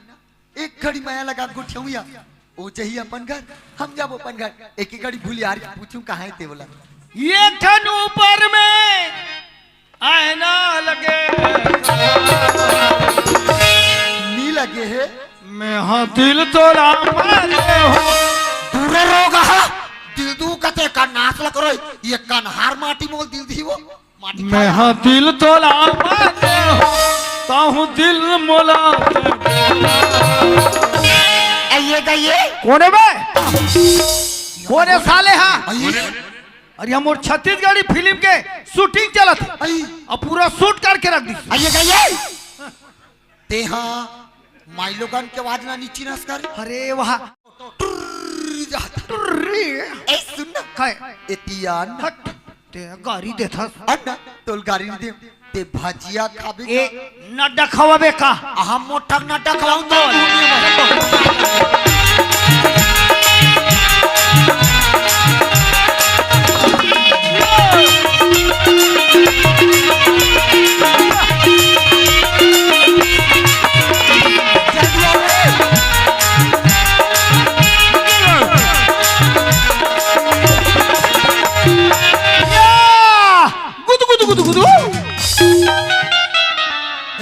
एक घड़ी मया लगा गोठिया, ओ जही अपन घर, हम जाबो अपन घर। एक ही घड़ी भूलियार के पूछूं कहाँ है ते बोला। ये ठन ऊपर में आईना लगे। नी लगे है। मैं हाँ दिल तोरा मारे हो। दूर रोग हा, दिल दू कते का नाश लग रही। ये कनहार माटी मोल दिल दी वो। मैं हाँ दिल तोला माने हो, ताहू दिल मोला। ए, ये गइए। कोने बे? कोने साले हा? अरे, अरे, हम और छत्तीसगढ़ी फिल्म के शूटिंग चलत है। अरे। अब पूरा शूट करके रख दी। अरे, ये गइए। ते हाँ, माई लोगन के आवाज ना नीची नस कर। अरे वाह। टुर्र जाता। टुर्री। ए, सुन ना। काय? एतिया ना। हट। ते गारी देथस। अन्ना, तोल गारी नहीं दे। ते भजिया खाबे ए, का? नड्डा खवाबे का? हम मोटक नड्डा खवाऊं तो।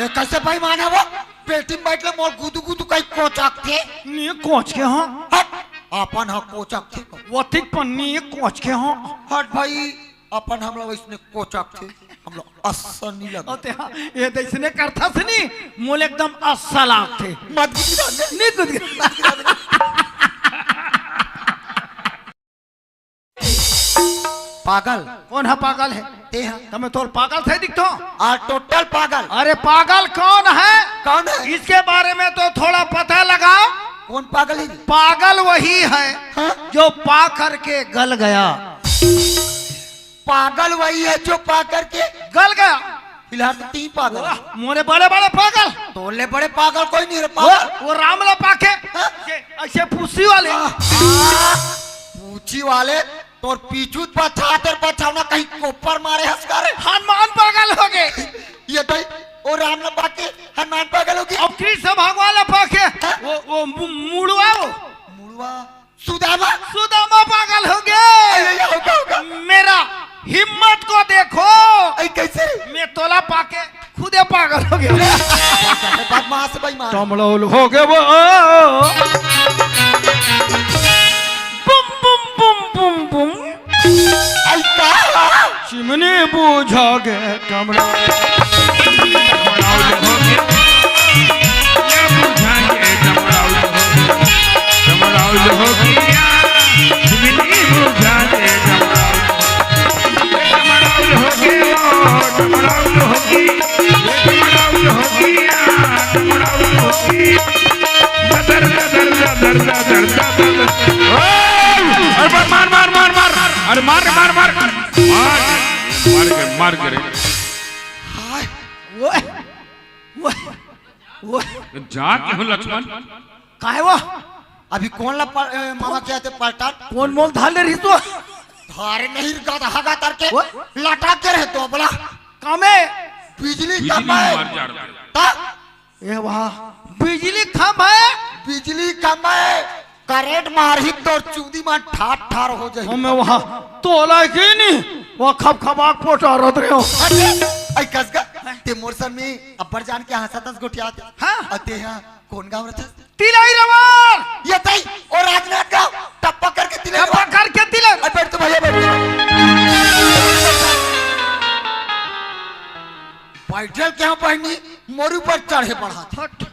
कइसे बेईमान हे वो? पेटी म बइठ ले मोर गुदू गुदू कहीं कोचकथे। नी कोचके हंव। हट, अपन ह कोचकथे। वो ठीक पन्नी कोचके हंव। हट भाई, अपन हमला वइसने कोचकथे, हमला अच्छा नी लगे। अउ तें हा, ये तइसने करथस नी, मोला एकदम अच्छा लागथे। मत गुदगुदा दे। नी गुदगुदा। पागल। कोन ह पागल हे? तें हा। त मैं तोर पागल सही दिखथों? आ, total पागल। अरे पागल कौन है? कौन है? इसके बारे में तो थोड़ा पता लगाओ। कौन पागल है? पागल वही है हाँ? जो पा करके गल गया। पागल वही है जो पा करके गल गया। फिलहाल तो तीन पागल। वाह, मोरे बड़े बड़े पागल। तोले बड़े पागल कोई नहीं रे वो, पागल। वो राम ला पाके हाँ? ऐसे, ऐसे पूछी वाले। आह, आह, पूछी वाले, तोर पीछू पछा, तेर पछावना कहीं कोपर मारे हंस कर। हनुमान पागल हो गए। ये तो वो राम ला पाके हनुमान पागल हो गए। अब कृष्ण भगवान ला पाके हाँ? वो, वो मु-, मुड़वा वो। मुड़वा। सुदामा? सुदामा पागल हो गया। अरे, ये होगा, होगा। मेरा हिम्मत को देखो। अरे, कैसे? मैं तोला पाके खुदे पागल हो गया। बदमाश बेईमान। टमड़ौल हो गए वो। बुम, बुम, बुम, बुम, बुम। अरे, का? चिमनी बुझा गए टमड़ौल। टमड़ौल हो गए। या बुझा गए टमड़ौल हो गए। टमड़ौल हो गया, चिमनी बुझा दे टमड़ौल। टमड़ौल हो गया, टमड़ौल हो गया, टमड़ौल हो गया, टमड़ौल हो गया। ददर, ददर, ददर, ददर, ददर। ओए! अरे मार, मार, मार, मार, मार। अरे मार, मार, मार, मार। मार, मार के, मार के रे। हाय। वो, वो, वो। जा के हो लक्ष्मण। काहे वो? अभी कोन ला प-, ए, मामा कहते पलटन? कोन मोल धार ले रही तू? धारे नहीं गधा हगा करके वो? लटा के रहे तो बोला। कामे? बिजली बिजली कम है। मार जा रहा। ता? ए वाह, बिजली खंभा है। बिजली खंभा है। करंट मारही तोर चूंदी मा ठार ठार हो जाही। हमें वहाँ तोला की नहीं, वहाँ खप खपाक पोटा रत रहे हो। अरे, आई कसगा, ते मोर सर में अब्बर जान के हंसत हंस गोठियात। हाँ। अते हाँ, कोन गाँव रहत? तिलई रवार। ये तई, और राजनांदगांव, टप्पा करके तिलई टप्पा रवार। करके तिलई। अरे बैठ तो भैया, बैठ तो। बैठल के हाँ बहनी, मोर ऊपर चढ़े बढ़ा। हट,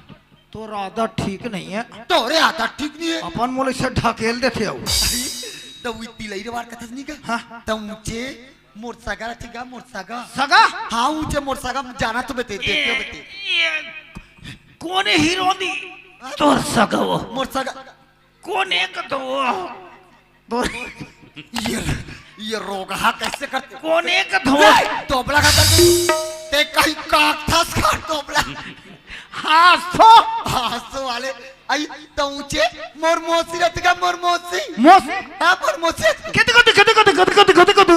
तोर आदत ठीक नहीं है। तोरे आदत ठीक नहीं है। अपन मोले से ढकेल देथे हो। तो वो तिलई रवार कथस नहीं का? हाँ। तो ऊंचे मोर सगा रथे गा, मोर सगा। सगा? हाँ, ऊंचे मोर सगा, जाना तो बेटे, देखियो बेटे। ये कोने हीरो दी? तोर सगा वो। मोर सगा। कोने का तो वो? तोर ये, ये रोगहा कैसे करते? कोने का तो वो? ए, तोबला का करते? ते कहीं काकथस का तोबला? हाँ, सो। हाँ, सो वाले। आई तो ऊंचे मोर मौसी रहत गा, मोर मौसी। मौसी? हाँ, मोर मौसी। केते कोती, केते कोती, केते कोती, केते कोती?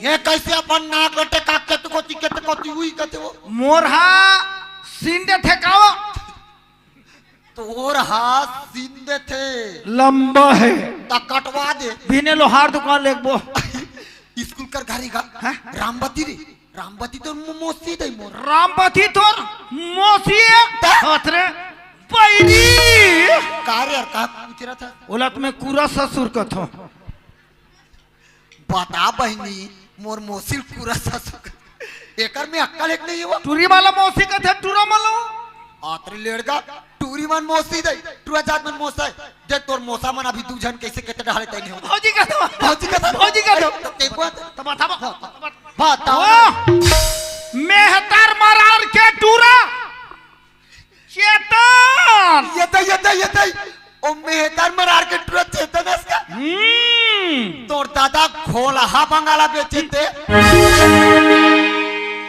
ये कैसे अपन नाक लटे का केते कोती, केते कोती हुई कहते वो? मोर हा सीन देथे का वो? तोर हा सीन देथे। लंबा है। त कटवा दे। बिने लोहार दुकान लेगबो। स्कूल कर घरी गा। हाँ? रामबती रे। रामबती तोर मो-, मौसी दई मोर। रामबती तोर मौसी है? त? अतरे बैरी। का रे यार, का पूछ रहा था? ओला तो मैं कूरा ससुर कथों। बता बहिनी, मोर मौसी ल कूरा ससुर कथे। एकर में अक्कल एक नहीं हुआ। टूरी वाला मौसी कथे, टूरा वाला। अतरे लेड़गा, टूरी मन मौसी दे, टूरा जात मन मौसा है। देख तोर मौसा मन अभी दू झन कैसे कहते डाले तैने हो। भौजी कथों। भौजी कथों। भौजी कथों। अरे, तो ते को तो बता, बता। बता। ओ, मेहतर मरार के टूरा। चेतन। ये दे, ये दे, ये दे। ओ मेहतर मरार के टूरा चेतन हस का? हम्म। तोर दादा खोलहा बंगाला बेचे ते।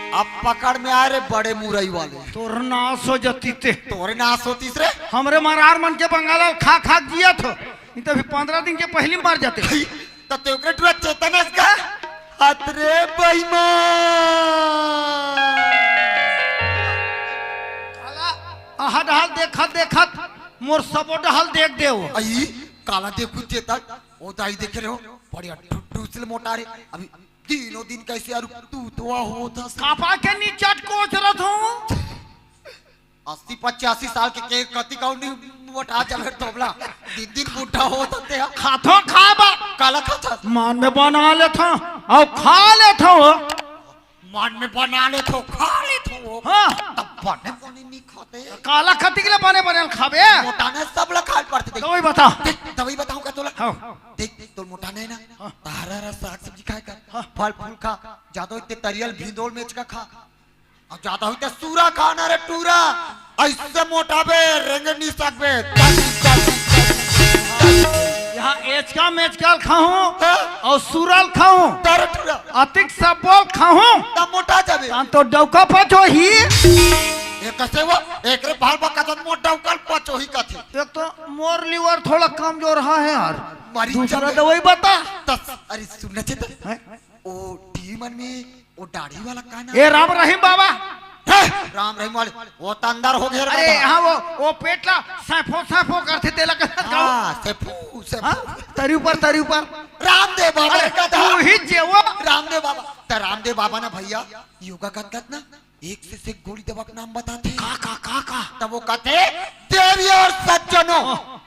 अब पकड़ में आए रे बड़े मुरई वाले। तोर नाश हो जाती ते। तोरे नाश होतीस रे। हमरे मरार मन के बंगाला खा खा जियत हो। नहीं तो अभी पंद्रह दिन के पहली मर जाते। त ते ओकरे टूरा चेतन हस का? अतरे बेईमान। काला, आहा डहाल देखत देखत मोर सबो डहाल देख देव। आई, काला देखू चेतन, ओ दाई देखे रहे हो, बढ़िया ढुड्डू से मोटा रे। अभी तीनों दिन कइसे अरु तू तो होत हस। कापा के नी चटकोच रथों। अस्सी पचासी साल के, के कति कहूं नी मोटा जाबे तोबला। दिन दिन बूढ़ा होत हस ते। खाथों खाबा। काला खाथस? मन में बना लेथों अउ खा लेथों। मन में बना लेथों, खा लेथों। हाँ। तब बने बने नी खाते। काला खाथे के ले बने बने खाबे। मोटाना सब ला खाए पड़थे। दवाई बता। देख, दवाई बताहूं का तोला? हाँ। देख, तोर मोटाना हे ना, हाँ। त हरा हरा साग सब्जी खाए कर, हाँ। फल फूल खा, जादा होही ते तरियल भिंदोल मेचका खा, अउ जादा होही ते सूरा खा ना रे टूरा, अइसे मोटाबे, रेंगे नी सकबे। इहाँ एचका मेचका ल खाहूं हाँ। अउ सूरा ल खाहूं, त रे टूरा। अतिक सब बोल खाहूं। त मोटा जाबे। तहां तो डौका पचोही। ए कइसे वो? एकरे भाल बा कथन मोर डौका ल पचोही कथे। एक तो मोर liver थोड़ा कमजोर हे यार। मरी दूसरा जाबे। दवाई बता। तस, अरे सुन ना चेतन। हैं? ओ टीवी मन में ओ दाढ़ी वाला का नाम? ए राम रहीम बाबा। हे, राम रहीम वाले, ओ त अंदर हो गे रे अरे बाबा। हाँ, वो, वो पेट ला सैफो सैफो करथे, तेला कहत हाँ, सैफू, सैफू। हाँ? तरी ऊपर, तरी ऊपर। रामदेव बाबा अरे, का था। तू ही जे वो। रामदेव बाबा। त रामदेव बाबा ना भैया, योगा करत करत ना, एक से एक गोली दवा के नाम बताथे। का, का, का, का? तब वो कहथे, देवी और सज्जनों, हाँ।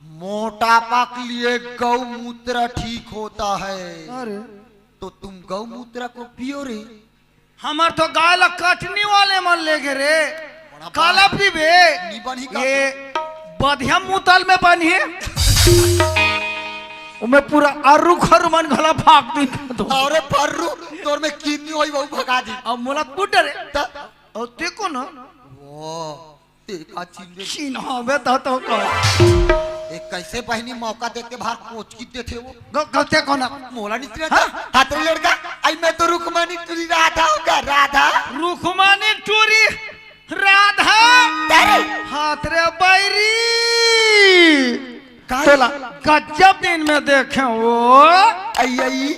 मोटापा के लिए गौमूत्र ठीक होता है। अरे। तो तुम गौमूत्र को पियो रे। हमर तो गाय ला कटनी वाले मन ले गे रे। बड़ा काला बात। पीबे? नी बनही का ये तो? बधिया मुतल में बनही। ओमे पूरा अरु खरु मन घला फाक दिन तो। अरे फर्रू, तोर में किन्नी होही, वो भगा दी। अब मोला कुट रे। त? अउ देखो ना। वो। तेका चिन्ह चिन्हावे त तो का। ए, कइसे बहिनी मौका देख के बाहर कोचकी देथे वो? ग-, गलते कोन? मोला नहीं चिन्हत। हाँ? हाथ रे लड़का, आई मैं तो रुक्मणी टूरी राधा हूँ का, राधा। रुक्मणी टूरी राधा। अरे। हाथ रे बैरी। का? तोला गजब दिन में देखे वो। आई, आई।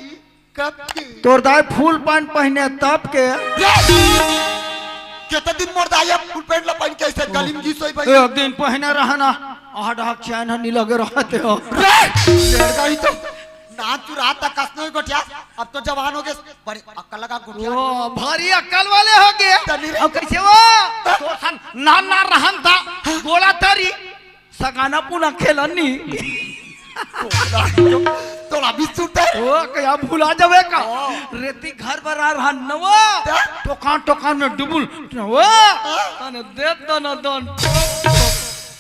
कब के? तोर दाई full pant पहिने तब के। केते दिन मोर दाई अब full pant ला पहिन के अइसे गली में घिसोई भाई? एक दिन पहिने रहना, आहा डहक चैन ह नी लगे रहते हो। रे! लड़का ही तो नाच चुरा था, कसनो ही गोठिया, अब तो जवान हो गए, बड़े अक्कल लगा गोठिया। ओ, भारी अक्कल वाले हो गए। तनी रे। अब कइसे वो? तोर सन नान नान रहन था, गोला तरी। सगाना पुना खेलन नी। तोला भी सुते। ओ, कया भुला जाबे का? ओ। रेती घर बर आ रहा नवा। क्या? टोकान, टोकान में डुबुल। नवा। हाँ। अने दे दन दन।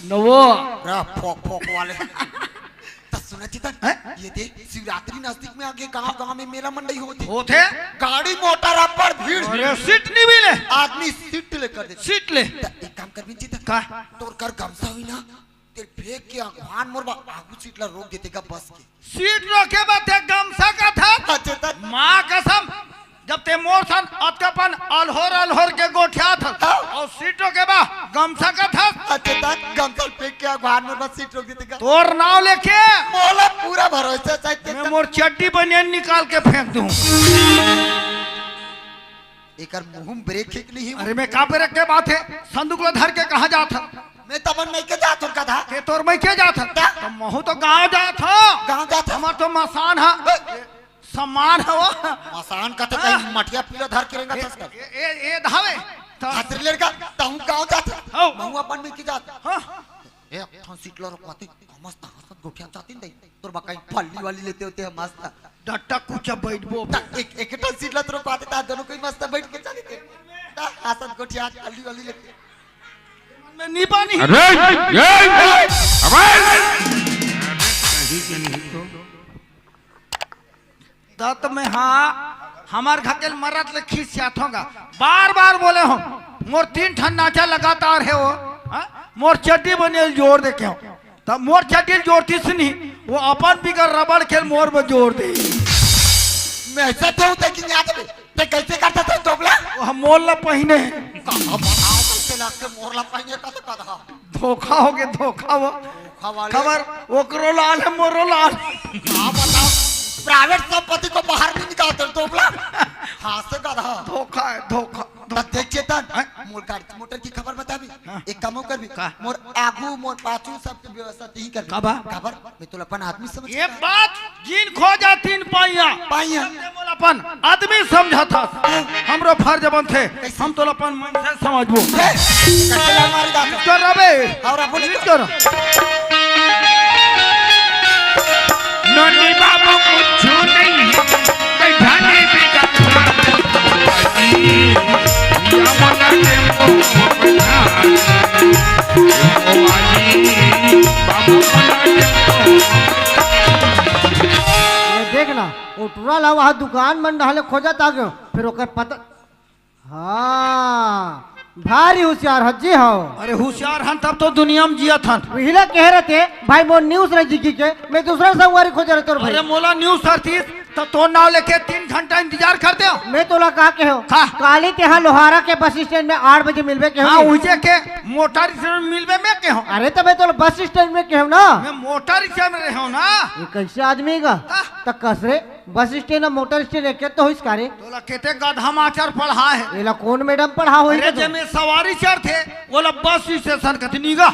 नवा। रा फोक फोक वाले। त सुना चेतन, हैं? ये दे, शिवरात्रि नजदीक में आगे, गांव गांव में मेला मंडई होथे। होथे? गाड़ी मोटर अब्बड़ भीड़। अरे, सीट नहीं मिले। आदमी सीट ले कर दे। सीट ले। त एक काम कर बिन चेतन। का? तोर कर गमछा होही ना, तेला फेंक के अगवान मोर बा-, आगू सीट ला रोक देते का बस के। सीट रोके बर ते गमछा कथस? हाँ, चेतन। माँ कसम, जब ते मोर सन अतकापन अलहोर अलहोर के गोठियाथस, हाँ। अउ सीट रोके बर गमछा कथस? हाँ, चेतन, गमछा ल फेंक के अगवान मोर बा सीट रोक देते का। तोर नाव लेके मोला पूरा भरोसा हे, चेतन। मैं मोर चड्डी बनियान निकाल के फेंक दूं। एकर मुंह में ब्रेक हे कि नहीं? अरे मैं का ब्रेक के बात हे, संदूक ला धर के कहाँ जात हस? मैं तमन मइके जात हूँ, गधा। के तोर मइके जात हस? का? त महूँ तो गाँव जात हूँ। गाँव जात हस? हमर तो मसान ह। ए! सम्मान ह वो। मसान कथे हाँ। कहीं मटिया पीला धर के रेंगत हस का? ए, ए, ए धावे। त हाथ रे लड़का, तहूँ गाँव जात हस? हौ। महूँ अपन मइके जात हूँ। हाँ। ए, एक ठन सीट ला रोकवाते, मस्त हाथ गोठिया जातिन दई। तोर बकाई फल्ली वाली लेते होते हैं मस्त। डट्टा कुचा बैठबो। त एक, एक ठन सीट ला तो रोकवाते, त दोनों कोई मस्त बैठ के चली थे। त हाथ गोठिया फल्ली वाली लेते। मैं नी पानी। अरे, ए, ए, अबे! कहीं के नहीं तो। दत्त में हाँ, हमर घर के मरत ले खिसियात हों गा। बार बार बोले हों, मोर तीन ठन नाचा लगातार हे वो, हाँ? मोर चड्डी बनियान ल जोर दे के हों। तब मोर चड्डी ल जोरतिस नहीं, वो अपन बिगर रबड़ खेल मोर में जोर दे। मैं ऐसा तो हूँ, लेकिन याद में, ते कैसे करता था तोबला? वो हम मोर ला पहिने। कहाँ बताओ, कैसे लगते मोर ला पहिने का तो कहा। धोखा हो गया, धोखा वो। धोखा वाले। खबर ओकरो लाल है, मोरो लाल। का बताओ, private संपत्ति को बाहर नहीं निकालते तो बोला। हाँ से गधा। धोखा है, धोखा, तो धोखा। देख चेतन, हैं? मोर गाड़ी मोटर की खबर बता भी। हाँ। एक काम अउ करबे, का? मोर आगू, मोर पाछू, सबके व्यवस्था तहीं करबे। काबर? काबर? मैं तोला अपन आदमी समझ ये के बात जिन खोजा तीन पाइया। पाइया। ते मोला अपन आदमी समझथस। हाँ। हमरो फर्ज बनथे। कैसे? हम तोला अपन मनसे समझबो। ए, कइसे ला मारी बात? कर रबे। अउ अपन कर। नोनी बाबू कुछु नहीं, बैठा नहीं बिगड़। ये देख ना, वो टुरा ला वहाँ दुकान मन डहले खोजत आ गयो, फिर ओकर पता। हाँ, भारी हुसियार हस जी हो। अरे हुसियार हन तब तो दुनिया में जियत हन। उही ला कहे रहिते, भाई मोर news रही जी के, मैं दूसरा संगवारी खोजे रहितेंव भाई। अरे मोला news सरतीस त तोर नाव लेके तीन घंटा इंतजार कर देंव। मैं तोला का कहेंव? का? काली तेहा लोहारा के बस स्टैंड में आठ बजे मिलबे के हाँ, होही। उहिजे के मोटर स्टैंड में मिलबे मैं कहेंव। अरे त मैं तोला बस स्टैंड में कहेंव ना। मैं मोटर स्टैंड में रहेंव ना। ये कइसे आदमी गा? का? त कस रे, बस स्टैंड अउ मोटर स्टैंड एके तो होइस का रे? तोला केते गधा मास्टर पढ़ा हे? एला कोन मैडम पढ़ा होही अरे, गा तो? जेमे सवारी चढ़थे, ओला बस स्टेशन कथे नी गा।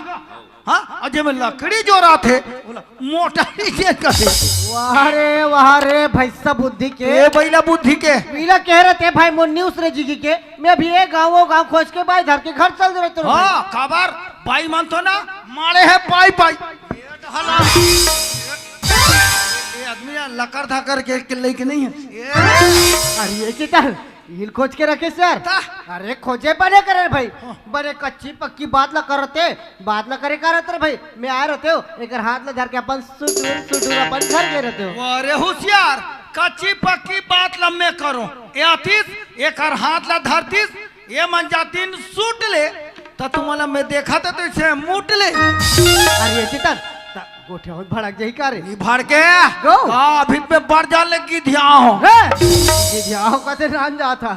हाँ, अउ जेमे लकड़ी जोराथे, ओला मोटर स्टैंड कथे। वाह रे, वाह रे, भैंसा बुद्धि के। ए बइला बुद्धि के। पीला कहे रहिते भाई, मोर news रही जी के, मैं अभी ये गाँव, वो गाँव खोज के बाई धर के घर चल दे रहितेंव। हाँ, काबर? बाई मन तो ना, मारे हे पाई पाई। ये ढला। ये आदमी यहाँ लकर धाकर के, के लेके नहीं है। ये अरे ये चीता, हिल खोज के रखे सर। ता। अरे खोजे बने करे रे भाई, हाँ। बने कच्ची पक्की बात ला करते, बात ला करे करत रे भाई। मैं आए रहितेंव, एकर हाथ ला धर के अपन सुटुर सुटुर अपन घर गे रहितेंव। अरे हुसियार, कच्ची पक्की बात ला मैं करों। ए आतिस, एकर हाथ ला धरतिस, ये मन जातिन सूट ले, त तुमला मैं देखत हंव तइसे मुट ले। अरे ये चेतन, त गोठिया होत भड़क जाही का रे? नी भड़के। गो। का अभी मैं बड़ जान ले गिधिया हो। हे, गिधिया हो कथे नान जात हे।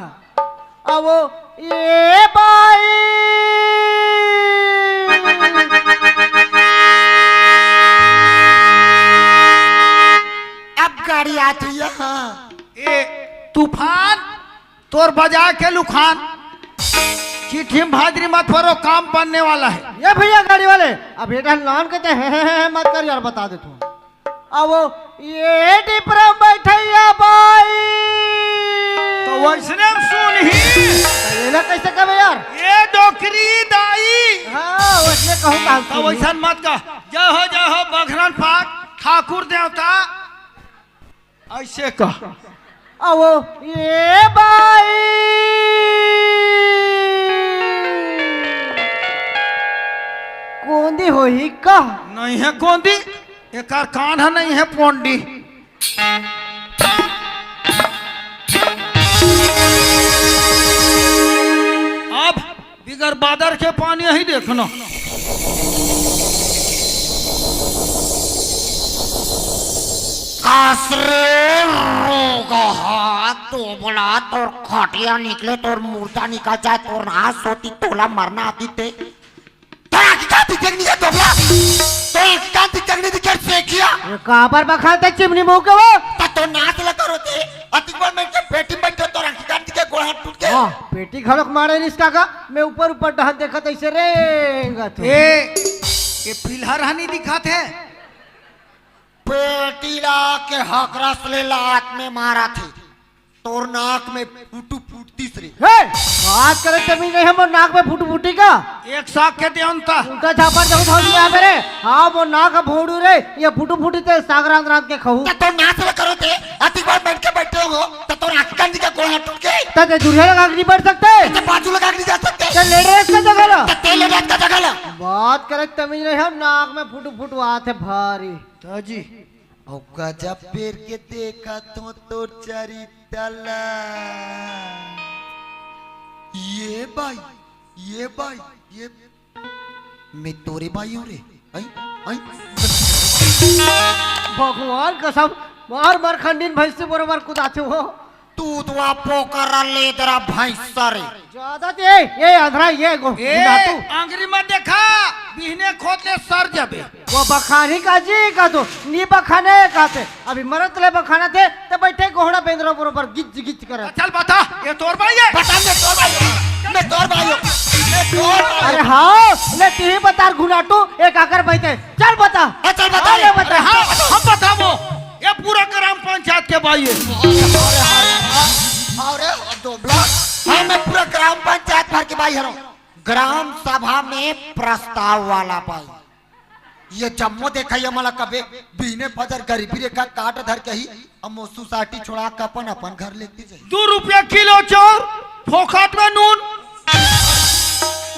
अब वो, ए बाई। अब गाड़ी आती है, हाँ। ए तूफान, तोर बजा के लुखान, चिट्ठी में भाजरी मत परो, काम बनने वाला है। ये भैया गाड़ी वाले, अब ये नान के ते हे, हे, हे, हे मत कर यार, बता देथंव। अब वो ये डिपरा बैठैया बाई। त वइसने में सुनही। त एला कइसे कबे यार? ये डोकरी दाई। हाँ, वइसने कहूँ त हम त सुनही। वइसन मत कह। जय हो, जय हो, बघरन पाक, ठाकुर देवता। अइसे कह। अब वो ये बाई। कोंदी होही का? नहीं है कोंदी, एकर कान ह नहीं है पोंडी। अब बिगर बादर के पानी यही देखना। कासरे रोगहा, तोबला, तोर खटिया निकले, तोर मुर्दा निकल जाए, तोर नास होती, तोला मरना आती ते। तोर आँखी कान दिखे नहीं है, तोबला? तोर आँखी कान दिखे नहीं दिखे, सेखिया? ये काबर बखान ते चिमनी मुँह के वो? त तोर नास लकर होते, अतिक बार मैं के पेटी में बैठे, तोर आँखी कान दिखे, गोड़ हाथ टूट के। हाँ, पेटी घलोक मारे निस का, मैं ऊपर ऊपर डहन देखत ऐसे रेंगत हूँ। ए, ये पिलहर हनी दिखत हे? पेटी ला के हकरस ले लात में मारा थे। तोर नाक में फुटू फुटतीस रे। हे, बात करे तमीज नहीं है, मोर नाक में फुटू फुटी का? एक साग के देन ता। उल्टा झापड़ जाऊँ था उसमें यहाँ मेरे। हाँ, मोर नाक है भोड़ू रे, ये फुटू फुटी ते साग रांध रांध के खाऊ। त तोर नास लकर होते, अतिक बार बैठ के बैठे हो, त तोर आँखी कान दिखे, गोड़ हाथ टूट के। त ते दूरिया लगा के नहीं बैठ सकते। त बाजू लगा के नहीं जा सकते। ते लेट रहे इसका जगह ला। त ते लेट रहे इसका जगह ला। बात करे तमीज नहीं है, नाक में फुटू फुटू आत हे भारी। ताजी। अउ गजब पेर के देखत हों तोर चरित्तर ला। ये बाई, ये बाई, ये मैं तोरे बाई हों रे। आई, आई। भगवान कसम, मार मार खंडीन भैंसी बरोबर कुदाथे हो। तू तो आप पोकर ले दरा भैंसा रे। ज्यादा ते, ये अधरा, ये गो, ए, बिना तू। आंगरी मत देखा, बिहने खोद ले सर जबे। वो बखानी का जी का तो, नी बखाने का ते। अभी मरत ले बखाना थे, त बैठे गोहड़ा बेंदरा बरोबर गिच गिच करत। चल बता, ये तोर बाई है? बता, मैं तोर बाई हूँ। मैं तोर बाई हूँ। अरे हाँ, ले तिही बता घुनाटू, ए काकर बाई ते। चल बता। हाँ, चल बता हाँ, रे। ले बता। अरे हाँ, हम बताबो। ये पूरा ग्राम पंचायत के बाई हे। अरे, अरे, अरे, दोबला। हाँ, मैं पूरा ग्राम पंचायत भर के बाई हरंव। ग्राम सभा में प्रस्ताव वाला बाई। ये जम्मो देखइया मन ला कबे बिहने फजर गरीबी रेखा कार्ड धर के ही, अउ मोर सोसाइटी छोड़ा के अपन, अपन घर लेके जाही। दू रुपया किलो चाउर, फोकट में नून।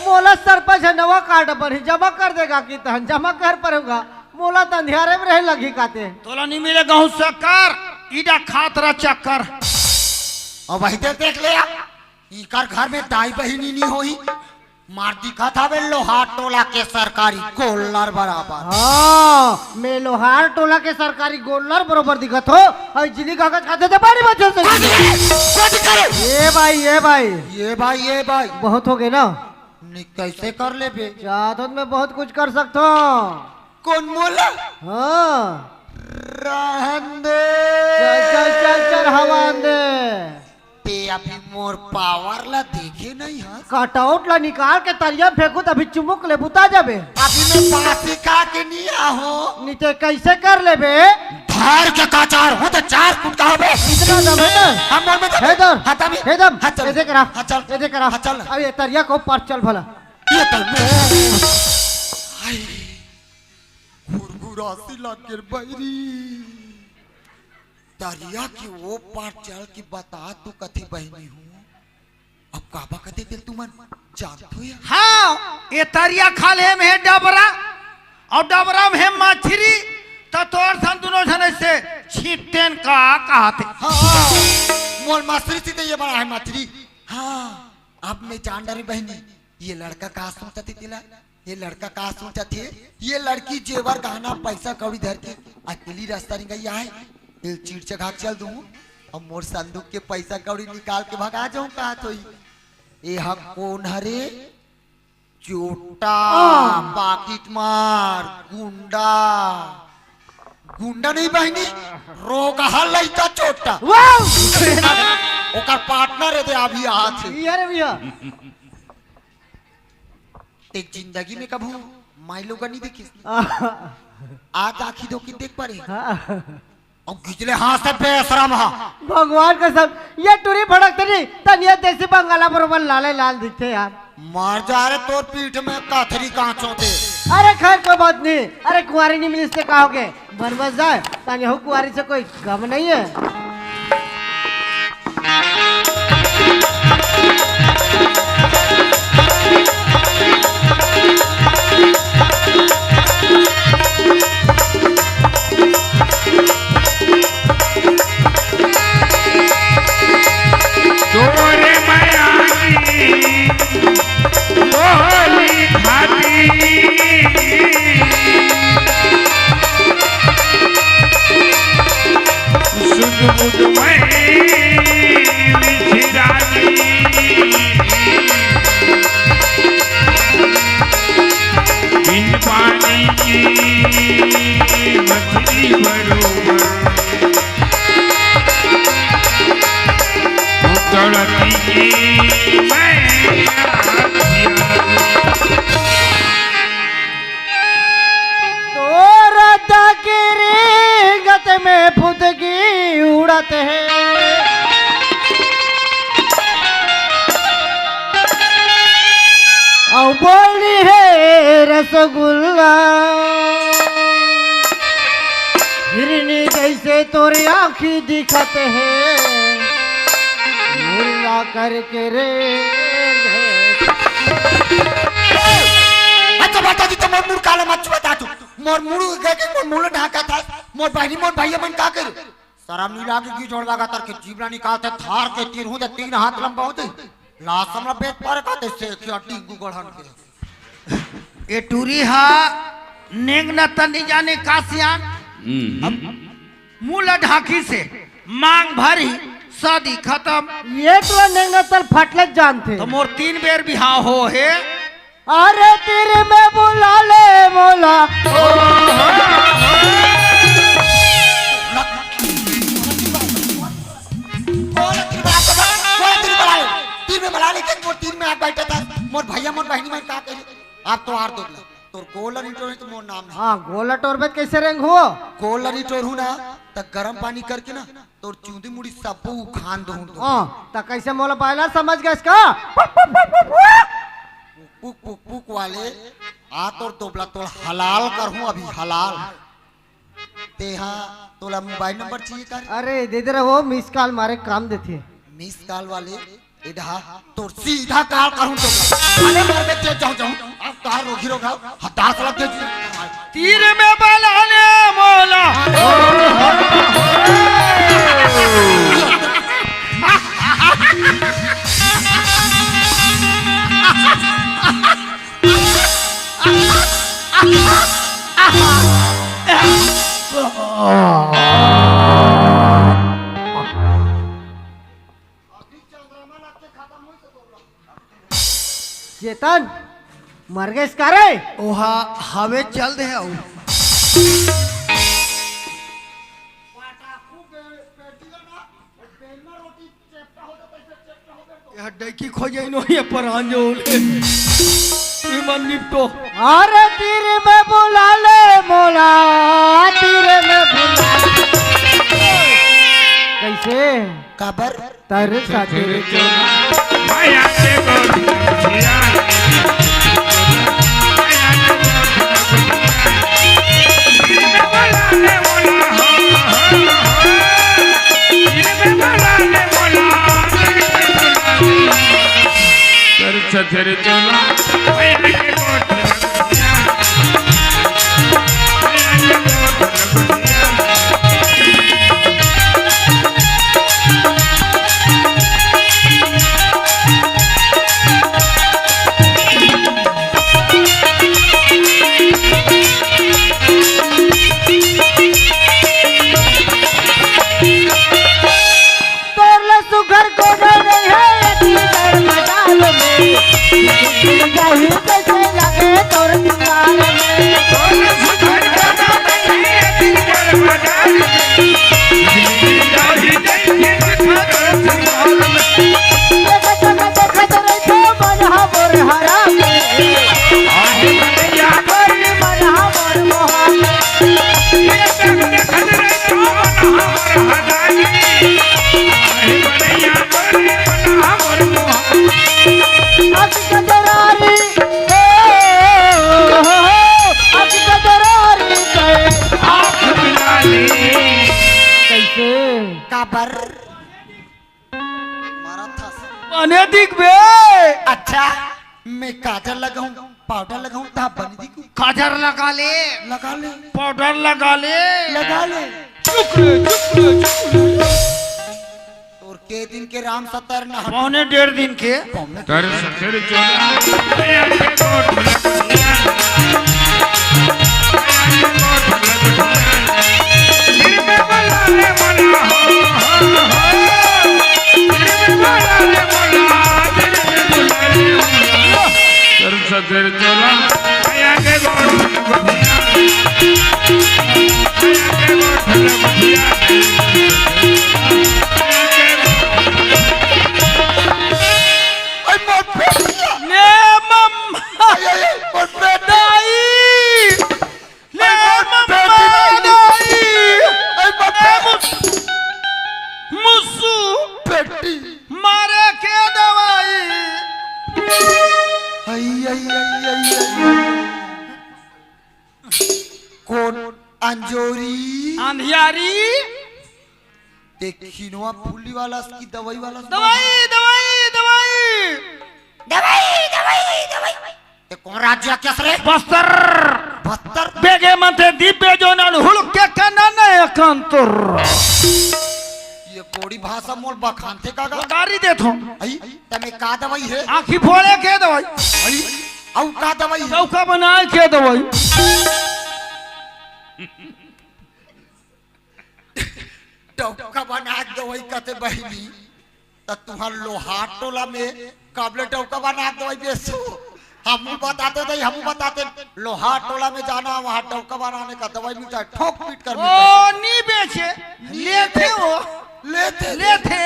मोला सरपंच ह नवा कार्ड बनही, जमा कर देगा कि तहन जमा कर पड़ेगा। मोला त अंधियारे में रहे लगही काते। तोला नहीं मिले गहूं शक्कर, इडा खात रह चक्कर। अब वही दे देख ले आप, इकर घर में दाई बहिनी नहीं होही। मार दिखत हवे लोहार टोला के सरकारी गोल्लर बराबर। हाँ, मैं लोहार टोला के सरकारी गोल्लर बरोबर दिखत हो। अउ जिनी कागज खाते थे पानी बच्चों से। कथी करे? कथी करे? ये भाई, ये भाई। ये भाई, ये भाई। बहुत हो गए ना। नहीं, कैसे कर लेबे? चाहत हो तो मैं बहुत कुछ कर सकता हूँ। कौन मोला? हाँ। रहन दे। चल, चल, चल, चल, हवा दे। ते अभी मोर पावर ला देखे नहीं हस? कटआउट ला निकाल के तरिया फेंकू त अभी चुमुक ले बुता जाबे। अभी मैं बासी खा के नहीं आहो। नहीं ते कैसे कर लेबे? धार के काचार हो तो चार फुट का होबे। इतना दम है ना? हम मोर में तो है दम। हाँ, तभी। है दम। हाँ, चल। ये देख रहा। हाँ, चल। ये देख रहा। हाँ, चल। अब ये तरिया को पार चल भला। ये तो मैं। हाय। घुरघुरासी लाग गे बहिरी। तरिया के ओ पार चल के बता तू कथी बहिनी हूँ। अब काबा कथे तेल तुमन जानत हो या? हाँ, ये तरिया खाल हे में हे डबरा, अउ डबरा में हे मछरी, त तोर सन दुनों झन से छिपतेन का कहते। हाँ, मोर मछरी थी तो ये बड़ा है मछरी। हाँ, अब मैं जान डरे बहिनी, ये लड़का का सोचत हे तेला? ये लड़का का सोचत हे? ये लड़की जेवर गहना पैसा कौड़ी धर के अकेली रास्ता निकल आए। ये चिड़चघा चल दूँ, अब मोर संदूक के पैसा कौड़ी निकाल के भगा जाऊं का तो ही। ये हा कौन हरे? चोटा, आ। पाकिट मार, गुंडा। गुंडा नहीं बहिनी, रोगहा लइका चोटा। वाह! ओकर पार्टनर हे दे अभी आज। ये रे भैया। ते जिंदगी में कभू माई लोग नहीं देखिस? आ। आज आँखी धो के देख पा रहे। हाँ। अब खिचले हाथ से बेशरम हा। भगवान कसम, ये टुरी भड़कथे नहीं, तन ये देसी बंगाला बरोबर लाले लाल दिखथे यार। मर जा रे, तोर पीठ में कथरी कांच होते। अरे खैर, कोई बात नहीं। अरे कुंवारी नहीं मिलिस ते का होगे, बनबस जाए, तन यहू कुंवारी से कोई गम नहीं है। तोरे मया की बोली खाती सुध बुध में विछिरानी। बिन पानी की मछली बरोबर उतरती की मैं तोर तकरी गत में फुदकी उड़त हे। अउ बोली हे रसगुल्ला, हिरनी जैसे तोर आँखी दिखत हे, मुल्ला करके रे। अच्छा बता दी तो मैं मुर्गा ले मत बता तू। मोर मुड़ गए के मोर मुड़ ढाका था। मोर बहनी मोर भैया मन का करू? शरम नहीं लागे कि जोड़ लगा तर के जीवना निकालते थार के तीर हूँ ते तीन हाथ लंबा होते। लाश हमरा बेच पारे का ते से क्या डिंगू गढ़न के। ए टूरी हा नेंग न तनी जाने का सियान। हम्म। अब मुंह ला ढाकी से मांग भरी शादी खत्म। ये तो नेंग न तल फटलत जानते। तो मोर तीन बेर बिहाव हो हे। अरे तीर में बुला ले मोला। तीर में बुला ले, तीर में बुला ले, तीर में हाथ बैठा था। मोर भइया, मोर बहिनी मन का कही, अब तोहार दोगला, तोर गोल ल नइ टोरहूं त मोर नाम नहीं। हाँ, गोल ल टोरबे त कइसे रेंगहू? गोल ल नइ टोरहूं ना, त गरम पानी करके ना, तोर चूंदी मुड़ी सब्बो उखान दूहूं तो। हाँ, त कइसे मोला बायलर समझ गेस का? पुक पुक पुक पुक वाले, आ तोर दोबला तोर हलाल करहूं अभी, हलाल। तेहा, तोला मोबाइल नंबर चाहिए का रे? अरे, दे दे रहो, मिस कॉल मारे काम देथे। मिस कॉल वाले, एडहा, तोर सीधा कॉल करहूं तो। अरे, मर बे, तेज जाऊं, जाऊं। अब कहा रोगी रोग है, हताश लग गए जी। तीर में बलाले मोला। चेतन, मर गेस का रे? ओहा हवे चल दे अउ। यह डैकी खो जाई नो, ये परान जो ले। ये मन निपटो। अरे तीर में बुला ले मोला, तीर में बुला ले। कइसे? काबर? तर साथे रे चोला। तोर ले सुघर कोनो नइ हे, एती दर मजाल में। जाही कइसे लगे तोर सिंगार में। देखत, देखत रहिथे मन ह मोर हरा में। मन ह मोर मोहा में। अति कजरारी, ओ, अति कजरारी के आँख मिला ले। कइसे? काबर? मारा था। बने दिखबे। अच्छा, मैं काजर लगाऊं, पाउडर लगाऊं, तब बने दिखूं। काजर लगा ले। लगा ले। पाउडर लगा ले। लगा ले। चुप रे, चुप रे, चुप रे। तोर के दिन के राम सत्तर ना। पौने डेढ़ दिन के। पौने कर सकर चोला। सजर चोला, आया के गोड़, आया के गोड़, आया के गोड़। अरे मोर बेटिया। ले मम्मा। अरे, अरे, मोर बेटी। दाई। ले मम्मा दाई। ए, ए, मुस-, मुसु। बेटी। मारे के दवाई। आई, आई, आई, आई, आई। कौन अंजोरी? अंधियारी। ते खिनवा फुल्ली वाला की दवाई वाला? दवाई, दवाई, दवाई। दवाई, दवाई, दवाई। ते कौन राज्य के हस रे? बस्तर। बस्तर? बेगे मन ते दीपे जो नल हुलक के कना ने कंतुर। ये कोड़ी भाषा मोल बखानथे का गा? गारी देथो। आई, तमे का दवाई हे? आँखी फोड़े के दवाई। आई, अउ का दवाई हे? डौका बनाए के दवाई। डौका बना के दवाई कथे बहिनी, त तुहर लोहार टोला में कब ले डौका बना के दवाई बेचहू? हमू बताते दई, हमू बताते, लोहार टोला में जाना, वहाँ डौका बनाने का दवाई मिलता है, ठोक पीट कर मिलता है। ओ, नी बेचे, लेथे ओ। लेथे। लेथे,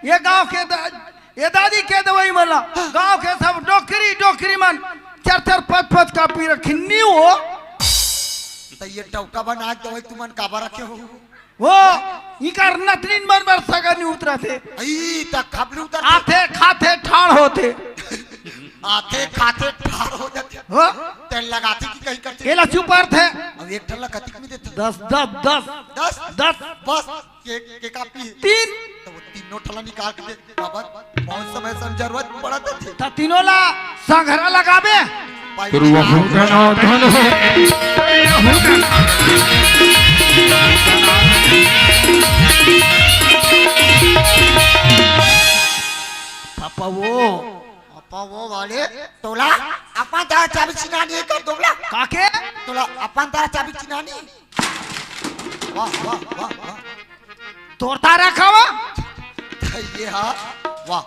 ये गाँव के द-, ये दादी के दवई मन ला, गांव के सब डोकरी, डोकरी मन चार चार पांच पांच कापी रखिन नी हो। त ये डौका बना के दवई तुमन काबर रखे हो? हो, इकर नतनीन मन बर सगा नी उतरथे। अई, त खपली उतर आथे, खाथे, ठाड़ होथे। आथे, खाथे, ठाड़ हो जाथे। हो। तेल लगाथे कि कहीं करथे? एला चुपारथे। अब एक ठन ला कतिक में देथे? दस, दस, दस। दस? दस। बस, के, के कापी? तीन। त वो तीनों ठन ला निकाल के दे। बाबा, बहुत समय से जरूरत पड़त हे। त तीनों ला संघरा लगाबे। भाई, रुआ हो गना धन हो। पापा वो। पापा वो वाले, तोला अपन तारा चाबी चिनानी कर दोगला। काके? तोला अपन तारा चाबी चिनानी। वाह, वाह, वाह, वाह। तोर तारा खावा? ये हा, वाह।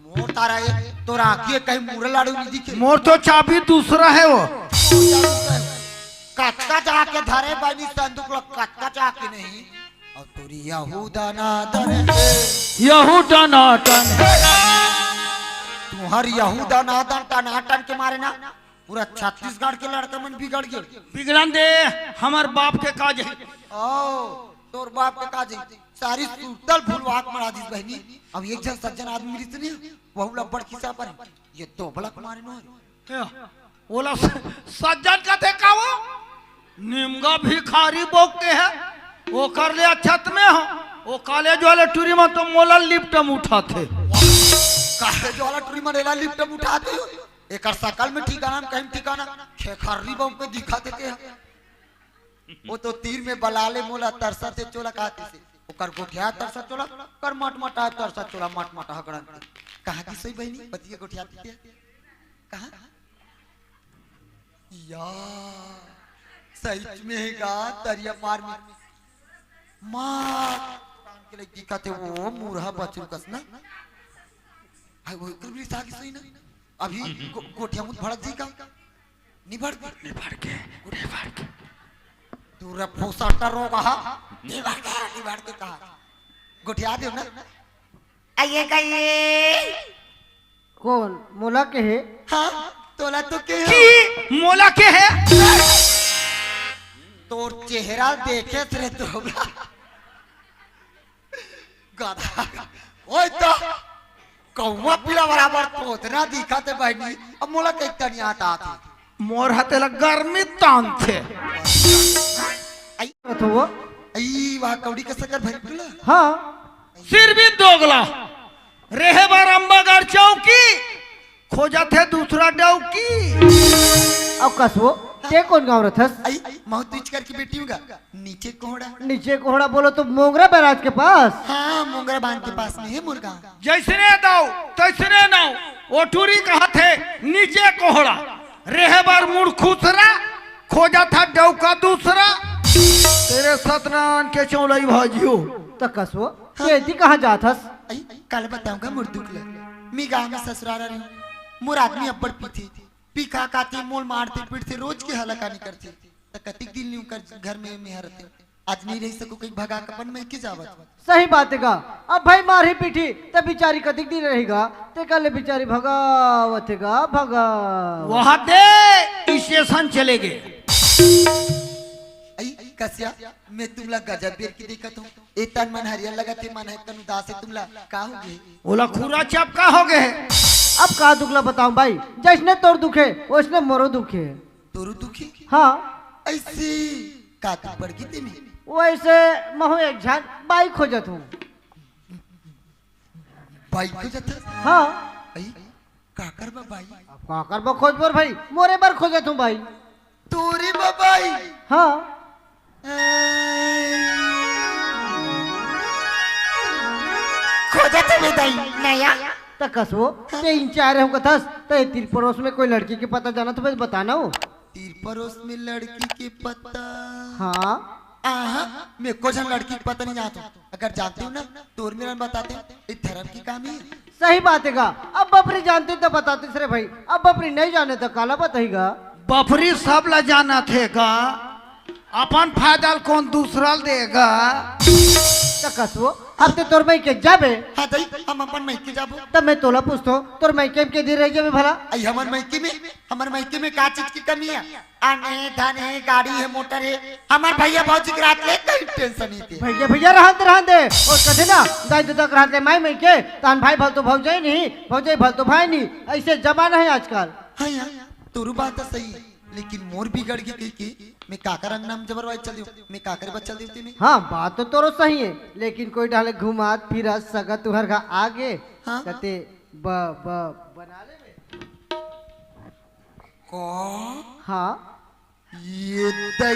मोर तारा ये, तोर आँखी कहीं मुरल आड़ू नहीं दिखे। मोर तो चाबी दूसरा है वो। कतका जाके धरे बनी संदूक ला, कतका जाके नहीं। और तोरी यहूदा नादन है। यहूदा नादन है। तुहर यहूदा नादन टनाटन के मारे ना, पूरा छत्तीसगढ़ के लड़का मन बिगड़ गए। बिगड़न दे, हमर बाप के काज है। ओ, तोर बाप के काज है। सारी सुरतल भुलवा के मरा दिस बहनी। अब एक झन सज्जन आदमी रहिस नहीं, वहू ला बड़ खिसा पर ये दोबला के मारे नो। ए, ओला स-, सज्जन कथे का वो? निमगा भिखारी बउक के है, ओकर ले अच्छा त मैं हो। वो कॉलेज वाले टूरी मन तो मोला लिफ्ट में उठाथे। कॉलेज वाला टूरी मन एला लिफ्ट में उठाथे? एकर सकल में ठिकाना, में कहीं ठिकाना, खेखर्री बउक के दिखाथे के है। वो तो तीर में बलाले मोला तरसा से चोला कहते से। ओकर गोठिया तरसा चोला, कर मटमटा तरसा चोला, मटमटा हगड़न। कहाँ की सोई बहनी? पति के गोठिया पीते। कहाँ? या, सही में हे गा, तरिया पार में। मार, के लगी दिखत हे वो मुरहा बछरू कस ना। हाय, वो एकर भी सागी सोई ना। अभी गो-, गोठिया मुत भड़क जाई का? निभड़ के। निभड़ के, निभड़ के। तू रे फुसटा रोग हा। निभड़ के, निभड़ के कहा। गोठिया देव ना। आइए, आइए। कौन? मोला के हे? हाँ, तोला तो के हो? की मोला के हे? तोर चेहरा देखे रे तो। गधा। ओए तो कौवा पीला बराबर तोतना दिखत हे बहनी। अब मोला के तनिया तात हे। मोर हा तेला गर्मी तानथे। आई। तो वो? आई, वाह, कौड़ी का शक्कर भरी पीला। हाँ। सिर भी दोगला। रहे बर अम्बागढ़ चौकी, खोजत हे दूसरा डौकी। अब कसवो, ते कौन गाँव रथस? आई, महू तुझ करके बेटी हूँ गा। नीचे कोहड़ा। नीचे कोहड़ा बोलो तो मोंगरा बैराज के पास? हाँ, मोंगरा बांध के पास में हे मोर गाँव। जैसने दाऊ, तैसने नाऊ, ओ टूरी कहत हे नीचे कोहड़ा। रहे बर मुड़ खुसरा, खोजत हे डौका दूसरा। तेरे सतनान के चौलाई भाजियो। त कसवो, हाँ। तेती कहाँ जात हस? आई, काल बताऊंगा मोर दुख ल। मी गाँव में ससुरारा रही। मोर आदमी अब्बड़ पीथे। पी खा खाथे, मोल मारथे, पीटथे, रोज के हलाकानी करथे। त कतिक दिन ले उनकर घर में मेहर रथे। आज नहीं रही सको, कहीं भगा के अपन मइके जावत। सही बात हे गा। अब भाई मारही पीटही, त बिचारी कतिक दिन रही गा। ते काले बिचारी भगावत हे गा, भगावत। वहाँ दे स्टेशन चले गए। आई, कसिया, मैं तुमला गजब बेर की देखत हूँ। ए तन मन हरियर लगत हे, मन हे तन उदास हे, तुमला का हो गए? ओला खुरा चप का हो गए? अब का दुख ला बताऊं भाई, जैसने तोर दुख हे, वैसने मोरो दुख हे। तोरो दुख हे? हाँ। ऐसे का दुख बढ़ गई तेमे? वैसे महू एक झन बाई खोजत हूँ। बाई खोजत हस? हाँ। आई, काकर बा बाई? अब काकर बा खोजबो रे भाई, मोरे बर खोजत हूँ भाई। तोरे बा बाई? हाँ। खोजत हवे दाई, नया। त कसवो, ते इंचारे हो कथस, त ए तीर पड़ोस में कोई लड़की के पता जानत हवे त बता ना वो। तीर पड़ोस में लड़की के पता? हाँ। आहा, मैं को झन लड़की के पता नहीं जानत हूँ। अगर जानते हूँ ना, तोर मेरन बताते। ए धर्म की काम हे। सही बात हे गा। अब बपरी जानते त बताते रे भाई, अब बपरी नहीं जाने त काला बताही गा। बपरी सब ला जानत हे गा, अपन फायदा ल कौन दूसरा ल देगा। त कसबो, अब ते तोर मइके जाबे। हाँ दई, हम अपन मइके जाबो। तब मैं तोला पूछथों, तोर मइके में के दिन रह जाबे भला? अई हमर मइके में, हमर मइके में का चीज की कमी हे? अने धने, गाड़ी हे, मोटर हे, हमर भइया भौजी के रहत ले कहीं टेंशन नइ हे। भइया, भइया रहन दे, रहन दे। ओ कथे ना, दाई ददा के रहत ले माई मइके, तहन भाई भल तो भौजाई नहीं, भौजाई भल तो भाई नहीं। अइसे जमाना हे आजकल। हाँ यार, तोरो बात तो सही हे, लेकिन मोर बिगड़ गे कहिके मैं काकर अंगना में जबरवाई चल देंव, मैं काकर बर चल देंव ते में। हाँ, बात तो तोरो सही हे, लेकिन कोई डाहर घुमात फिरत सगा तुँहर घर आगे, हाँ। कते ब-, ब-, बना ले बे। का? हाँ। ये दई।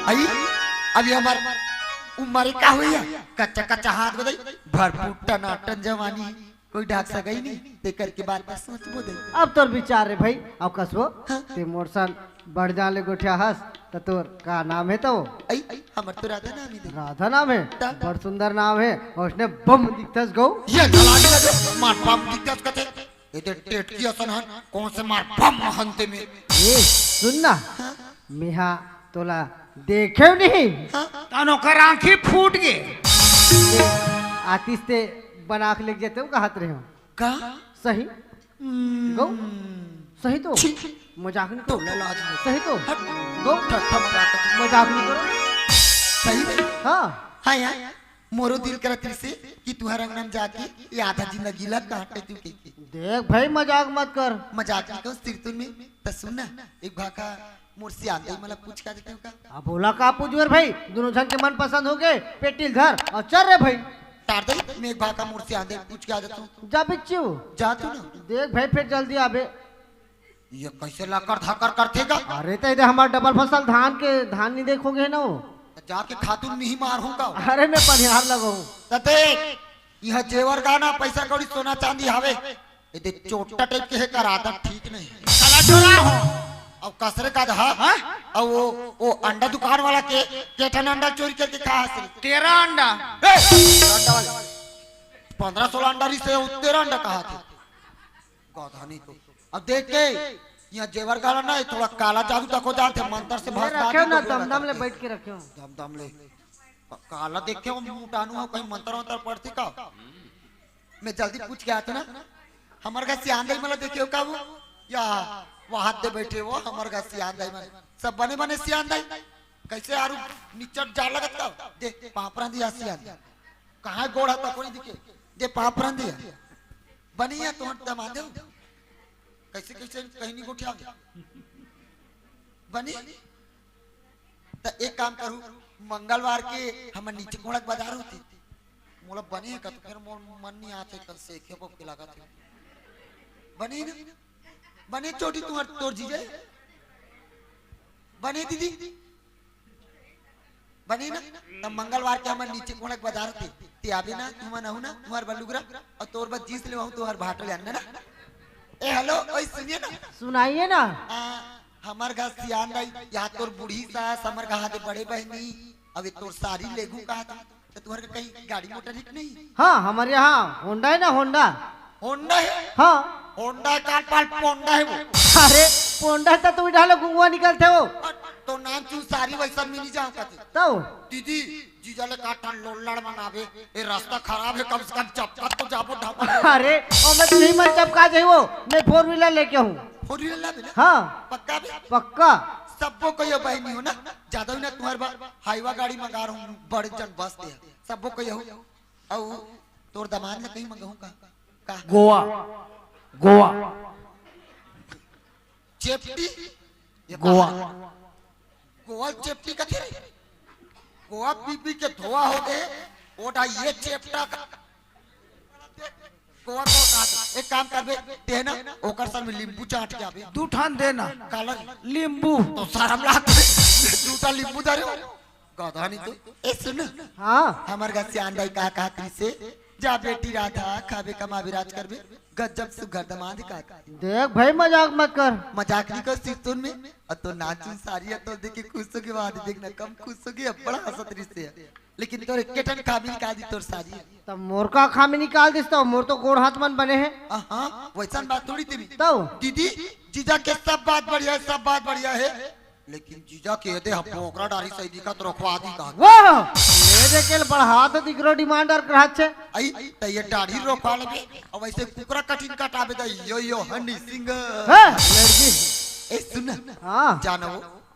अई, अभी हमर उमर का होइया? कच्चा कच्चा हाथ बदई, भरपूर टनाटन जवानी, कोई ढाक सगा ही नहीं, ते करके बात का सोच बो दई। अब तोर विचार रे भाई, अब कसबो, हाँ। ते मोर सन बढ़ जान ले गोठिया हस, त तोर का नाम हे तो? अई, हमर तो राधा नाम हे दई। राधा नाम हे? त? बड़ सुंदर नाम हे, अउ ओइसने बम दिखथस गो। ये नलागी लगे, मार बम दिखथस कथे। एदे टेटकी असन हन, कोन से मार बम हन ते में। ए, सुन ना, हाँ? मेहा तोला देखेंव नहीं। हाँ? तहन ओकर आँखी फूट गे। ए, आतिस ते बना के लेके जातेंव कहत रहेंव। का? सही? हम्म। गो? सही तो? छी। मजाक नहीं करो। तोला लाज नहीं। सही तो? हट। गो? ठट्ठा मजाक कर। मजाक नहीं करो। सही में? हाँ। हाँ यार। मोरो दिल करत रिहिसे कि तुँहर अंगना में जाके ये आधा जिंदगी ला काटतेंव कहिके। देख भाई, मजाक मत कर। मजाक नहीं कर, सिरतुन में। त सुन ना, एक भाखा मोर सियान दई मन ला पूछ के आ जातेंव का? अब बोला का पूछबे रे भाई, दूनों झन के मन पसंद होगे, पेटी ल धर अउ चल रे भाई। टार दई, मैं एक भाखा मोर सियान दई पूछ के आ जातेंव। जा बिच्चू। जा तू ना। देख भाई, फेर जल्दी आबे। ये कइसे लकर धकर करथे गा? अरे त एदे हमर डबल फसल धान के, धान नइ देखोगे ना वो। त जाके खातू नहीं मारहूँ का? अरे मैं पनिहार लगहूँ। त देख, इहाँ जेवर गहना, पैसा कौड़ी, सोना चांदी हावे। एदे चोट्टा टाइप के हे, कर आदत ठीक नहीं हे। साला चोरा हो। अब कसरे का दहा? हाँ? अब वो, वो अंडा दुकान वाला के, के ठन अंडा चोरी करके खा हस रे? तेरह अंडा। ए, अंडा वाला। पन्द्रह सोलह अंडा रिहिसे, वो तेरह अंडा कहाथे। गधा नहीं तो। अब देख के, इहाँ जेवर गहना ना, थोड़ा काला जादू तको जानथे, मंतर से ये भस्म रखेव ना, दमदम ले बइठ के रखेव। दमदम ले। काला देखे हो, मुटानू हो, कहीं मंतर वंतर पढ़थे का? मैं जल्दी पूछ के आतेंव ना। हमर घर सियान दई मन ला देखे हो का वो? या वहाँ दे बइठे हो, हमर घर सियान दई मन। सब बने बने सियान दई। कइसे आरू निचट जा लगत का? दे, पाँव परन दे सियान दई। कहाँ गोड़ हे तको नइ दिखे? दे पाँव परन दे। बने हे तुँहर दमाद हो? कइसे कइसे कहीं नहीं गोठियाओ। बने? त एक काम करहू, मंगलवार के हमर नीचे कोड़क बाजार होथे। मोला बने हे का, त फेर मोर मन नइ आथे, कल से खेबो के लागत हे। बने ना? बने चोटी तुँहर, तोर जीजा? बने दीदी? बने ना? त मंगलवार के हमर नीचे कोड़क बाजार होथे। ते आबे ना, तुमन आहू ना, तुँहर बर लुगरा, अउ तोर बर जींस लेवाहूँ, तुँहर भाटो ले आना ना। ए, हेलो, ओए सुनिए ना। सुनाइए ना। आ, हमर घर सियान दई, या तोर बूढ़ी सास, हमर घर दे बड़े बहिनी, अबे तोर सारी लेगू कहा था, त तुँहर के कहीं गाड़ी मोटर हे कि नहीं? हाँ, हमर यहाँ Honda हे ना, Honda। Honda हे? हाँ। Honda काल पाल पोंडा हे वो। अरे, पोंडा त तू डालो गुंगवा निकलथे वो। तो नानचुन सारी वइसन मिली जाव कथे। तउ? दीदी, जीजा ले का ठन लोल्लड़ मनाबे, ए रस्ता खराब हे, कम से कम चपका तो जाबो ढाबा। अरे, ओमे तो नहीं मन चपका जाई वो, मैं four wheeler लेके आहूँ। Four wheeler लाबे ना? हाँ। पक्का बे? पक्का। सब्बो कहियो बहिनी हो ना, जादा ही ना तुँहर बर Hiva गाड़ी मंगा रहूँ, बड़े जन बस दे। सब्बो कहियो। अउ तोर दमाद ला कहीं मंगाहूँ का? का? गोवा, गोवा। चेपटी? ये गोवा। कहाँ? गोवा चेपटी कथे रे? गोवा पी पी के धोवा होगे, ओटा ये चेपटा का। गोवा को का? एक काम करबे, ते ना, ओकर संग में नींबू चाट के आबे। दू ठन देना। काला? नींबू। तो शरम लागथे। दू ठन नींबू धरे हो। गधा नहीं तो। ए, सुन। हाँ। हमर घर सियान दई का कहत रिहिसे, जा बेटी राधा, खाबे कमाबे राज करबे, गजब सुघर दमाद का। देख भाई, मजाक मत कर। मजाक नहीं कर, सिरतुन में। अउ तोर नानचुन सारी हे, तोला देख के खुश होगे, वहाँ देख ना, कम खुश होगे, अब्बड़ हंसत रिहिसे। लेकिन तोर एके ठन खामी निकाल दिस तोर सारी हे। त मोर का खामी निकाल दिस त, मोर तो गोड़ हाथ मन बने हे। हाँ, वइसन बात थोड़ी तेरी। तउ? दीदी, जीजा के सब बात बढ़िया हे, सब बात बढ़िया हे। लेकिन जीजा के दे हम बोकरा डारी सही दिखत रोकवा दी का। वाह, ले दे के बढ़ा तो दिकरो डिमांड और कराचे। आई, त ये डारी रोकवा लेबे, अब ऐसे कुकरा कटिंग कटाबे दा, यो यो हनी सिंह। हाँ, लड़की। ए, सुन ना। हाँ। जानो,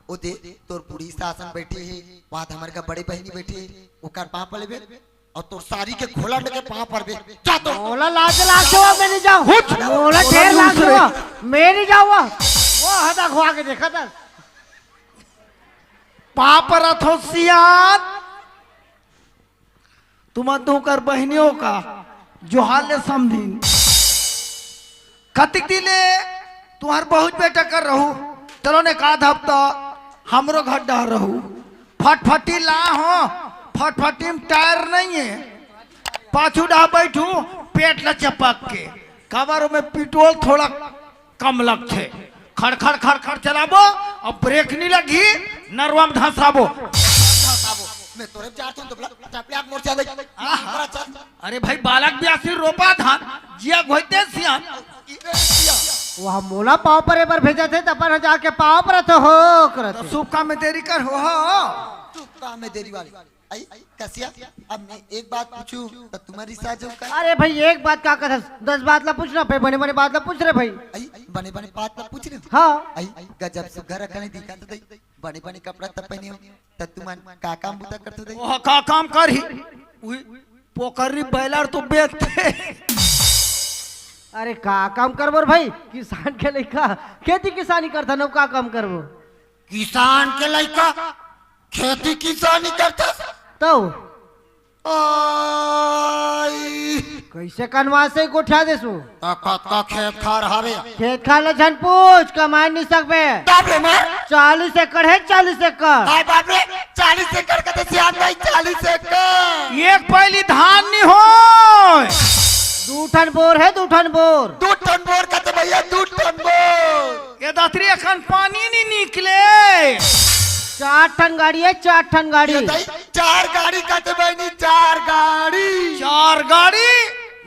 ओ दे, तोर बूढ़ी सासन बैठी हे, वहाँ हमर का बड़े बहिनी बैठी हे, ओकर पाँव पर लेबे, और तोर सारी के खोला लेके पाँव पर बे। जा तो। मोला लाज लाग जावा, मैं नहीं जाऊँ। हुच। मोला मोला ढेर लाज दूसरे। जावा, मैं नहीं जाऊँ। वो हदा खुआ के देखा था। पाँव परत हो सियान। तुमन तो कर बहिनियों का जोहार ले समझिन। कतिक दिन ले तुहर बहुत बेटा कर रहू, चलो ने का हफ्ता हमरो घर डहर रहू। फटफटी ला हो, फटफटी में टायर नहीं है, पाछू डहा बैठू पेट ला चपक के, काबर में पेट्रोल थोड़ा कम लगथे। खड़ खड़ खड़ खड़ चलाबो, अब ब्रेक नहीं लगी, नरवा में धंसाबो। धंसाबो। मैं तोरे चार तुम दुबला टपलिया मोर चले। आहा। अरे भाई, बालक ब्यासी रोपा धान, जिया घोइते सियान। वह मोला पाँव परे बर भेजा थे, तब पर जाके पाँव परत हो करत तो हे। शुभ काम में देरी कर हो, हो। शुभ काम में देरी वाली। आई, कसिया, अब मैं एक बात पूछूं, तो तुम्हारी साथ जाऊं का? अरे भाई, एक बात का कथस, दस बात ला पूछना, पे बने बने बात ला पूछ रे भाई। आई, बने बने बात ला पूछ रहे हो? हाँ। आई, गजब सुघर अकने दिखा तो दई, बने बने कपड़ा तब पहने हो, तो तुमन का काम बुता करते दई? ओह, का काम करही? उई, पोकरी बैलर तो बेचते। अरे का काम करबो रे भाई, किसान के लइका खेती किसानी करथन, अउ का काम करबो? किसान के लइका खेती किसानी करथस? तो आई। कैसे कनवा से गोठिया देसु? त कतका खेत खार हवे? खेत खार ल झन पूछ, कमाए नहीं सकबे। तब ले मार। चालीस एकड़ है, चालीस एकड़। हाय बाप रे, चालीस एकड़ का तो सियान भाई, चालीस एकड़। एक पहली धान नहीं होय। दू ठन बोर है, दू ठन बोर। दू ठन बोर का तो भैया, दू ठन बोर। ये दतरी अखन पानी नहीं निकले। चार ठन गाड़ी है, चार ठन गाड़ी। ये दई, चार गाड़ी कटे बहनी, चार गाड़ी। चार गाड़ी,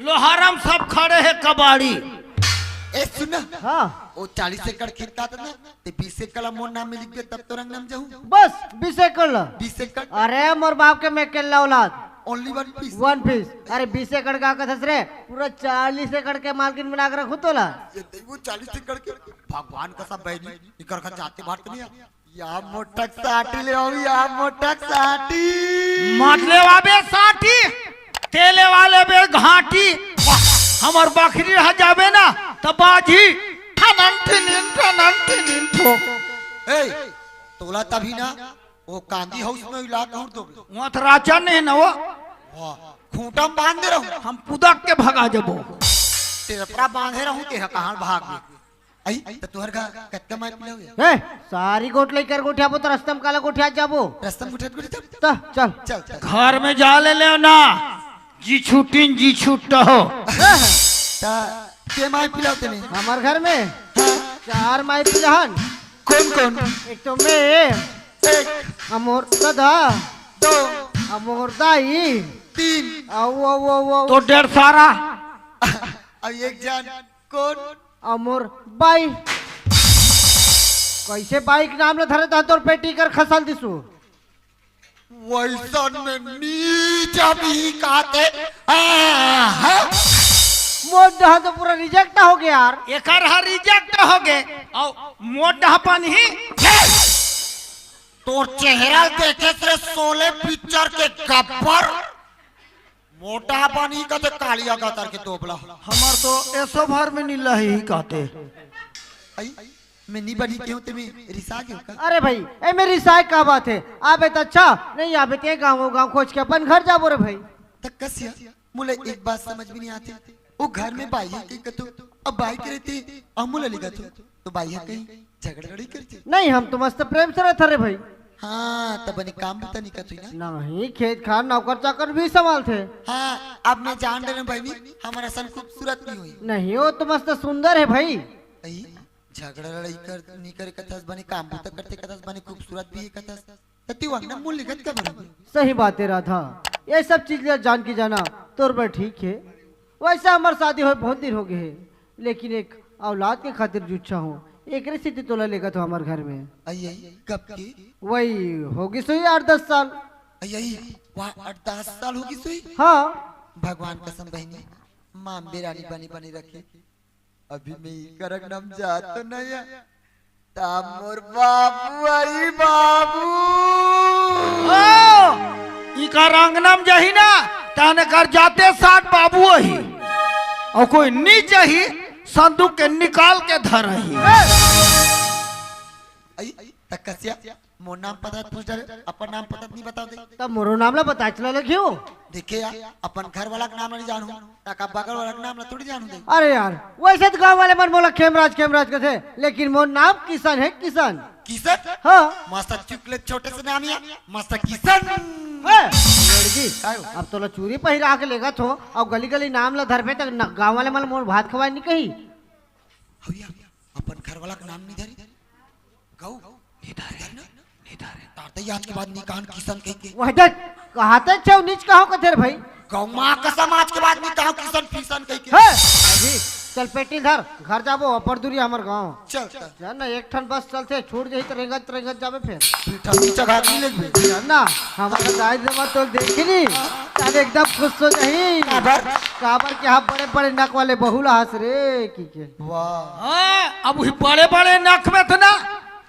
लोहारम सब खड़े है कबाड़ी। ए, सुन ना। हाँ। वो चालीस एकड़ खेत का था ना, ते बीस एकड़ मोर नाम में लिख दे, तब तो रंग नाम जाऊँ। बस, बीस एकड़ ला। बीस एकड़। अरे, मोर बाप के मैं अकेला औलाद। Only one piece। One piece। अरे, बीस एकड़ का कथस रे, पूरा चालीस एकड़ के मालकिन बना के रखू तोला। ये दई, वो चालीस एकड़ के भगवान का सब बहनी, इकर का जाते बात नहीं है। या मोटक साटी ले आओ, या मोटक साटी। मत ले आबे साटी, तेले वाले बे घाटी। हमर बखरी रह जाबे ना, त बाजी ठनन ठिनिन, ठनन ठिनिन ठो। ए, तोला तभी ना, वो कांदी हाउस में इला कहूँ दो। वहाँ तो राजा नहीं ना वो। वाह, खूंटा में बांध दे रहूँ। हम पुदक के भगा जबो। टेपरा बांधे रहूँ, ते कहाँ भाग गए? आई, त तुहर का कतका माई पिलाओ ये? ए, सारी गोठ लेकर गोठियाबो त रस्ता म काला गोठिया जाबो? रस्ता म गोठिया, गोठिया जब? त चल। चल, चल। घर में जा ले लेव ना, जी छुट्टिन, जी छुट्ट हो। त के माई पिलाओ तने? हमर घर में हाँ। चार माई पिलाहन। कौन, कौन? एक तो मैं, एक। अमोर दादा, दो। अमोर दाई, तीन। अउ, अउ, अउ, अउ। तो डेढ़ सारा। अब एक जान कौन? अमोर बाई। कैसे बाई के नाम ल धरे तहन तोर पेटी कर खसल दिसू? वैसन में नी जाबी काते। आहा। मोर डहा तो पूरा reject हो गया यार। एकर हा reject हो गए। और मोर डहा पानी ही। तोर चेहरा देखे से शोले पिक्चर के गब्बर। मोटा पानी का तो कालिया का तर के दोबला। हमार तो एसो भर में नीला ही कहते। आई, मैं नी बनी केहूँ ते मैं रिसा गेहूँ का? अरे भाई, ए मैं रिसाए का बात है? आबे त अच्छा, नहीं आबे ते गाँव गाँव खोज के अपन घर जाबो रे भाई। त कसिया, मोला एक बात समझ में नहीं आते। वो घर में बाई है कहीं कतो, अब बाई के रहते, अमूल अली का तो, तो बाई है कहीं झगड़गड़ी करते। नहीं, हम तो मस्त प्रेम से रहता रे भाई। हाँ, तब बने काम भी तनी करत हुई ना। नहीं, खेत खार नौकर चाकर भी संभालते। हाँ, अब मैं जान डरे भाई, नहीं, हमारा सन खूबसूरत नहीं हुई। नहीं, वो तो मस्त सुंदर है भाई। आई, झगड़ा लड़ाई कर, नहीं करे कथस, बने काम भी तो करते कथस, बने खूबसूरत भी है कथस। तती वंगना मूल लिखत का बने? सही बात है राधा, ये सब चीज ले जान के जाना तोर बर ठीक है। वैसे हमार शादी होए बहुत दिन हो गए है, लेकिन एक औलाद के खातिर जुच्छा हूँ। एकरे सेती तोला लेगत हो हमर घर में। अई, अई, कब के? वही होगिस होही आठ दस साल। अई, अई, वाह, आठ दस साल होगिस होही? हाँ। भगवान कसम बहिनी, माँ बेरानी बनी बनी रखे। अभी मैं इकर अंगना म जात तो नहीं है। ता मोर बाबू आई बाबू। ओ, इकर अंगना म जाही ना, ताने कर जाते साथ बाबू आही। अउ कोई नी जाही, संदूक के निकाल के धरही। अई, त कसिया, मोर नाम पता पूछ डरे, अपन नाम पता नहीं बता दे। तब मोरो नाम ला बता चला लगियो। देखे यार, अपन घर वाला के नाम नहीं जानू, ताका बगल वाला के नाम ला थोड़ी जानू दे। अरे यार, वैसे तो गांव वाले मन मोला खेमराज, खेमराज कथे, लेकिन मोर नाम किशन है, किशन। किशन? हाँ। मस्त चुकले छोटे से नाम या, मस्त किशन। ए, लड़की, काय हो? अब तोला चूरी पहिरा के लेगत हो, अउ गली गली नाम ला धरबे त न-, गांव वाले मन मोर भात खवाए नहीं कही। हविया, अपन घर वाला के नाम नहीं धरी। गऊ, नहीं धरे, नहीं धरे। तारते ही आज के बाद नहीं कहान किशन कह के। वह देख, कहाते छेव नीच कहो कथे रे भाई। गऊ माँ कसम आज के बाद नहीं कहान किशन फिशन कह के। हे, अभी चल पेटी धर, घर जाबो, अपर दूरी हमर गांव। चल, चल। जान ना, एक ठन बस चलथे, छूट जाही त रेंगत रेंगत जाबे फेर। पीठा नीचा घात नहीं लगबे। जान ना, हमारा दाई जमा तो देखी नी, तब एकदम खुश हो जाही। काबर? काबर के हम बड़े बड़े नक वाले बहू ला हंस रे की के। वाह। हाँ, अब वही बड़े बड़े नक में तो ना,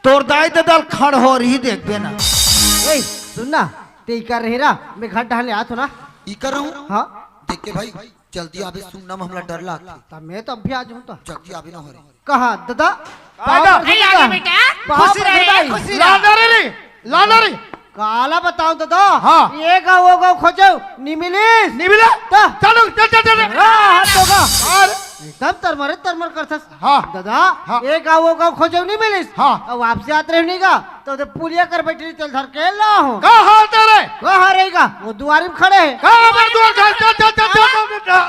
तोर दाई दे दल खड़ हो रही देखबे ना। ए, सुन ना, ते इकर रही रा, मैं घर डहले आत हो ना। इकर रहूं? हाँ। देख के भाई, जल्दी आबे, सुन ना, हमला डर लागथे। त मैं तो अभी आ जाऊं तो। जल्दी आबे ना हो रे। कहा, दादा? पाँव परत नहीं, आगे दादा। बेटा। पाँव खुश परत रहे, दाई। खुश रहे। लाना रे रे, लाना रे। काला बताओ दादा? हाँ। ये गाँव, वो गाँव खोजो, नहीं मिलिस। नहीं मिला? तो? चलो, चल, चल, चल, चल। हाँ, हाँ, तो का? और? एकदम तरमरे तरमर करथस। हाँ। दादा, हाँ। ये गाँव, वो गाँव खोजो, नहीं मिलिस। हाँ। अब वापसी आत रहे नहीं का? तो उधर पुलिया कर बैठी, चल धर के ला हो। कहाँ हाल तेरे? कहाँ रहेगा? वो दुआरी में खड़े हैं। कहाँ हमारे दुआर घर? चल, चल, चल, चल, चल, चल।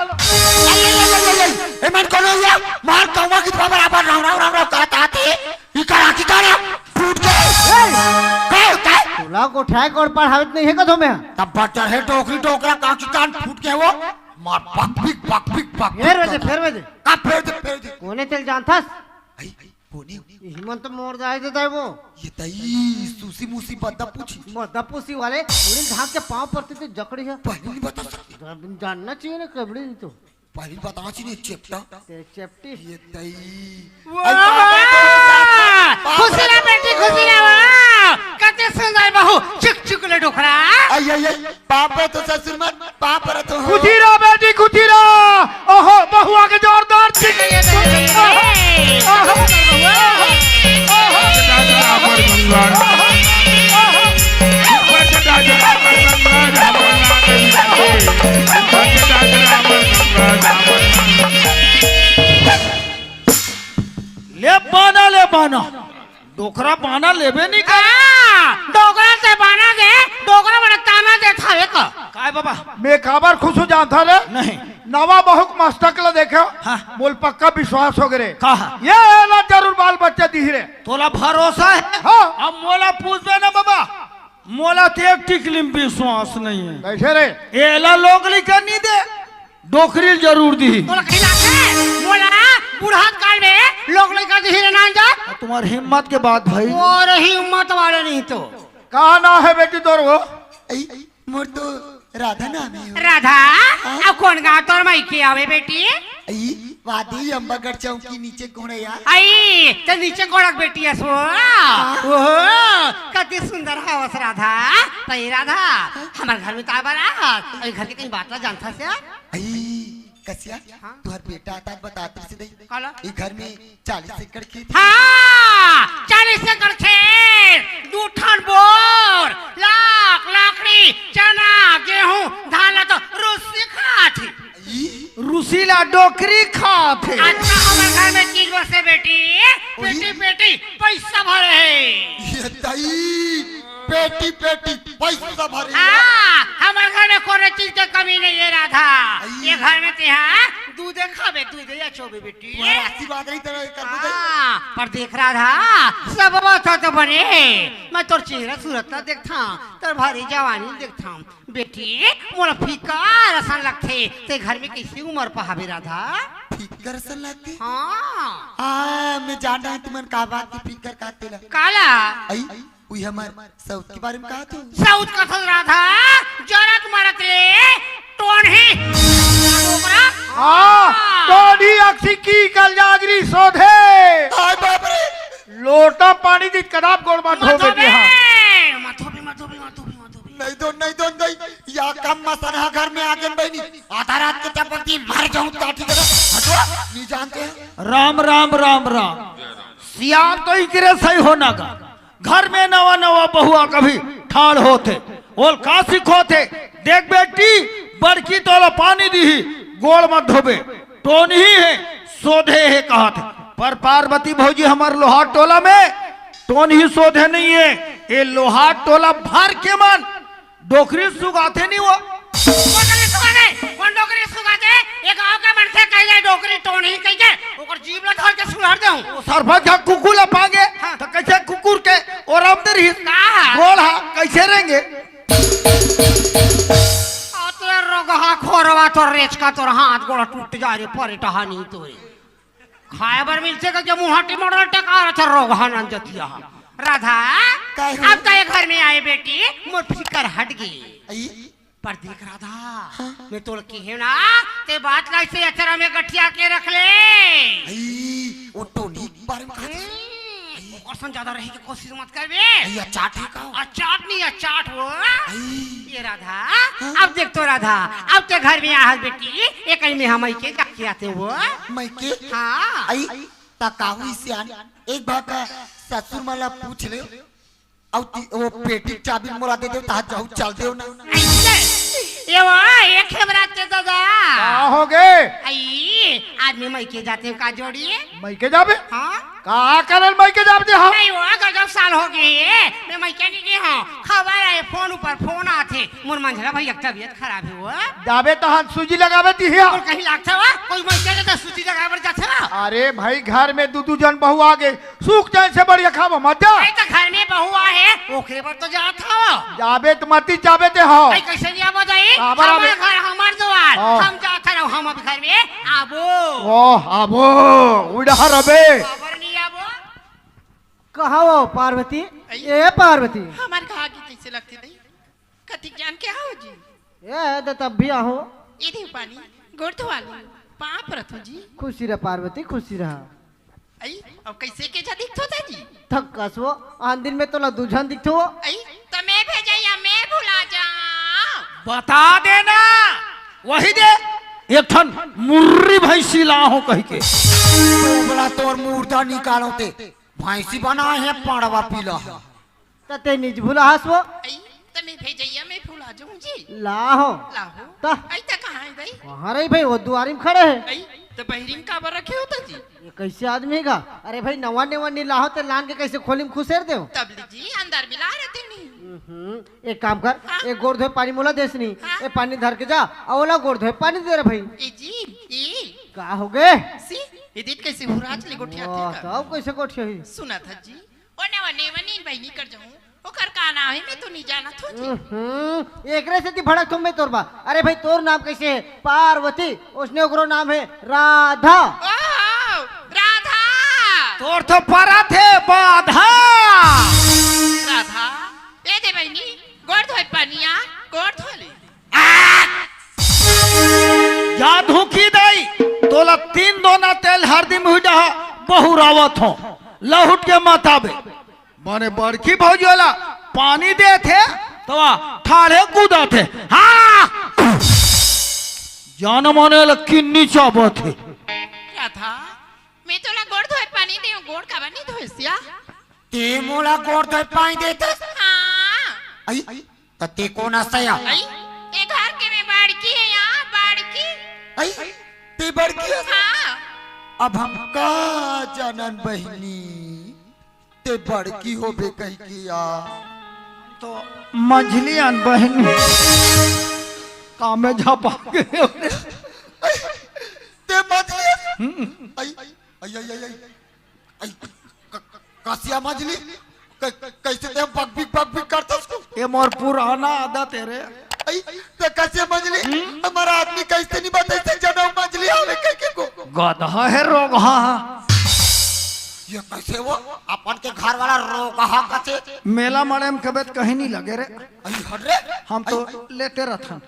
ए मन कोनो या मार कौवा की बराबर राम राम राम राम करत आते। इकर आँखी का ना फूट गए। ए! काय, काय? तोला गोठाए कोड़ पढ़ावत नहीं है कदो में। तब बच्चा है डोकरी डोकरा का आँखी कान फूट गए वो। मार पक पिक, पक पिक, पक पिक फेर वजे, करता। फेर वजे। का फेर दे, फेर दे। कोने चल जानथस? आई, आई, कोने? यही मन तो मोर जाए देता है वो। ये तई सूसी मूसी बद्दा पूछी। बद्दा पूसी वाले, उड़ीन धाक के पाँव परते तो जकड़ी है। पहले नहीं बता सकते। जानना चाहिए ना कबड़ी नहीं तो। पहली बतावा छी ने चेपटा। ते चेपटी। ये तई। वाह! आई बाबा, बाबा, बाबा। खुशी रह बेटी, खुशी रह, वाह! कते सुंदर बहू, चुक चुक ले डोकरा। आई, आई, आई, पाप है तो ससुर मत, पाप है तो। खुशी रह बेटी, खुशी रह। ओहो, बहुआ के जोरदार चीज। ये, ये, ये, ये, ये। ओहो, ओहो, ओहो। ले बाना, ले बाना। डोकरा बाना लेबे नहीं कर। हाँ, डोकरा से बाना दे, डोकरा बड़ा ताना दे थावे का। काय बाबा? मैं काबर खुश हो जाता रे? नहीं। नवा बहुक मस्तक ला देखो। हाँ। मोल पक्का विश्वास हो गए। कहा? ये एला जरूर बाल बच्चा दिही रे। तोला भरोसा है? हाँ। अब मोला पूछबे ना बाबा, मोला तो एक टिकली में विश्वास नहीं है। कैसे रे? एला लोग लिखा नहीं दे, डोकरी ल जरूर दिही। तोला कहीं लागे? मोला बुढ़ात काल में लोग लइका दिही रे नान जा। तुम्हार हिम्मत के बात भाई। और हिम्मत वाले नहीं तो। का नाम है बेटी तोर वो? आई, मोर तो राधा नाम है। राधा? हाँ? अब कौन गाँव तोर मायके आवे बेटी? आई, वादी अम्बागढ़ चौकी नीचे कोड़े यार। आई, तो नीचे कोड़क बेटी है सो। हाँ। ओहो, कति सुंदर हवस राधा। तो ये राधा, हमारे घर में तो आबर आ, ये घर के कहीं बात ला जानता से? आई, कसिया, हाँ? तुहर बेटा आता है, बता तेरे से नहीं। काला? ये घर में चालीस एकड़ खेत है। हाँ, चालीस एकड़ खेत, दू ठन बोर, लाख, लाकड़ी, चना, गेहूं, धान ला तो रूसी खात ही। ई? रूसी ला डोकरी खात हे। अच्छा, हमर घर में चीज बसे बेटी, ओही। पेटी पेटी पैसा भरे हे। ये तई, पेटी पेटी पैसा भरे हे। हाँ, हमर घर में कोनो चीज के कमी नहीं है राधा। आई। ये घर में ते हाँ दूधे खाबे, दूधे या चोबे बेटी। तुम्हारा आशीर्वाद नहीं तो कर बुझे। हाँ, पर देख राधा, सब बात तो बने। मैं तोर चेहरा सूरत ला देखता, तोर भारी जवानी देखता। बेटी, मोला फिकर असन लगथे, ते घर में कैसे उमर पहाबे राधा? फिकर सन लगथे। हाँ। हाँ, मैं जान रहा हूँ तुमन का बात के फिकर का तेला। काला? आई, उही हमर साउथ के बारे में कहा तू। साउथ कथस राधा, जरत मरत ले टोनही। डोकरा? हाँ, हाँ। टोनही अक्सी की कल जागरी सोधे। हाय बाप रे। लोटा पानी दी कदाप गोड़ मा धोबे मत धोबे, हाँ। मत धोबे, मत धोबे, मत धोबे, मत धोबे। नहीं दो, नहीं दो, नहीं। या कम मसनहा घर में आगे बहनी। आधा रात के टपक दी, मर जाऊं तो ठीक है। हटो, नहीं जानते हैं। राम, राम, राम, राम। सियान तो इकरे सही होना का। घर में नवा नवा बहुआ कभी ठाड़ होथे, ओल का सिखोथे। देख बेटी, बड़की तोला पानी दीही, गोड़ मत धोबे, टोनही हे, सोधे हे कहत हे। पर पार्वती भौजी हमर लोहार टोला में टोनही सोधे नहीं हे। ये लोहार टोला भर के मन डोकरी सुगाथे नहीं वो। डोकरी सुगाथे? कौन डोकरी सुगाथे? ये गांव के मनसे कहिए डोकरी टोनही कहिए, ओकर जीभ ला धर के सुलहर देहूं। सरपंच हा कुकुर ला पागे, हाँ। तो कैसे कुकुर के और हम दे रही? का? गोड़ हा, कैसे रहेंगे? आ तोर रोगहा खोरवा, तोर रेचका, तोर हाथ गोड़ टूट जा रे, परे टहानी तोरे। खाए बर मिलथे का, जब मुहाटी मोड़ल टेकार, अच्छा रोगहा नन जतिया हा। राधा, काहे हो? अब तैं घर में आए बेटी, मोर फिकर हट गे। आई? पर देख राधा, हाँ। मैं तोला कहे ना, तैं बात ला अइसे अचरा में गठिया के रख ले। आई, वो टोनी के बारे में कहा था। हम्म, ओकर सन ज्यादा रहे के कोशिश मत करबे। आई, अचाट हे का? अचाट नहीं, अचाट वो। आई। ये राधा, हाँ? अब देख तो राधा, अब तैं घर में आहस बेटी, एक ही में हम के जाके आते वो। मइके? हाँ। आई, त काहू सियान, एक बार का ससुर मन ला पूछ ले। अउ ती-, वो पेटी के चाबी मोला दे देव, तहाँ जाऊ चल देव ना। अइसे? ये वो, ये खेमरा के दादा। का हो गे? आई, आज मैं मइके जाते हूँ का जोड़ी। मइके जाबे? हाँ। का करन मइके जाबे हाँ? नहीं वो, गजब साल हो गे हे, मैं मइके नहीं गे हूँ। खबर आए, फोन ऊपर फोन आथे, मोर मंझला भैया के तबीयत खराब हे वो। जाबे तहाँ सूजी लगाबे ती हिया। और कहीं लागथे वो, कोई मइके के तो सूजी लगाए बर जाथे वो। अरे भाई, घर में दू दू जन बहू आगे, सुख चैन से बढ़िया खाबो, मत जा। अरे, तो घर में बहू आहे, ओकरे बर तो जात हव। जाबे त मती जाबे ते हव। अरे, कैसे नहीं आबो जाई? काबर आबे? हमर घर, हमर दुआर। हाँ। हम जात हव, हम अब घर में आबो। ओह, आबो। उड़ार अबे। काबर नहीं आबो? कहाँ हो पार्वती? आई। ए पार्वती। हमर कहाँ की कैसे लगती नहीं? कतिक जान के आओ जी? ए, त तब भी आहो। ए देव पानी, गोड़ धोवा लो, पाँव परत हो जी। खुशी रह पार्वती, खुशी रह। आई, अब कैसे के जा दिखथो ता जी? थक कस वो, आन दिन में तोला दू झन दिखथो वो। आई, त मैं भेजइया, मैं भुला जा। बता देना, वही दे, एक ठन मुर्री भैंसी लाहो कहि के। तो बड़ा तोर मुर्दा निकालो ते, भैंसी बना है, पाड़वा पीला है। त ते निज भुलाहस वो। आई, त मैं भेजइया, मैं भुला जाऊं जी। लाहो। लाहो। त? आई, त कहाँ है भाई? कहाँ रही भाई, वो दुआरी में खड़े है। आई, त बहिरी में काबर रखे हो ता जी? ये कैसे आदमी हे गा? अरे भाई, नवा नेवा नी लाहो, ते लान के कैसे खोली में खुसेर देव? तब ले जी, अंदर मिला रहते नहीं। हम्म, एक काम कर, हाँ? एक गोड़ धोए पानी मोला देस नहीं। हाँ? ए पानी धर के जा, अउ ओला गोड़ धोए पानी दे रे भाई। ए जी, ए। का हो गे? सी, ए देख कैसे भुराच ले गोठिया थे वाह, का? तब कैसे गोठिया ही? सुना था जी, ओने वने वनीन बहिनी कर जाऊं, ओकर का नाम है, मैं तो नहीं जानत हूँ जी। हम्म, एकरे सेती भड़क तुम में तोर बा। अरे भाई, तोर नाम कैसे है? पार्वती, उसने ओकरो नाम है राधा। ओहो, राधा। तोर तो परत हे बाधा। राधा, ए दे बहिनी, गोड़ धोए पनिया, गोड़ धो ले। या धुकी दई, तोला तीन दोना तेल हरदी मुही डहा बहुरावत हो, लहुट के मत आबे। माने बड़की भौजी वाला पानी देथे, तो आ ठाढ़े कूदथे। हाँ! जान माने वाला किन्नी चाबथे। राधा, मैं तोला गोड़ धोए पानी देहूं, गोड़ काबर नहीं धोए सिया? ते मोला गोड़ धोए पानी देथस? हाँ। आई, त ते कोन अस या? आई, ए घर के में बड़की है या, बड़की। आई, ते बड़की हस? हाँ। अब हम का जानन बहिनी, ते बड़की होबे कहि के या। तो मंझली अन बहिनी। का में झपा के। आई, ते मंझली हस? हम्म। आई, आई, आई, आई, आई। आई, क-, क-, कसिया मंझली, क-, क-, कैसे ते बकबिक, बकबिक करथस को? ये मोर पुराना आदत हे रे। आई, ते कसिया मंझली, हम्म? हमर आदमी कैसे नहीं बताइस ते जनऊ मंझली आवे कहि के को? गदहा हे रोगहा। ये कैसे वो अपन के घर वाला रोगहा कथे? मेला मड़े में कबे त कहीं नहीं लगे रे। अई हट रे। हम तो अई। लेते रथन।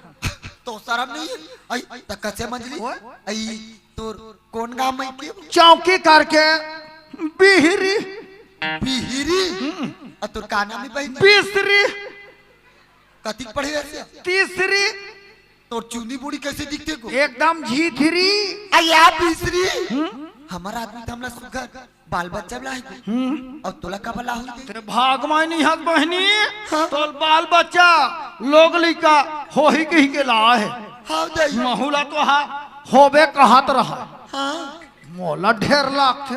तो शर्म नहीं है? अई त कसे मंजली? ओए। अई तोर कौन गांव में के? चौकी करके बिहरी। बिहरी? अ तोर का नाम है बहन? बिसरी। कतिक पढ़े हस? तीसरी। तोर चुनी बूढ़ी कैसे दिखथे गो? एकदम झीथरी। अया बिसरी। हमार आदमी त हमला सुघर बाल बच्चा ला हे। अउ तोला का बला होई? तेरे भाग में नहीं हस बहनी। हाँ। तोर बाल बच्चा, लोग लइका होही कही के ला हे। हाँ दाई। महू ला तो हा होबे कहत रहा। हाँ। मोला ढेर लागथे।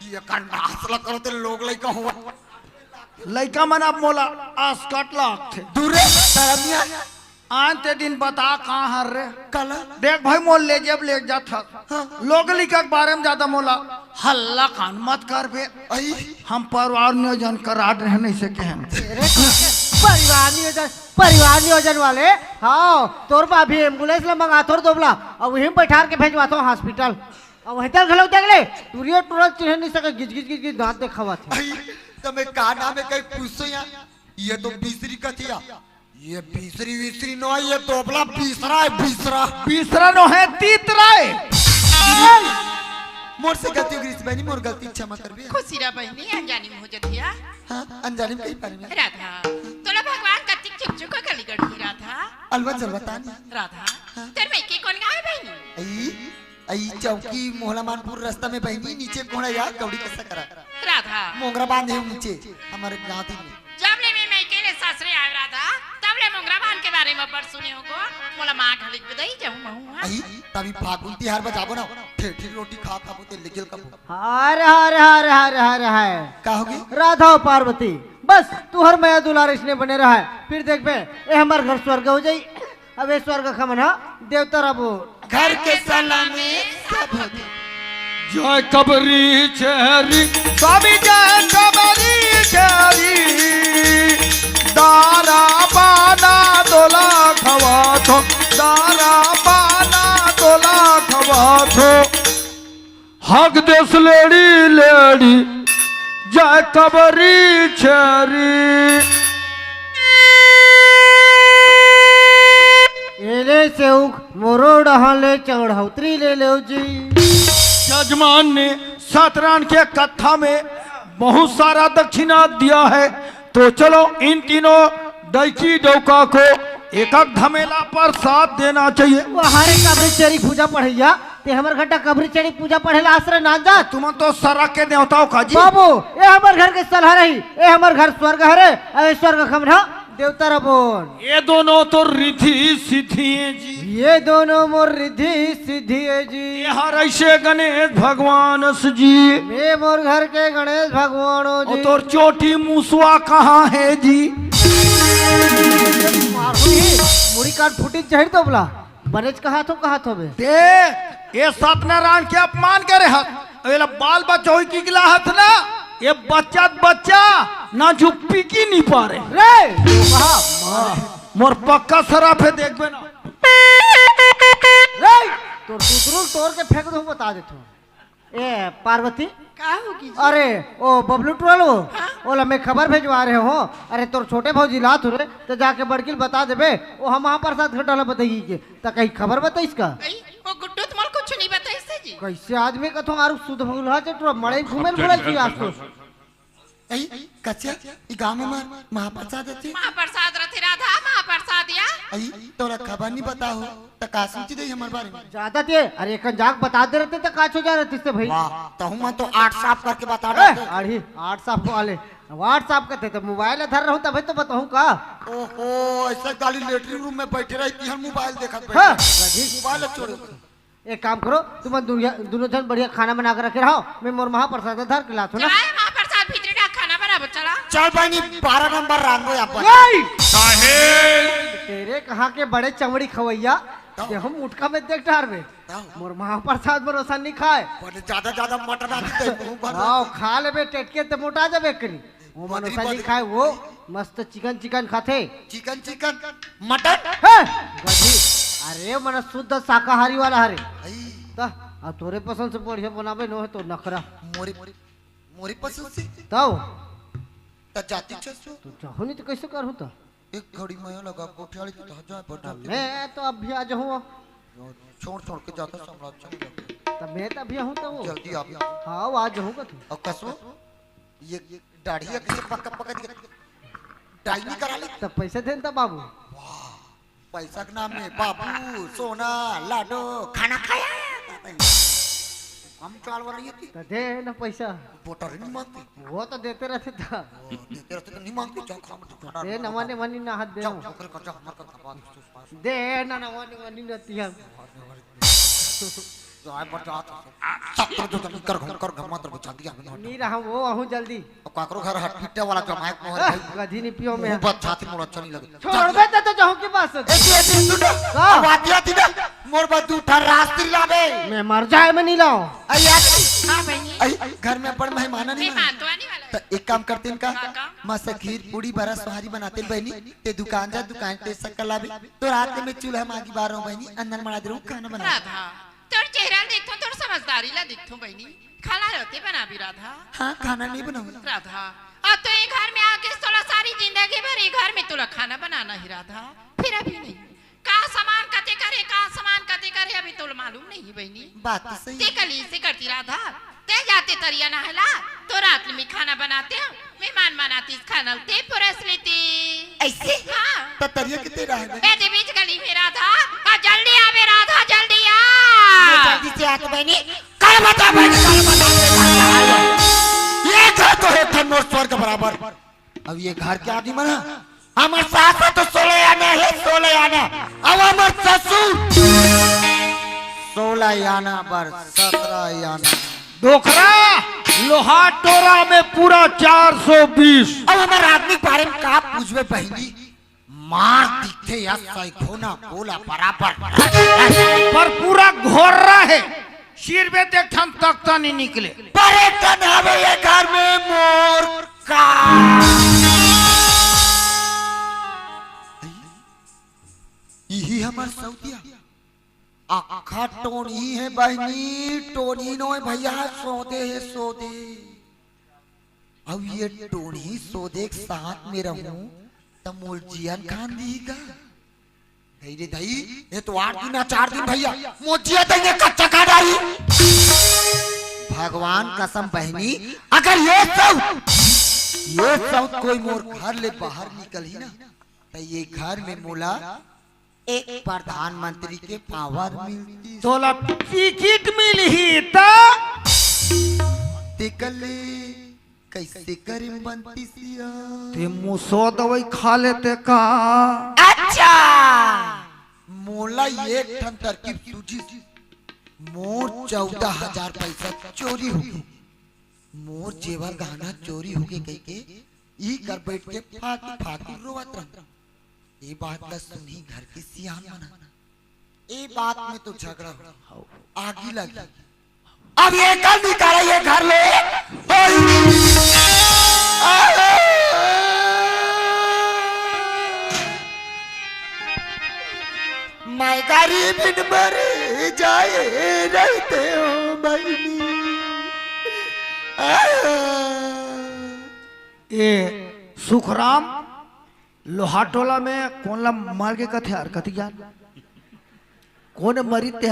ये कर नास ला करो ते लोग लइका हो। लइका मन अब मोला आसकट लागथे। दूर रे, शरम नहीं आय। आन ते दिन बता कहाँ हर रे? कल। देख भाई, मोर ले जेब ले जात हस। हाँ। लोग लइका के बारे में ज्यादा मोला हल्ला कान मत कर बे। अई। हम परिवार नियोजन करा रहे नहीं सके हैं। तेरे परिवार नियोजन, परिवार नियोजन वाले। हाँ, तोर बा भी एम्बुलेंस ला मंगा तोर दोबला, अब वहीं बैठार के भेजवा तो हॉस्पिटल। अब वहीं तक घलो देख ले, टुरियो टुरत चिन्ह नहीं सके, गिज गिज गिज गिज दांत देखावत हे। अई, तमे का नाम है कहीं पूछो या? ये तो बिसरी कथिया। ये बिसरी विसरी नो, ये दोबला बिसरा है, बिसरा। बिसरा नो है, तीतरा है। मोर से गलती हो गई बहनी, मोर गलती क्षमा कर बे। खुशी रह बहनी, अनजानी में हो जतिया। हाँ, अनजानी में कहीं पानी में। राधा, तोला भगवान कतिक चुप चुप कर गली गढ़ी राधा। अलवा जलवा तानी। राधा, हाँ। तेरे में के कौन गाय बहनी? अई, अई चौकी मोहला मानपुर रास्ता में बहनी, नीचे कोहड़ा या कौड़ी कसा करा। राधा। मोंगरा बांधे हूँ नीचे, हमारे गाँव में। जब ले मैं मायके ले सासरे आए राधा, तब ले मोंगरा बांध के बारे में बड़ सुने हो गो। मोला माँ घलिक बदई जाऊँ महूँ, हाँ? अई, तभी फागुन तिहार बजाबो ना, ठेठी रोटी खा खाबो ते लेगेल कबो। हर, हर, हर, हर, हर, हर। का होगे? राधा अउ पार्वती, बस तुहर मया दुलार इसने बने रहा है, फिर देखबे, ए हमर घर स्वर्ग हो जाई। अबे स्वर्ग खमन हा देवता रबो। घर के सलामी सब होथे। जय कबरी छेरी, स्वामी जय कबरी छेरी। दारा पाना दोला खवा थो, दारा पाना दोला खवा थो। हक देस लेड़ी लेड़ी, जय कबरी छेरी। एले सेउक मोरो डहाले चढ़ौतरी ले लेव जी। जजमान ने सतरान के कत्था में बहुत सारा दक्षिणा दिया है, तो चलो इन तीनों डैकी डौका को एक एक धमेला प्रसाद देना चाहिए। वहाँ रे कबरी चेरी पूजा पढ़ैया, ते हमर घंटा कबरी चेरी पूजा पढ़े ला आश्रय ना जात। तुमन तो सरग के देवता हो का जी? बाबू, ए हमर घर के सलहा रही, ए हमर घर स्वर्ग हरे, ए स्वर्ग खमना देवता रबोन। ये दोनों तो रिद्धि सिद्धि है जी। ये दोनों मोर रिद्धि सिद्धि है जी। ये हर ऐसे गणेश भगवान स जी। मैं मोर घर के गणेश भगवान हो और जी। तोर चोटी मुसवा कहाँ है जी? मारहूँ ही, मुड़ी काट फूटी जहर तो बोला। बनेच कहा थो, कहा थो बे। दे, ये सत्यनारायण के अपमान करे हस। एला बाल बच्चा होई की गिला हस ना, ये बच्चा त बच्चा, ना जो पीकी नहीं पारे। रे, कहा? मोर पक्का शराब है, देखबे ना। रे, तोर दूसरू तोड़ के फेंक दूँ, बता देथो। ए, पार्वती। का होगी जी? अरे, ओ बबलू टुरा लो, हाँ? ओला मैं खबर भेजवा रहे हो। अरे, तोर छोटे भौजी लात हो रे, तो जाके बड़की ल बता देबे, ओ हम महाप्रसाद घटा ला बताई के, त कहीं खबर बताइस का? अई, ओ गुड्डू तुमन कुछ नहीं बताइस जी? कैसे आदमी कथो आरु सुध भगलहा चे टुरा मड़ई घूमे ल बोला जी आज तो। अई, कच्चा, ई गाँव में मार, महाप्रसाद अथे। महाप्रसाद रथे राधा, महाप्रसाद या। अई, तोला खबर नहीं बताहो, त का सोची दई हमर बारे में? ज्यादा ते, अरे, एकन जाक बता दे रहते त का हो जा रहते से भाई? वाह, तहु मन तो आठ साफ करके बता ए, रहते। अरे, आठ साफ को आले, WhatsApp करते त मोबाइल धर रहूं तबे तो बताऊं का? ओहो, ऐसा गाली लेटरिन रूम में बैठे रही, तिहन मोबाइल देखत बैठे। हाँ, गधी। मोबाइल छोड़ो। एक काम करो, तुम दुनिया, दोनों जन बढ़िया खाना बना के रखे रहो, मैं मोर महाप्रसाद धर के लात हूँ ना। चला, ये महाप्रसाद भीतरी डाक खाना बनाबो, चला। चल बहनी, बारह नंबर रांधो यहाँ पर। नहीं! साहेब! तेरे कहाँ के बड़े चमड़ी खवैया, तब? ते हम मुटका में देख डार में। तब? मोर महाप्रसाद भरोसा नहीं खाए। बोले, ज्यादा, ज्यादा मटन आती तो मुंह भर हाँ, खा लेबे, टेटके ते मोटा जाबे करी। वो बदरी, मनोसा जी बदरी। खाए, वो मस्त चिकन, चिकन खाथे। Chicken, chicken, mutton? हैं? गधी। अरे मन शुद्ध शाकाहारी वाला हरे। त अब तोरे पसंद से बढ़िया बनाबे नो हे तो नखरा। मोरे मोरे पसंद से। तब त जाती छस तो। तो चाहू नहीं तो कैसे करूँ तो? एक घड़ी में लगा कोठियाली तो जाए पर जाती। मैं तो अब भी आ जाऊँ। छोड़ छोड़ के जाता साम्राज्य में। तब मैं तो अभी आऊँ तो वो। जल्दी आ। हाँ, आ जाऊँगा तू। और कसो ये दाढ़ी कैसे पक्का पकड़ के डाई नहीं करा ली। तब पैसे दे न बाबू। पैसा के नाम में बाबू सोना लाडो खाना खाया। हम चाल वाली ये थी। तो दे ना पैसा। बोटर नहीं मांगती। वो तो देते रहते था। वो देते रहते तो नहीं मांगती, जाओ खाओ, मत खाना। दे ना, माने मनी ना हाथ दे। जाओ, छोकरे का जाओ, हमारे का खपा दे। दे ना, ना, माने मनी ना तिया। जाए बरसात। सत्तर जो जल्दी कर घूम कर घमा तर बचा दिया हमने। नहीं रहा वो, आहूँ जल्दी। अब काकरो घर हट पिट्टे वाला जमाए को है भाई। कधी नहीं पियो मैं। मुंह बत छाती मोड़ा अच्छा नहीं लगे। छोड़ दे तो, तो जाऊँ के पास। ए, ए, ए, सुन ना। का? अब आती आती ना, मोर बस दू ठा रास्त्री लावे। मैं मर जाए, मैं नहीं लाऊं। अरे यार, हाँ बहनी। अरे, घर में बड़ मेहमान नहीं मेहमान तो आने वाला है। तो एक काम करते हैं इनका, हाँ, का? मस्त खीर, पूड़ी, बरा, सोहारी बनाते हैं बहनी। ते दुकान जा, दुकान ते शक्कर लावे। तो रात में चूल्हा मागी बार रहा हूँ बहनी, अंदर मना दे रहा हूँ, खाना बना। राधा, तोर चेहरा ल देखथों, तोर समझदारी ला देखथों बहनी। खाना रहते बनाबी राधा। हाँ, खाना नहीं बनाऊंगा। राधा, अब तो ये घर में आके तोला सारी जिंदगी भर ये घर में तोला खाना बनाना ही राधा। फिर अभी नहीं। का सामान कते करे, का सामान कते करे, अभी तोला मालूम नहीं बहनी। बात तो सही ते है। कली से करती राधा, ते जाते तरिया नहला, तो रात में खाना बनाते हो, मेहमान मन आतिस खाना ते पुरस लेती। ऐसे? हाँ। तो तरिया कितने रहे बे? ए, दे बीच गली में राधा, आ जल्दी आवे राधा, जल्दी आ। मैं जल्दी से आके बहनी, कल बता बहनी, कल बता बहनी, कल बता। ये घर तो है धन और स्वर्ग बराबर। अब ये घर के आदमी मन ह, हमर सास ह तो सोलह आना है, सोलह आना। अब हमर ससुर सोलह आना बर सत्रह आना। डोकरा, लोहार टोला में पूरा चार सौ बीस। अब हमर आदमी के बारे में का पूछबे बहिनी, मार दिखथे या सैखोना गोला बराबर। पर पूरा घोर्रा है, सिर में देख ठन तख्ता नहीं निकले। पर एक ठन हवे ये घर में मोर का। इही हमर सौतिया। अक्खा टोनही हे बहिनी, टोनही नोहे भइया, सोदे हे सोदे। अब ये टोनही सोदे के साथ में रहूं, त मोर जियन खान दिही का? नहीं रे दाई, ये तो आठ दिन ना चार दिन भइया, मोर जिया देंगे कच्चा खा डारी। भगवान कसम बहिनी, अगर ये सब, ये सब कोई मोर घर ले बाहर निकलही ना, त ये घर में मोला एक प्रधानमंत्री के पावर मिलती। तोला टिकट मिलही त? तेकर ले कैसे करे बनती सिया? ते मुसो दवाई खा लेते का? अच्छा, मोला एक ठन तरकीब सूझिस। मोर चौदह हजार पैसा चोरी होगे, मोर जेवर गहना चोरी होगे कहिके ई कर बैठ के फाकू फाकू रोवत रह। ए बात ला सुनही घर के सियान मन ह। ए बात में तो झगड़ा हो, आगी लगी। अब ये कर निकाला ये घर ले। मैं गरीब इन मर जाए रहते हो बहिनी। ए सुखराम, लोहार टोला में कोन ला मर गे कथे यार, कति यार? कोन मरी ते?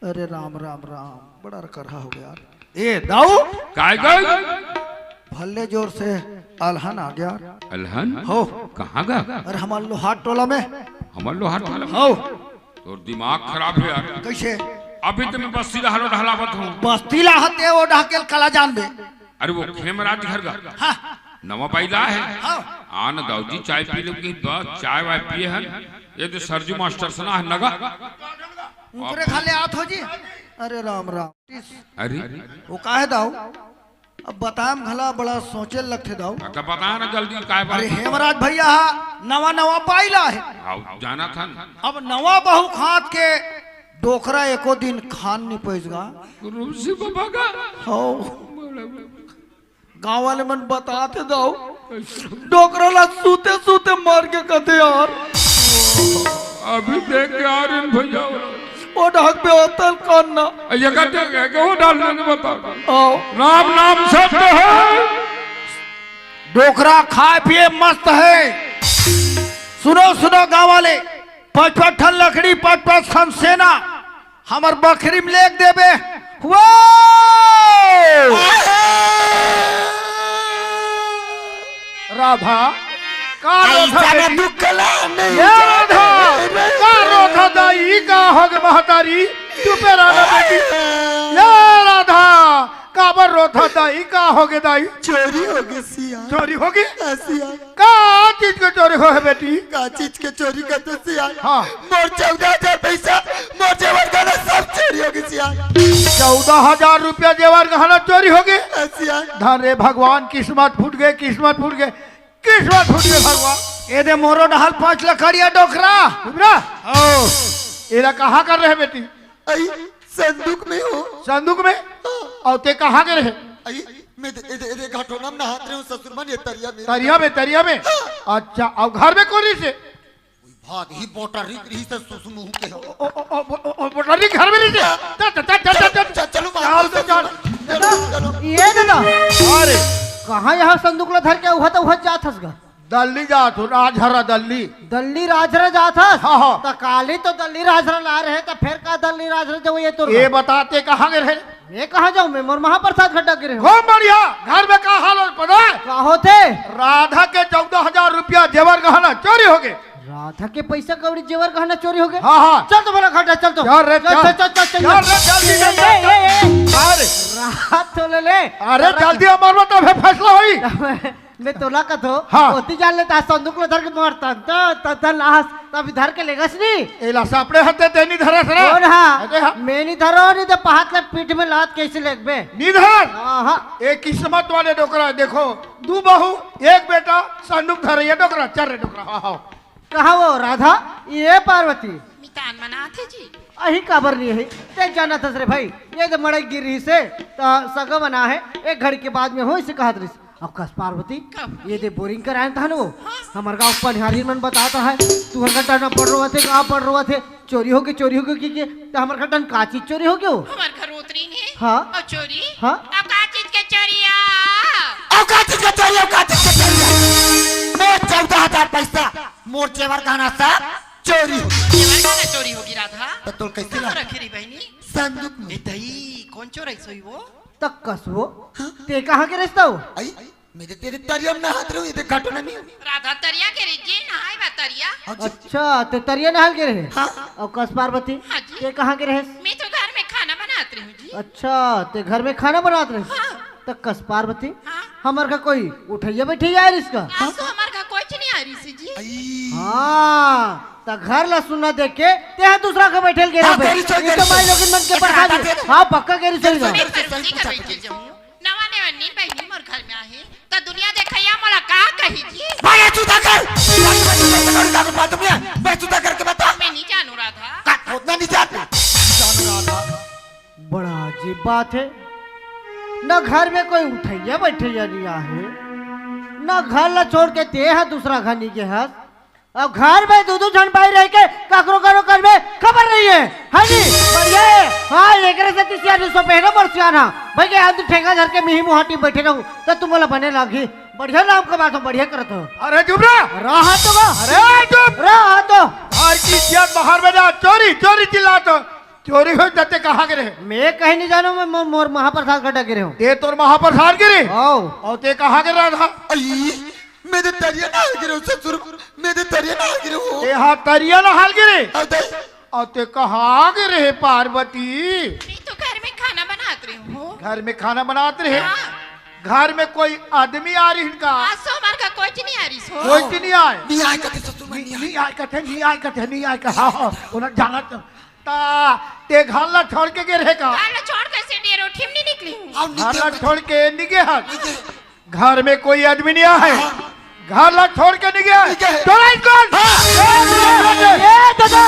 अरे राम, राम, राम, बड़ा करहा हो गया यार। ए, दाऊ! काय गय? भल्ले जोर से अलहन आ गया। अलहन? हो। कहाँ गा? अरे, हमर लोहार टोला में। हमर लोहार टोला में? हो। तोर दिमाग खराब हे यार। कैसे? अभी तो मैं बस्ती ला हलो ढलावत हूँ। बस्ती ला हते ओ ढाकेल कला जानबे। अरे वो खेमराज घर गा। हाँ। नवा बइला हे। हाँ। आ न दाऊ जी, चाय पी लो कि बस, चाय वाय पिए हन। ये तो सरजू मास्टर सना है नगा। उनकरे घर ले आत हो जी। अरे राम राम। अरे। वो का हे दाऊ? अब बताम घला बड़ा सोचे लगथे दाऊ। हाँ, तो बता ना जल्दी काय बात अरे है? हेमराज भइया हा, नवा नवा बइला हे। हाँ, जाना था ना। अब नवा बहू खात के डोकरा एको दिन खान नहीं पैस गा। रूसी बाबा का। हो। गाँव वाले मन बताथे दाऊ, डोकरा ला सूते सूते मर गे कथे यार। अभी देख के आ रहे हैं भैया। वो ढाक पे होटल कौन ना? ये कहते हैं कि वो डाल देंगे, बता। आओ। राम नाम सत्य है। डोकरा खाए पिए मस्त है। सुनो, सुनो गाँव वाले, पच पच ठन लकड़ी, पच पच ठन सेना, हमर बखरी में लेग देबे। वो राधा, का रोथा ऐसा ना बेटी? तू कला नहीं ये जाने। राधा, का रोथा दाई, का होगे महतारी? चुपे रह ना बेटी। ये राधा, काबर रोथा दाई, का होगे दाई? चोरी होगे सिया। चोरी होगे? हाँ सिया। का चीज के चोरी होगे बेटी? का चीज के चोरी कर दो सिया? हाँ। मोर चौदह हजार पैसा, मोर जेवर गहना सब चोरी होगे सिया। चौदह हजार रुपया जेवर गहना चोरी होगे? हाँ सिया। धन रे भगवान, किस्मत फूट गे, किस्मत फूट गे, किस्मत फूट गे भगवान। ए दे मोरो डहल पाँच लकड़िया डोकरा। डोकरा? ओ, एला कहाँ कर रहे बेटी? आई, संदूक में हो। संदूक में? हाँ। अउ ते कहाँ गे रहे? आई, मैं दे, दे, दे घाटोना में नहात रहे हूँ ससुर मन, ये तरिया में। तरिया में, तरिया में? हाँ। अच्छा, अउ घर में कोन रहिसे? भाग ही बोटरी रहिसे ससुर मुँह के। ओ, ओ, बोटरी घर में रहिसे? हाँ। चल, चल, चल, चल, चल, चल। चल, चलो, चल, चल, चल। चलो, चलो। ये दादा। अरे। कहाँ यहाँ संदूक ला धर के उहत, उहत जात हस गा? दल्ली जात हो, राजहरा दल्ली। दल्ली राजहरा जात हस? हाँ, हाँ। त काली तो दल्ली राजहरा ला रहे, त फेर का दल्ली राजहरा जाऊँ ये तोर ये घर? बता ते कहाँ गे रहे? मैं कहाँ जाऊँ? मैं मोर महाप्रसाद खड्डा गे रहे हूँ। खूब बढ़िया। घर में का हाल हो पता है? का होथे? राधा के चौदह हजार रुपया जेवर गहना चोरी होगे। राधा के पैसा कौड़ी जेवर गहना चोरी होगे? हाँ, हाँ। चल तो भला खड्डा, चल तो। चल रे, चल, चल। चल, चल, चल, चल। चल रे, जल्दी, ए, जल्दी, ए, चल। ए, ए। अरे। रात तो ले ले। अरे, अरे। जल्दी अमर में तभे फैसला होई। मैं तोला कथो, हाँ। ओती जान लेता, संदूक ला धर के मारता, त, त, त लास, तभी धर के लेगस नी। एला सापड़े हते ते नी धरस रे। कौन हा? अरे हाँ। मैं नी धरो, नी तो पहात ले पीठ में लात कैसे लेगबे? नी धर। हाँ, हाँ। ए किस्मत वाले डोकरा, देखो, दू बहू, एक बेटा, संदूक धरे, ये डोकरा, चल रे डोकरा, हाँ, हाँ। कहाँ वो राधा? ये पार्वती? मितान मनाथे जी। अही काबर नहीं है? ते जानत हस रे भाई, ये तो मड़ई गिर रहिसे, त सगा बना है, एक घड़ी के बाद में होइसे कहत रहिस। अब कस पार्वती, कब? ये दे बोरिंग करायन था नो, हाँ। हमर गाँव पनिहारी मन बताता है, तू हर घंटा न पड़ रोवत है, कहाँ पड़ रोवत है, चोरी होगे, चोरी होगे, के, के, त हमर घंटा न का चीज चोरी होगे हो? हमर घर उतरी ने। हाँ। अउ चोरी? हाँ। अब का चीज के चोरी आ? अब का चीज के चोरी, अब का चीज के चोरी आ? मोर चौदह हजार पैसा, मोर जेवर गहना सब चोरी हो। जेवर गहना चोरी होगे राधा? त तोर कैसे कहाँ ला? रखे रही बहिनी? संदूक में। ए दई, कौन चोरइस होही वो? तक्कस वो। हाँ? ते कहाँ गे रहिस तउ? आई, मैं तो तेरे तरिया में नहात रहूँ, ये देख घाटो नहीं। राधा तरिया गे रही जी, नहाए बा तरिया। अच्छा। अच्छा, ते तरिया नहाल गे रहे? हाँ। अउ कस पार्वती? हाँ जी। ते कहाँ गे रहेस? मैं तो घर में खाना बनात रहूँ जी। अच्छा, ते घर में खाना बनात रहेस? हाँ। त कस पार्वती? हाँ। हमर घर कोई उठैया बैठैया आय रहिस का? आज तो हमर घर कोई नहीं आ रही सी जी। आई। हाँ, त घर ला सुन्ना देख के तेहा दूसरा के बैठे ल गे हाँ, रहे। तेरी सोई, ये तेरी तो माई सोई। लोगन मन के एक प्रसाद हाथ है। दे। हाँ, पक्का गे रही सोई। तेरी सोई, तेरी सोई, सही पूछा। नवा नवा नी बहिनी मोर घर में आहे, त दुनिया देखैया मोला का कही जी? भाई, ये चूता कर। बात में चूता कर, बात में, मैं चूता करके बता। मैं नहीं जानू राधा। का, उतना नहीं जानते? जानू राधा। बड़ा अजीब बात है, न घर में कोई उठैया बैठैया नहीं आहे, न घर ला छोड़ के तेहा दूसरा घर नहीं गे हस। अब घर में दू दू झन बाई रह के ककरो ककरो घर में खबर नहीं है, है नी? बढ़िया है। हाँ, एकरे सेती सियान सो पहले मोर सियान हा। भाई के हम ठेंगा धर के मिही मुहाटी बैठे रहूं, त तुम बोला बने लागी। बढ़िया नाम कमात हो, बढ़िया करत हो। अरे चुप रह। रहा तो बा। अरे चुप। रहा तो। घर की इज्जत बाहर में जा, चोरी, चोरी चिल्लात हो। चोरी हो जाते कहाँ गे रहे? मैं कहीं नहीं जानू, मैं मो-, मोर महाप्रसाद खड्डा गे रहे हूँ। ते तोर महाप्रसाद गे रहे? आओ। अउ ते कहाँ गे रहा था? आई, मैं तो तरिया नहाल गे रहे हूँ ससुर, मैं तो तरिया नहाल गे रहे हूँ। ए हाँ, तरिया नहाल गे रहे? अउ ते? अउ ते कहाँ गे रहे पार्वती? मैं तो घर में खाना बनात रहे हूँ। घर में खाना बनात रहे? हाँ। घर में कोई आदमी आ रही का? आज तो हमार घर कोई नहीं आ रही सो। कोई नहीं आए? नहीं आए कथे ससुर मन, नहीं आए। नहीं आए कथे, नहीं आए कथे, नहीं आए कथे। हाँ, हाँ, उन्हें जाना तो। ता, ते घर ला छोड़ के गे रहे का? घर ला छोड़ के से डेरो ठिम नहीं निकली हूँ। अब घर ला निकल छोड़ के नहीं गे हन। नहीं गे। घर में कोई आदमी नहीं आए। हाँ। घर ला छोड़ के नहीं गया। नहीं गया। चोराइन कौन? हाँ। ए दादा,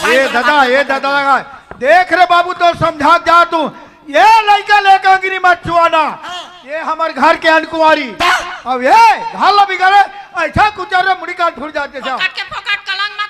ए दादा, ए दादा, देख रे बाबू, तो समझा जा तू। ये लइका लेकर अंगरी मत छुआना। हाँ। ये हमर घर के अनकुंवारी। हाँ। अब ये घर ला बिगाड़े, ऐसा कुचर रे मुड़ी कान फूट जाते सब। फोकट के फोकट कलंग मत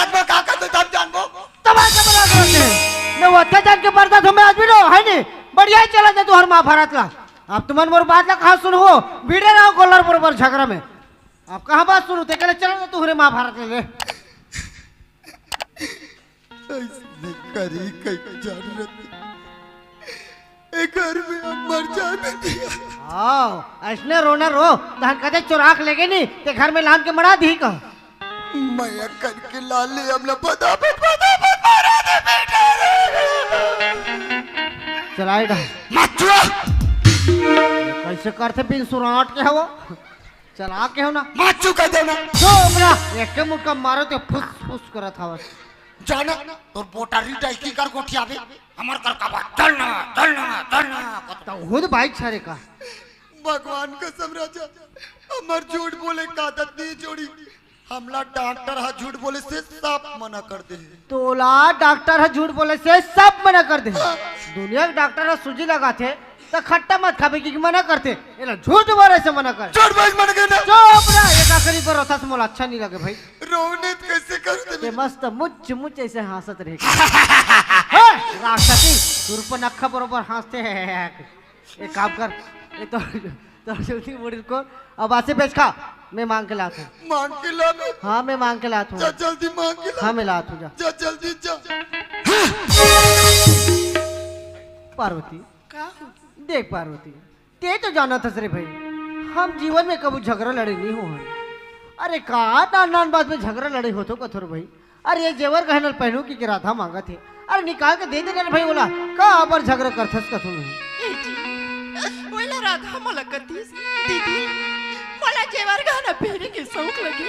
महाभारत में का करते तब जानबो। तमाशा बना के रखे हैं। मैं वो अच्छा जान के बर्दाश्त हमें आज भी लो, है नहीं? बढ़िया ही चला दे तू हर महाभारत ला। अब तुमन मोर बात ला कहाँ सुनहू? भिड़े रहो गोलर बरोबर झगड़ा में। अब कहाँ बात सुनहू? ते कहले चला दे तू हरे महाभारत ले ले। ऐसने करी कई जान रथे। ए घर में हम मर जाबे दिया। हाँ, ऐसने रोना रो, तहन कदे चोराक लेगे नी, ते घर में लान के मड़ा दी का। मया करके लाले हमला बता बता बता मारा दे बेटा रे। चलाएगा। मचुआ। कैसे करते बिन सुराट के हवो? चला के हो ना। माचू कह देना। जो अपना एक मुक्का मारो ते फुस फुस करत हवस। जाना, तोर बोटारी डाइकी कर गोठियाबे, हमर कर काबा, चल ना, चल ना, चल ना, कत-, तो खुद बाइक छारे का। भगवान कसम राजा, हमर झूठ बोले का आदत नहीं छोड़ी। हमला डॉक्टर ह झूठ बोले से सब मना कर दे हे। तोला डॉक्टर ह झूठ बोले से सब मना कर दे हे। दुनिया के डॉक्टर ह सूजी लगाथे, त खट्टा मत खाबे कि मना करथे। एला झूठ बोले से मना कर। झूठ बोले मना कर ना। चुप रह, एका करी पर होथस मोला अच्छा नहीं लगे भाई। रोने कैसे कर दे? ते मस्त मुच मुच ऐसे हंसत रहे। हे, राक्षसी, सुरपनखा बरोबर हंसते हैं। एक काम कर, ये तो, तो जल्दी बोल को, अब आसे बेच खा, मैं मांग के लात हूँ। मांग के ला मैं। हाँ, मैं मांग के लात हूँ। जा जल्दी मांग के ला। हाँ, मैं लात हूँ, जा। जा जल्दी जा। पार्वती, का हो? देख पार्वती, ते तो जानत हस रे भाई, हम जीवन में कभू झगरा लड़े नहीं हो हन। अरे का नान नान बात में झगरा लड़े होथो कथोर भाई। अरे ये जेवर गहना ल पहनू कि राधा मांगत हे। अरे निकाल के दे दे ना रे भाई ओला, का अबर झगरा करथस कथोर भाई। ए जी, ओला राधा मोला कतिस, दीदी, मोला जेवर गहना पहने के शौक लगे।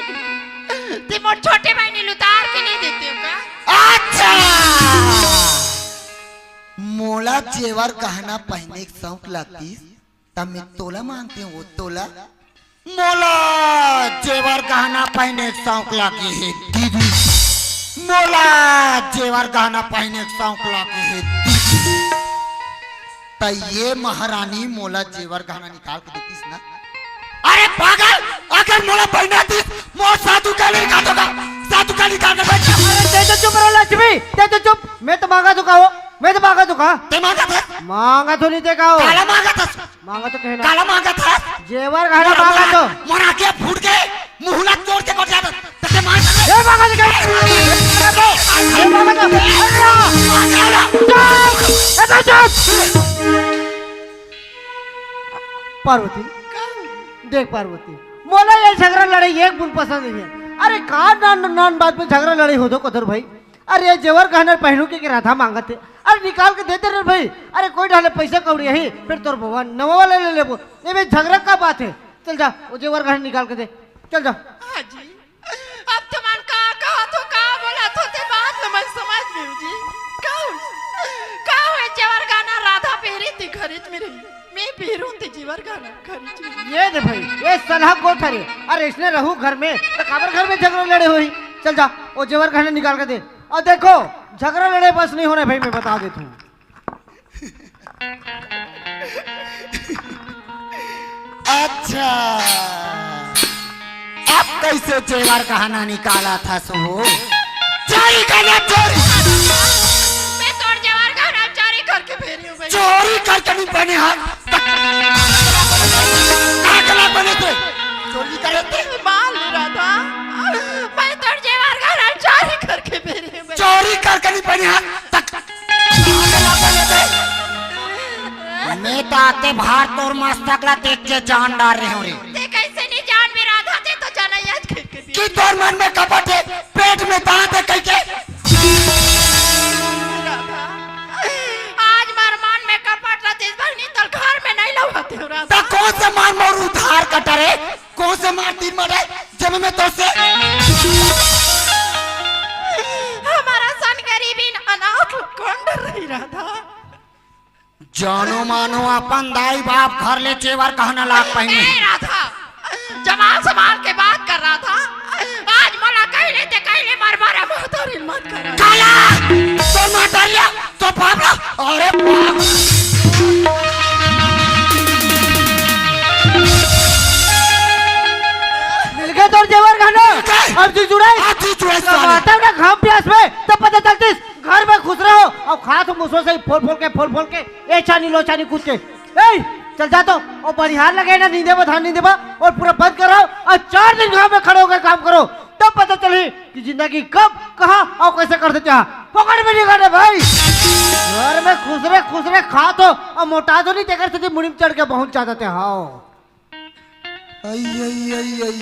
ते मोर छोटे बहिनी ल उतार के नहीं देते हो का? अच्छा, मोला जेवर गहना पहने के शौक लगतिस, त मैं तोला मांगते हूँ, वो तोला। मोला जेवर गहना पहने के शौक लगे हे दीदी, मोला जेवर गहना पहने के शौक लगे हे दीदी। त ये महारानी मोला जेवर गहना निकाल के देतीस ना। अरे पागल, अगर मोला पहना दीस, मोर साधु का नहीं निकाल दोगा, साधु का निकाल के बैठ जा। अरे ते तो चुप रहो लक्ष्मी, ते तो चुप। मैं तो मांगा तो का हो, मैं तो मांगा तो का। ते मांगा था? मांगा तो नहीं ते का हो। काला मांगा था। मांगा तो कहना। काला मांगा था। जेवर गहना मोर, मांगा मोर, तो। मोर आंखें फूट के, मुहला तोड़ के कर जाता। तते मांग ए मांगा तो कहे। ए मांगा तो। अरे! चुप! ए तो चुप! पार्वती, देख पार्वती, मोला ये झगरा लड़ाई एक बुन पसंद नहीं है। अरे का नान नान बात में झगरा लड़ाई होथो कथोर भाई। अरे ये जेवर गहना पहनू के, के राधा मांगत हे। अरे निकाल के दे दे रे भाई। अरे कोई डाले पैसा कौड़ी यही, फिर तोर बउआ नवा वाला ले लेबो। ये में झगरा का बात है? चल जा, वो जेवर गहना निकाल के दे। चल जा। हाँ जी, अब तुमन का कहत हो, का बोलत हो, ते बात ल मैं समझ गेंव जी। का हो, का हो, जेवर गहना राधा पहरी ते घरे में रही, मैं पहरहूं ते जेवर गहना घरे में। ये दे भाई, ये सलहा गोठ हरे। अरे इसने रहू घर में, तो काबर घर में झगरा लड़े होही? चल जा, वो जेवर गहना निकाल के दे। अउ देखो, झगरा लड़े बस नहीं होना भाई, मैं बता देता हूँ। अच्छा, अब कैसे जेवर गहना निकाला था सो? चोरी करना, चोरी। मैं तोर जेवर गहना चोरी करके पहरी हूँ भाई। चोरी करके नहीं पहने हन। का गला बने थे? चोरी करे थे? मान ले राधा, मैं तोर जेवर गहना चोरी करके पहरी हूँ भाई। चोरी करके नहीं पहने हन। तक मैं तो आते भार तोर मस्तक ला देख के जान डार रहे हूँ रे। ते कैसे नहीं जान में राधा, ते तो जनैया थे। कि तोर मन में कपट हे, पेट में दांत हे कहिके। राधा, आज मोर मन में कपट रहितिस बहिनी, त घर में नहीं लवाते हो राधा। त कोन से मार मोर उधार कटा रे? कोन से मार तीर मारे? जब मैं तोर से हमर सन गरीबी अनाथ कोन डर रही राधा? जानो मानो अपन दाई बाप घर ले जेवर गहना ला पहिने। ए राधा, जबान संभाल के बात कर राधा। आज मोला कहिले ते कहिले मर मारा महतारी मत कर। काला, तोर महतारिया, तोर बाप ला, अरे बाप। मिल गए तोर जेवर गहना। मिल गए। अब जी जुड़ाई। अब जी जुड़ाई तो साले। माता ना घाम प्यास में तो पता चलतीस। घर में खुसरे हो अउ खात हो मुसवा से ही फोल फोल के, फोल फोल के, ए छानी लो छानी कूद के। ए, चल जा तो, ओ बनिहार लगे ना नींदे बा, धान नींदे बा, अउ पूरा बंद करो, अउ चार दिन घाम में खड़े होकर काम करो, तब पता चली कि जिंदगी कब, कहाँ अउ कैसे कर देते हैं। पकड़ में नहीं काटे भाई। घर में खुसरे, खुसरे खात हो, अउ मोटा तो नहीं, तेकर से मुड़ी में चढ़ के पहुंच जाते हैं। हाँ। आई, आई, आई।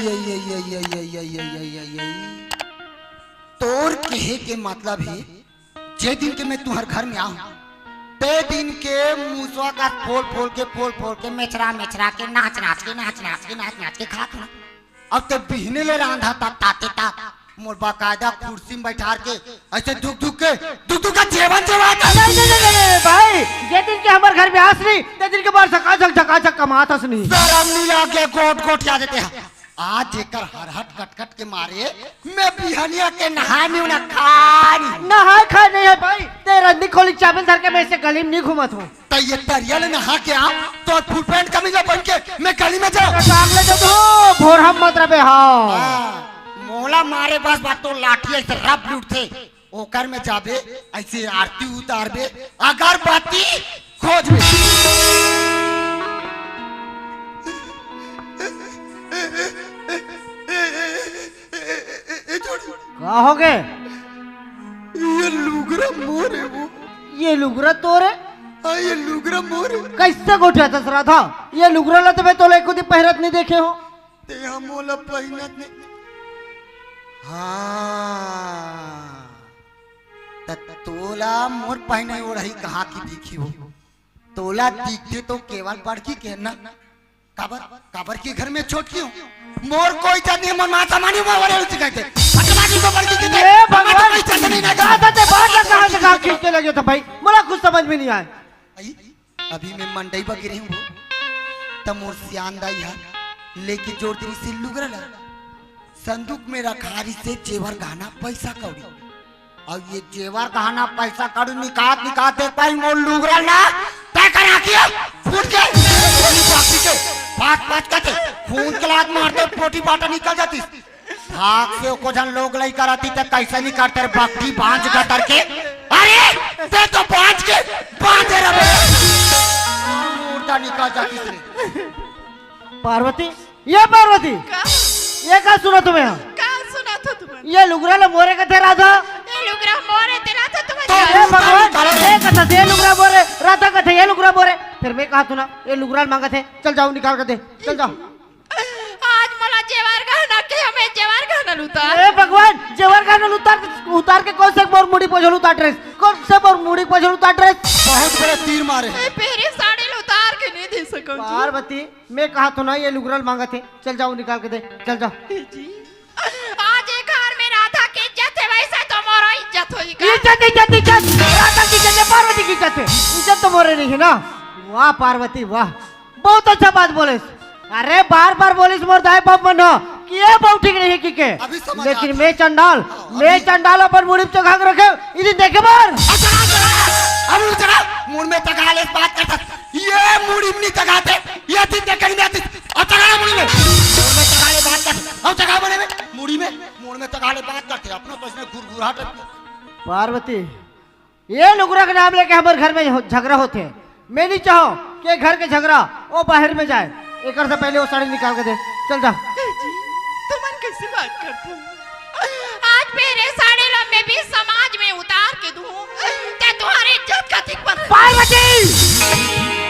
तोर कहे के मतलब हे, जे दिन के मैं तुंहर घर में आहूं, ते दिन के मुसवा का फोल फोल के, फोल फोल के, मेछरा मेछरा के, नाच नाच के, नाच नाच के, नाच नाच के खात हूं। अब ते बिहने ले रांधा ता, ताते ता, मोर बाकायदा कुर्सी में बैठार के, ऐसे दुख दुख के, दुख दुख का जेवन जेवा था। नहीं, नहीं, नहीं, नहीं, नहीं, भाई, जे दिन के हमर घर में आस नहीं, ते दिन के बार झकाझक, झकाझक कमात हस नहीं। शर्म नहीं लागे, गोट गोट याद देते हैं। आज एकर हरहट कटकट के मारे, मैं बिहनिया के नहाए नहीं ना खाए नहीं। नहाए खाए नहीं है भाई, ते रंदी खोली चाबिन धर के मैं ऐसे गली में नहीं घूमत हूँ। त ये तरिया ले नहा के आ, तो फुल पैंट कमीज में पहन के मैं गली में जाऊं? तो टांग ले दे तू, भोर हम मत रबे, हाँ। हाँ, मोला मारे बस बात तो लाठी ऐसे रब लूटथे, ओकर में जाबे, ऐसे आरती उतारबे, अगरबत्ती खोजबे। ए, ए, ए, ए, ए, ए, ए, ए, छोड़। का हो गए? ये लुगरा मोर है वो। ये लुगरा तोर है? हाँ, ये लुगरा मोर है। कैसे गोठियाथस राधा? ये लुगरा ला तो मैं तोला एको दिन पहिरत नहीं देखे हो। ते हम मोला पहिनत नहीं। हाँ, त तोला मोर पहिने ओढ़ई कहाँ की दिखी हो? तोला दिखथे तो केवल बड़की के ना। काबर, काबर के घर में छोटकी हूँ? मोर कोई इज्जत नहीं, मोर माता मानी मोर वरे उठ गए थे। भगवान को बड़की के हे भगवान, कोई इज्जत नहीं ना। कहाँ से ते बात ला कहाँ से कहाँ खींच के लगे था भाई? मोला कुछ समझ में नहीं आए। आई, अभी मैं मंडई बा गिरे हूँ, त मोर सियान दाई हा लेके जोर दिन से लुगरा ला संदूक में रखा रही से जेवर गहना पैसा कौड़ी। अब ये जेवर गहना पैसा कौड़ी निकाल निकाल देख पाई मोर लुगरा ना, तय कर आखिर फूट के, बाकी के पाँच पाँच का थे, खून के लात मारते पोटी बाटा निकल जाती। भाग से को झन लोग लई करती त कैसे नहीं करते रे बकरी बांझ गतर के। अरे, ते तो बांझ के बांझे रहे। मुर्दा निकल जाती रे। पार्वती, ये पार्वती, का? ये का सुना तुम्हें? का सुना था तुम्हें? ये लुगरा ले मोरे कथे राधा। ये लुगरा मोरे तेरा था तुम्हें तो क्या? हे भगवान, निकालो। ये कथा से लुगरा मोरे, राधा कथे ये लुगरा मोरे। फिर मैं कहा तू ना, ये लुगरा मांगत है, चल जाओ निकाल के दे, चल जाओ। आज मोला जेवर गहना के हमें जेवर गहना उतार। हे भगवान, जेवर गहना उतार, उतार के कौन से मोर मुड़ी पोछल उतार ड्रेस, कौन से मोर मुड़ी पोछल उतार ड्रेस। बहुत बड़े तीर मारे। ए, पहरे साड़ी ल उतार के नहीं दे सकूं जी। पार्वती, मैं कहा तो ना ये लुगरा ल मांगत है, चल जाओ निकाल के दे, चल जाओ। ए जी, आज ये घर में राधा की इज्जत है, वैसे तो मोरो इज्जत होई का? इज्जत, इज्जत, इज्जत, राधा की इज्जत है, पार्वती की इज्जत है, इज्जत तो मोरे नहीं है ना। वाह पार्वती वाह, बहुत अच्छा बात बोलिस। अरे बार बार बोलिस मोर दाई बाप मन हो कि ये बहुत ठीक नहीं है कि के। अभी समझ लेकिन आता मैं है। चंडाल, हाँ, मैं अभी चंडाल अपन मुड़ी पे चघा के रखे, इदी देखे बार। अच्छा, अच्छा, अच्छा, अब चढ़ा, मुड़ में तका ले बात करता। ये मुड़ी में नहीं तकाते, ये दिन देखे नहीं आती। अब चढ़ा मुड़ी में। मुड़ में तका ले बात कर। अब चढ़ा बने में, मुड़ी में, मुड़ में तका ले बात करते। अपना तो इसमें गुरगुराहट है। पार्वती, ये लुगरा के नाम लेके हमर घर में हो-, झगड़ा होथे। मैं नहीं चाहो कि घर के झगड़ा वो बाहर में जाए। एकर से पहले वो साड़ी निकाल के दे, चल जा। ए जी, तुमन कैसे बात करते हो? आज मेरे साड़ी ला मैं भी समाज में उतार के दूं, ते तुम्हारी इज्जत का दिख बन। पार्वती,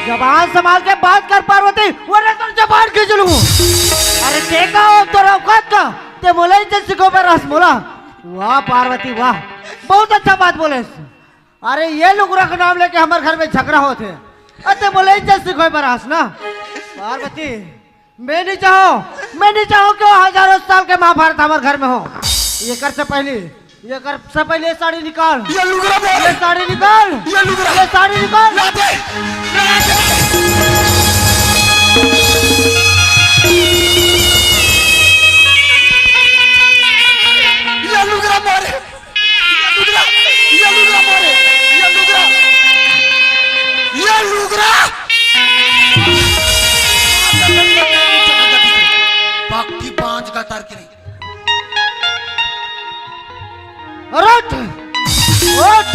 जबान संभाल के बात कर पार्वती, वरना तो जबान खींच लूं। अरे देखा हो तो औकात का, ते मोला इज्जत सिखो पर रस मोला। वाह पार्वती वाह, बहुत अच्छा बात बोले। अरे ये लुगरा के नाम लेके हमर घर में झगड़ा होत हे। अते बोले इज्जत सिखोय बर आस ना। पार्वती, मैं नहीं चाहो, मैं नहीं चाहो कि वो हजारों साल के महाभारत हमर घर में हो। ये कर से पहले, ये कर से पहले ये साड़ी निकाल। ये लुगरा बोल। ये साड़ी निकाल। ये लुगरा। ये साड़ी निकाल। ला दे। ला दे। ये लुगरा मारे। ये लुगरा, ये लुगरा मारे, ये लुगरा, ये लुगरा। बाकी बांझ का तार के नहीं। अरे उठ, उठ,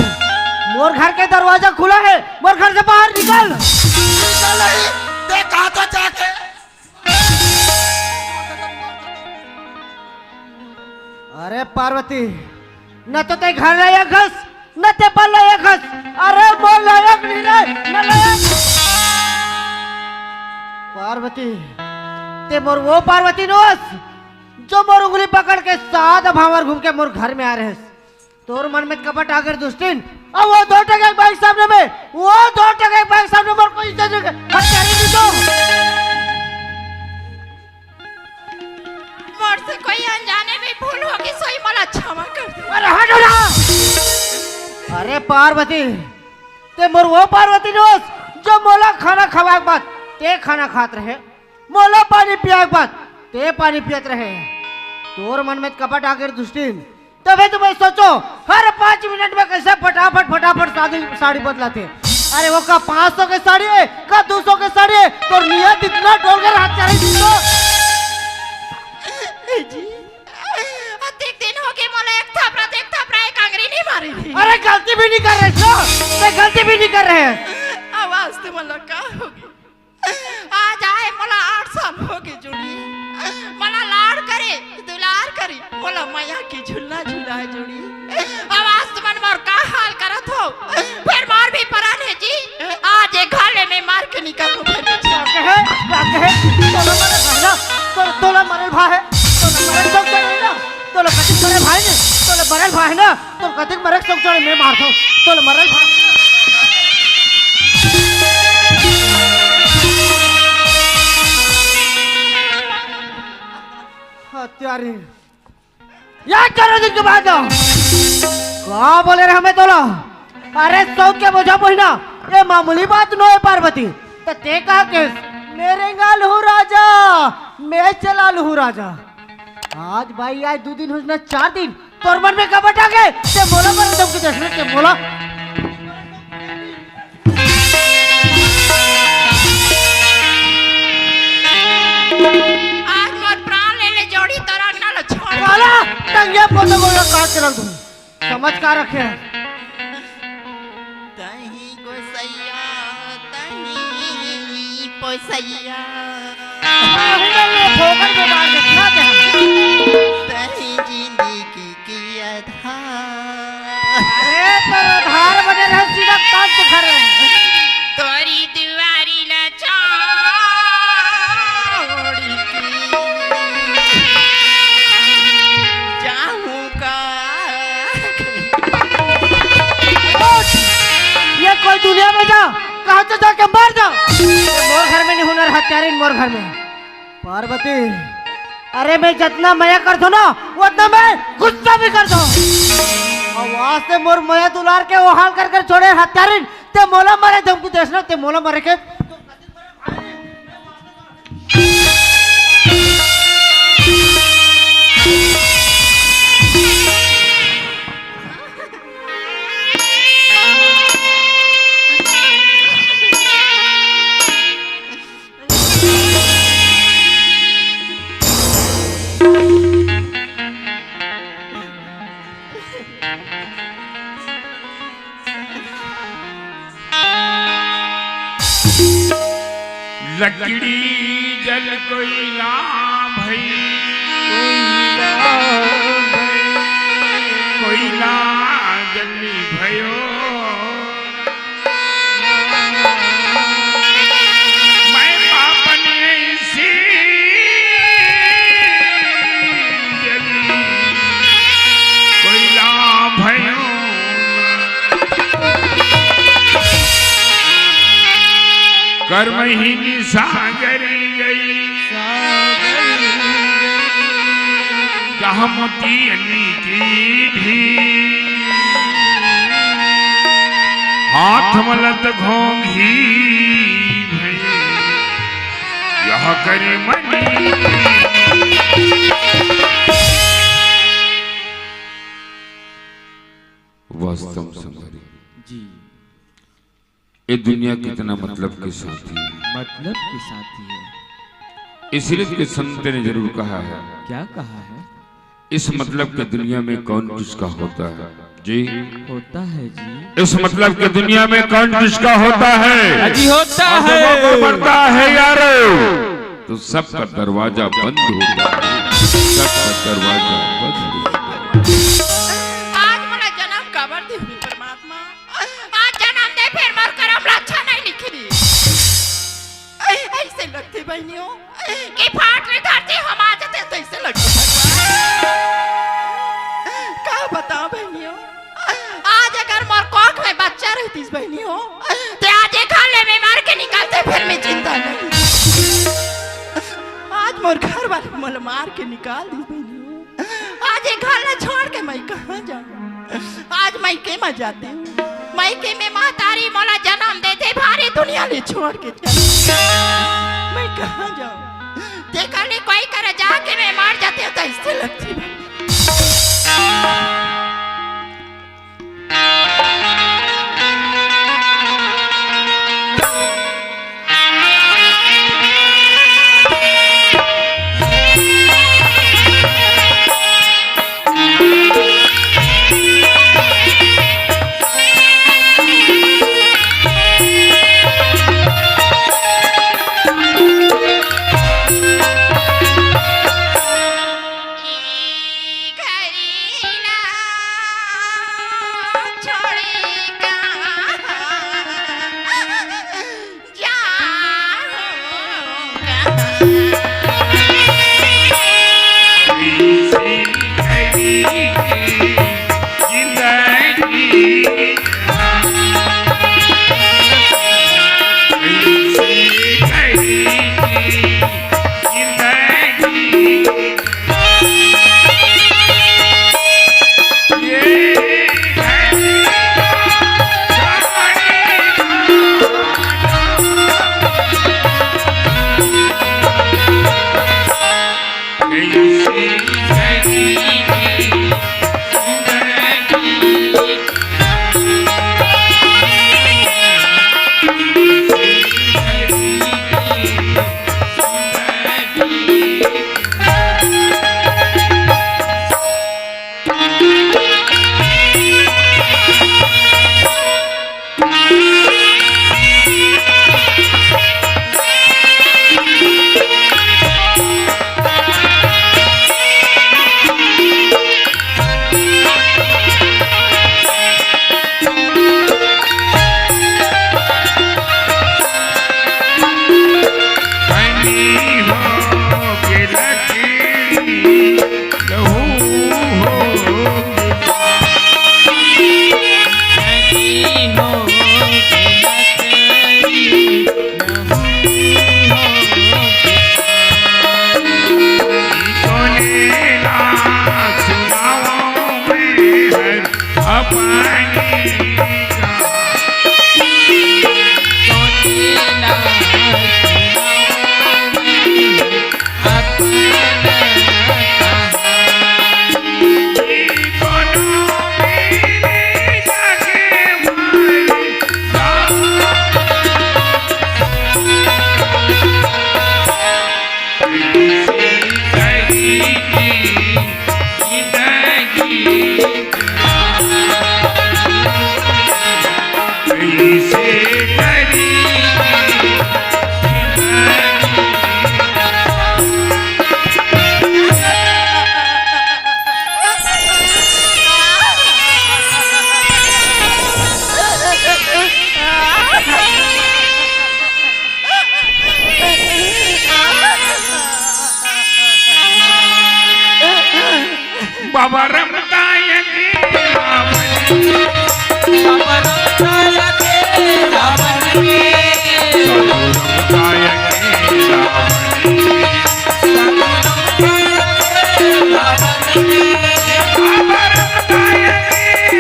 मोर घर के दरवाजा खुला है, मोर घर से बाहर निकल। निकल नहीं, देखा तो जाके। अरे पार्वती, न तो ते घर लायक हस, न ते पर लायक हस। अरे मोर लायक नहीं रे, न लायक। पार्वती, ते मोर वो पार्वती नोस, जो मोर उंगली पकड़ के सात भांवर घूम के मोर घर में आ रहे हस। तोर मन में कपट आगर दुष्टिन। अब वो दो टके के बाइक सामने में, वो दो टके के बाइक सामने मोर कोई इज्जत नहीं। हत्यारे नहीं तो। मोर से कोई अनजाने में भूल होगी, सोई मोला पार्वती, ते मोर वो पार्वती नोस, जो मोला खाना खवाए के बाद ते खाना खात रहे, मोला पानी पियाए के बाद ते पानी पियत रहे। तोर मन में कपट आके दुष्टिन, तभे तो मैं सोचों, हर पाँच मिनट में कैसे फटाफट, फटाफट साड़ी, साड़ी बदलाथे। अरे वो का पाँच सौ के साड़ी हे, का दो सौ के साड़ी हे, तोर नियत इतना डोलगर हाथ चढ़े जी तो। ए जी, अतेक दिन हो गे मोला एक थपरा, एक थपरा, एक अंगरी नहीं मारे थे। अरे गलती भी नहीं कर रहे ना, मैं गलती भी नहीं कर रहे। आवाज तो मोला का हो गे। आज आए मोला आठ साल हो गे जोड़ी। मोला लाड़ करे, दुलार करे, मोला मया के झुलना झुलाए जोड़ी। अब आज तुमन मोर का हाल करत हो? फेर मोर भी परान हे जी। आज ए घर ले मैं मार के निकलहूँ फेर पीछे। का कहे? का कहे? तोला मरे भाई ना, तो, तोला मरे भाई हे, तोला मरे सब जगह ना, तोला कतिक मरे भाई ने, तोला मरे भाई ना, तो कतिक मरे सब जगह मैं मार दो, तोला मरे भाई। हत्यारी। या चारों दिन के बाद आओ। का बोले रहे हमें तोला? अरे सौत के बोझा पहिना, ये मामूली बात नो हे पार्वती। तो ते कहा केस? मेरे गाल हूँ राजा, मैं चला लूँ राजा। आज भाई आज दो दिन हुई ना चार दिन, तोर मन में का बटा के? ते मोला मरे धमकी देस ना, ते मोला। आज मोर प्राण ले ले जोड़ी तोर अंगना ल छोड़। साला, टंगिया पोतो को काट के रख दूँ। समझ का रखे? तही गोसैया, तही पोसैया। नहीं, नहीं, ये फोकट में मार के सुना दे। तही जिंदगी की अधार। अरे, पर आधार बने रहे, सीधा काट के खा रहे हैं। तोरी दुआरी ला छोड़ के जाऊं का? ये कोई दुनिया में जा, कहाँ तो जाके मर जा। ये मोर घर में नहीं होना, हत्यारिन मोर घर में। पार्वती, अरे मैं जितना मया कर दो ना, उतना मैं गुस्सा भी कर दो। और आज से मोर मया दुलार के वो हाल कर कर छोड़े हत्यारिन, ते मोला मरे धमकी देस ना, ते मोला मरे के। लकड़ी जल कोयला भई, कोयला जल भयो। मैं पापन ऐसी जली कोयला भयूं। कर्महीन सागर गई। जहाँ मोती अली की भी हाथ मलत घोंघी भई, यह करी मनी। वास्तव संगरी जी। ये दुनिया कितना मतलब के साथी है। मतलब के साथी है। इसलिए के संत ने जरूर कहा है। क्या कहा है? इस मतलब के दुनिया में कौन किसका होता है जी? होता है जी। इस मतलब के दुनिया में कौन किसका होता है? जी होता है। मरता है यारो, तो सबका दरवाजा बंद होता है। सबका दरवाजा बंद होता है। आज मोला जन्म काबर दे हुई परमात्मा? आज जन्म दे, फेर मोर करम ला अच्छा नहीं लिखी दी। ऐ-, ऐसे लगथे बहिनियों कि फाट ले धरती हम आ जाते तो ऐसे लगथे। का बताओ बहिनियों, आज अगर मोर कोख में बच्चा रहतीस बहिनियों, ते आज एक हाल में मार के निकालते, फेर मैं जिंदा नहीं। आज मोर घर वाले मोला मार के निकाल दी बहिनियों। आज ये घर ला छोड़ के मैं कहाँ जाऊँ? आज मायके म जाते हूँ। मायके में महतारी मोला जन्म देते, भारी दुनिया ले छोड़ के चल। मैं कहाँ जाऊँ? तेकर ले कोई कर जाके मैं मर जाते हूँ, तो इससे लगती। बाबा रमता यके रावण। बाबा रमता यके रावण। बाबा रमता यके रावण।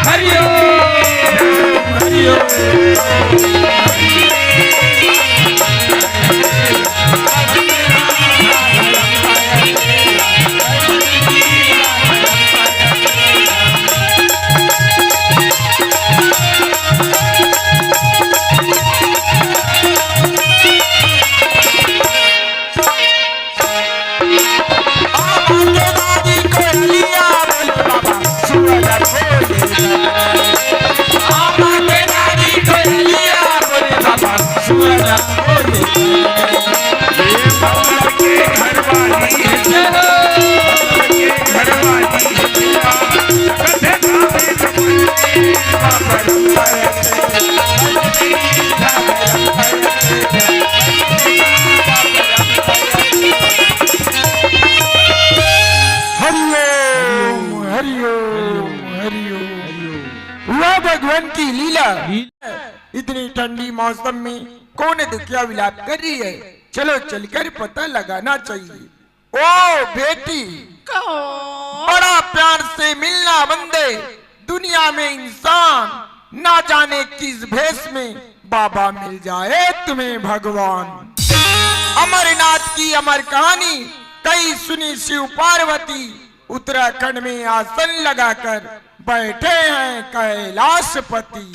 हरि ओम, हरि ओम। हरिओम, हरिओम, हरिओम। वाह भगवान की लीला। इतनी ठंडी मौसम में कौन दुखिया विलाप कर रही है? चलो चलकर पता लगाना चाहिए। ओ बेटी, कहो। बड़ा प्यार से मिलना बंदे, दुनिया में इंसान ना जाने किस भेष में, बाबा मिल जाए तुम्हें भगवान। अमरनाथ की अमर कहानी, कई सुनी शिव पार्वती, उत्तराखंड में आसन लगाकर बैठे हैं कैलाशपति।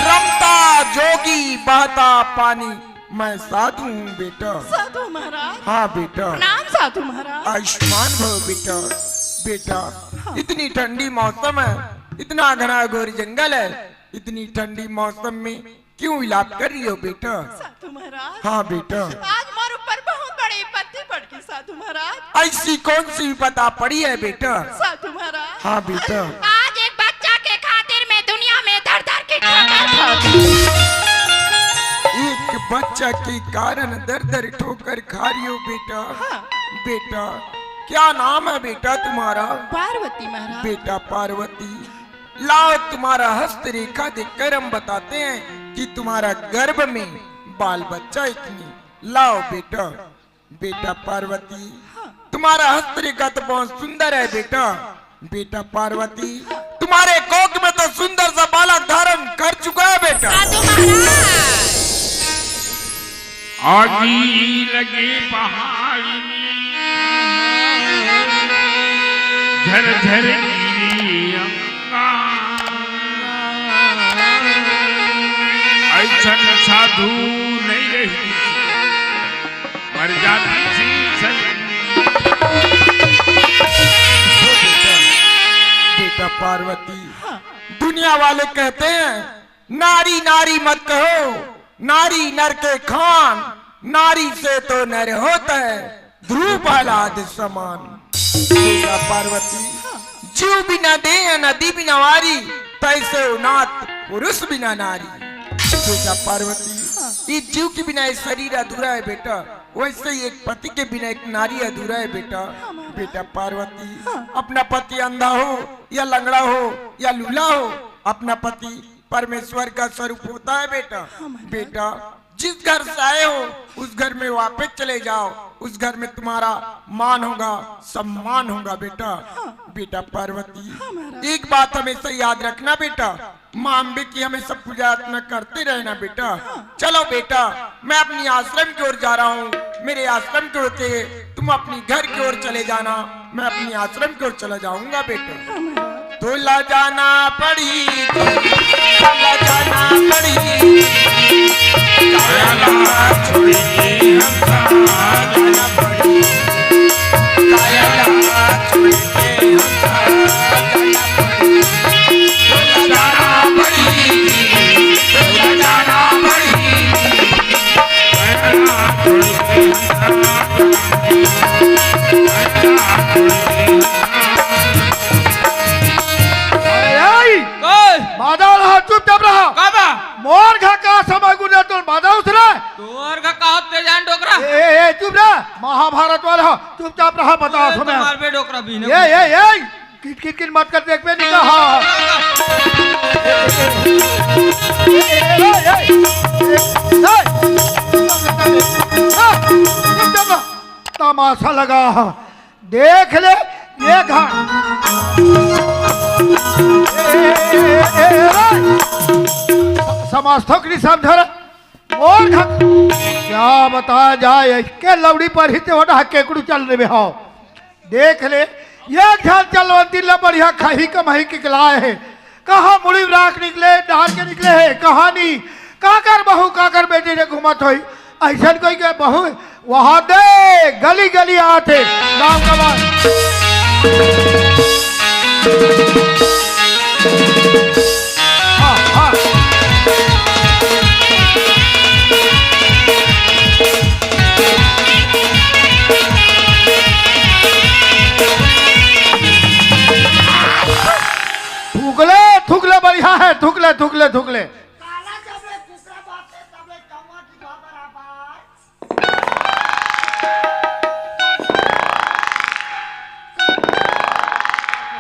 रमता जोगी बहता पानी, मैं साधु हूँ बेटा। साधु महाराज। हाँ बेटा। प्रणाम साधु महाराज। आयुष्मान भव बेटा। बेटा, हाँ। इतनी ठंडी मौसम है, इतना घना घोर जंगल है, इतनी ठंडी मौसम में क्यों विलाप कर रही हो बेटा? साधु महाराज। हाँ बेटा। आज मोर ऊपर बहुत बड़ी विपत्ति पड़ गई साधु महाराज। ऐसी कौन सी विपदा पड़ी है बेटा? साधु महाराज। हाँ बेटा। आज एक बच्चा के खातिर मैं दुनिया में दर दर की ठोकर खा रही हूँ। एक बच्चा के कारण दर दर ठोकर खा रही हो बेटा। हाँ। बेटा, क्या नाम है बेटा तुम्हारा? पार्वती महाराज। बेटा पार्वती, लाओ तुम्हारा हस्त रेखा देखकर हम बताते हैं कि तुम्हारा गर्भ में बाल बच्चा है कि नहीं। लाओ बेटा। बेटा पार्वती, हाँ। तुम्हारा हस्त रेखा तो बहुत सुंदर है बेटा। बेटा पार्वती, तुम्हारे कोख में तो सुंदर सा बालक धारण कर चुका है बेटा। साधु महाराज। आगी लगे पहाड़ी में, झरझर गिरे अंगार। ऐसन साधु नहीं रही, मर जाती थी सही। बेटा पार्वती, हाँ। दुनिया वाले कहते हैं, नारी नारी मत कहो, नारी नर के खान, नारी से तो नर होता है ध्रुव प्रहलाद समान। बेटा पार्वती, जीव बिना देह या नदी बिना वारी, तैसे हो नाथ पुरुष बिना नारी। बेटा पार्वती, ये जीव के बिना ये शरीर अधूरा है बेटा, वैसे ही एक पति के बिना एक नारी अधूरा है बेटा। बेटा पार्वती, अपना पति अंधा हो या लंगड़ा हो या लूला हो, अपना पति परमेश्वर का स्वरूप होता है बेटा। हाँ, महाराज। बेटा, जिस घर से आए हो, उस घर में वापस चले जाओ, उस घर में तुम्हारा मान होगा, सम्मान होगा बेटा। हाँ। बेटा पार्वती, हाँ, महाराज। एक बात हमेशा याद रखना बेटा, माँ अम्बे की हमेशा पूजा अर्चना करते रहना बेटा। हाँ। चलो बेटा, मैं अपनी आश्रम की ओर जा रहा हूँ, मेरे आश्रम के होते तुम अपनी घर की ओर चले जाना, मैं अपनी आश्रम की ओर चला जाऊंगा बेटा। हाँ, महाराज। तोला जाना पड़ी, तोला जाना पड़ी। काया ला छोड़ के हमका जाना पड़ी। काया ला छोड़ के हमका जाना पड़ी। तोला जाना पड़ी, तोला जाना पड़ी। अरे, ए! ओए! माधव रहा, चुपचाप रहा। का बा? मोर घर का समय गुजर तो माधव सुना। तोर घर का होते जान डोकरा। ए, ए, ए, चुप रहा। महाभारत वाला हो, चुपचाप रहा, बताओ ए, सुना। मार बे डोकरा भी ए, ए, ए, किट किट किट मत कर, देख पे नहीं कहा। तमाशा लगा, देख ले ये घाट। समझ थोक नहीं समझ रहा। मोर घर क्या बताया जाए, इसके लौड़ी पर ही ते वडा केकड़ू चल रहे हो। देख ले, ये घर चलवंती ला बढ़िया खाही कमाही के लाए है। कहाँ मुड़ी राख निकले, डाल के निकले है, कहानी काकर बहू, काकर बेटी ने घुमत होई। ऐसन कोई के बहू वहाँ दे, गली गली आते, गाँव का बात। हाँ, हाँ। थुकले, थुकले बढ़िया है, थुकले, थुकले, थुकले। काला जब ले कुकरा बाप से तब ले कौवा की बराबर।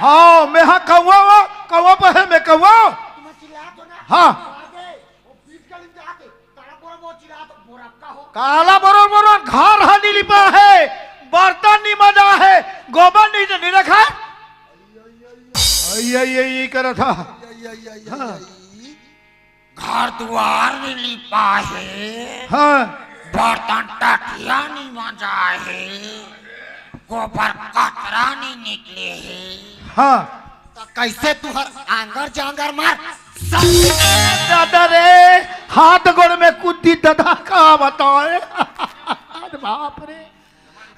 हाँ, मैं हाँ कौवा, वो कौवा पर है, मैं कौवा। तुम चिल्ला दो ना। हाँ। आगे, वो बीच गली में जाके, काला बोरा बोरा चिल्ला दो, बोरा का हो। काला बोरा बोरा, घर हा नी लिपा है, बर्तन नी मजा है, गोबर नी, नी रखा है। ये ये ये करत हा। घर दुआर नी लिपा हे, हाँ। बर्तन टटिया नी मंजा हे, गोबर कचरा नी निकले हे, हाँ। त कइसे तुहर आंगर जांगर मार? दादा रे, हाथ गोड़ में कुद्दी दादा, का बताए। अरे बाप रे।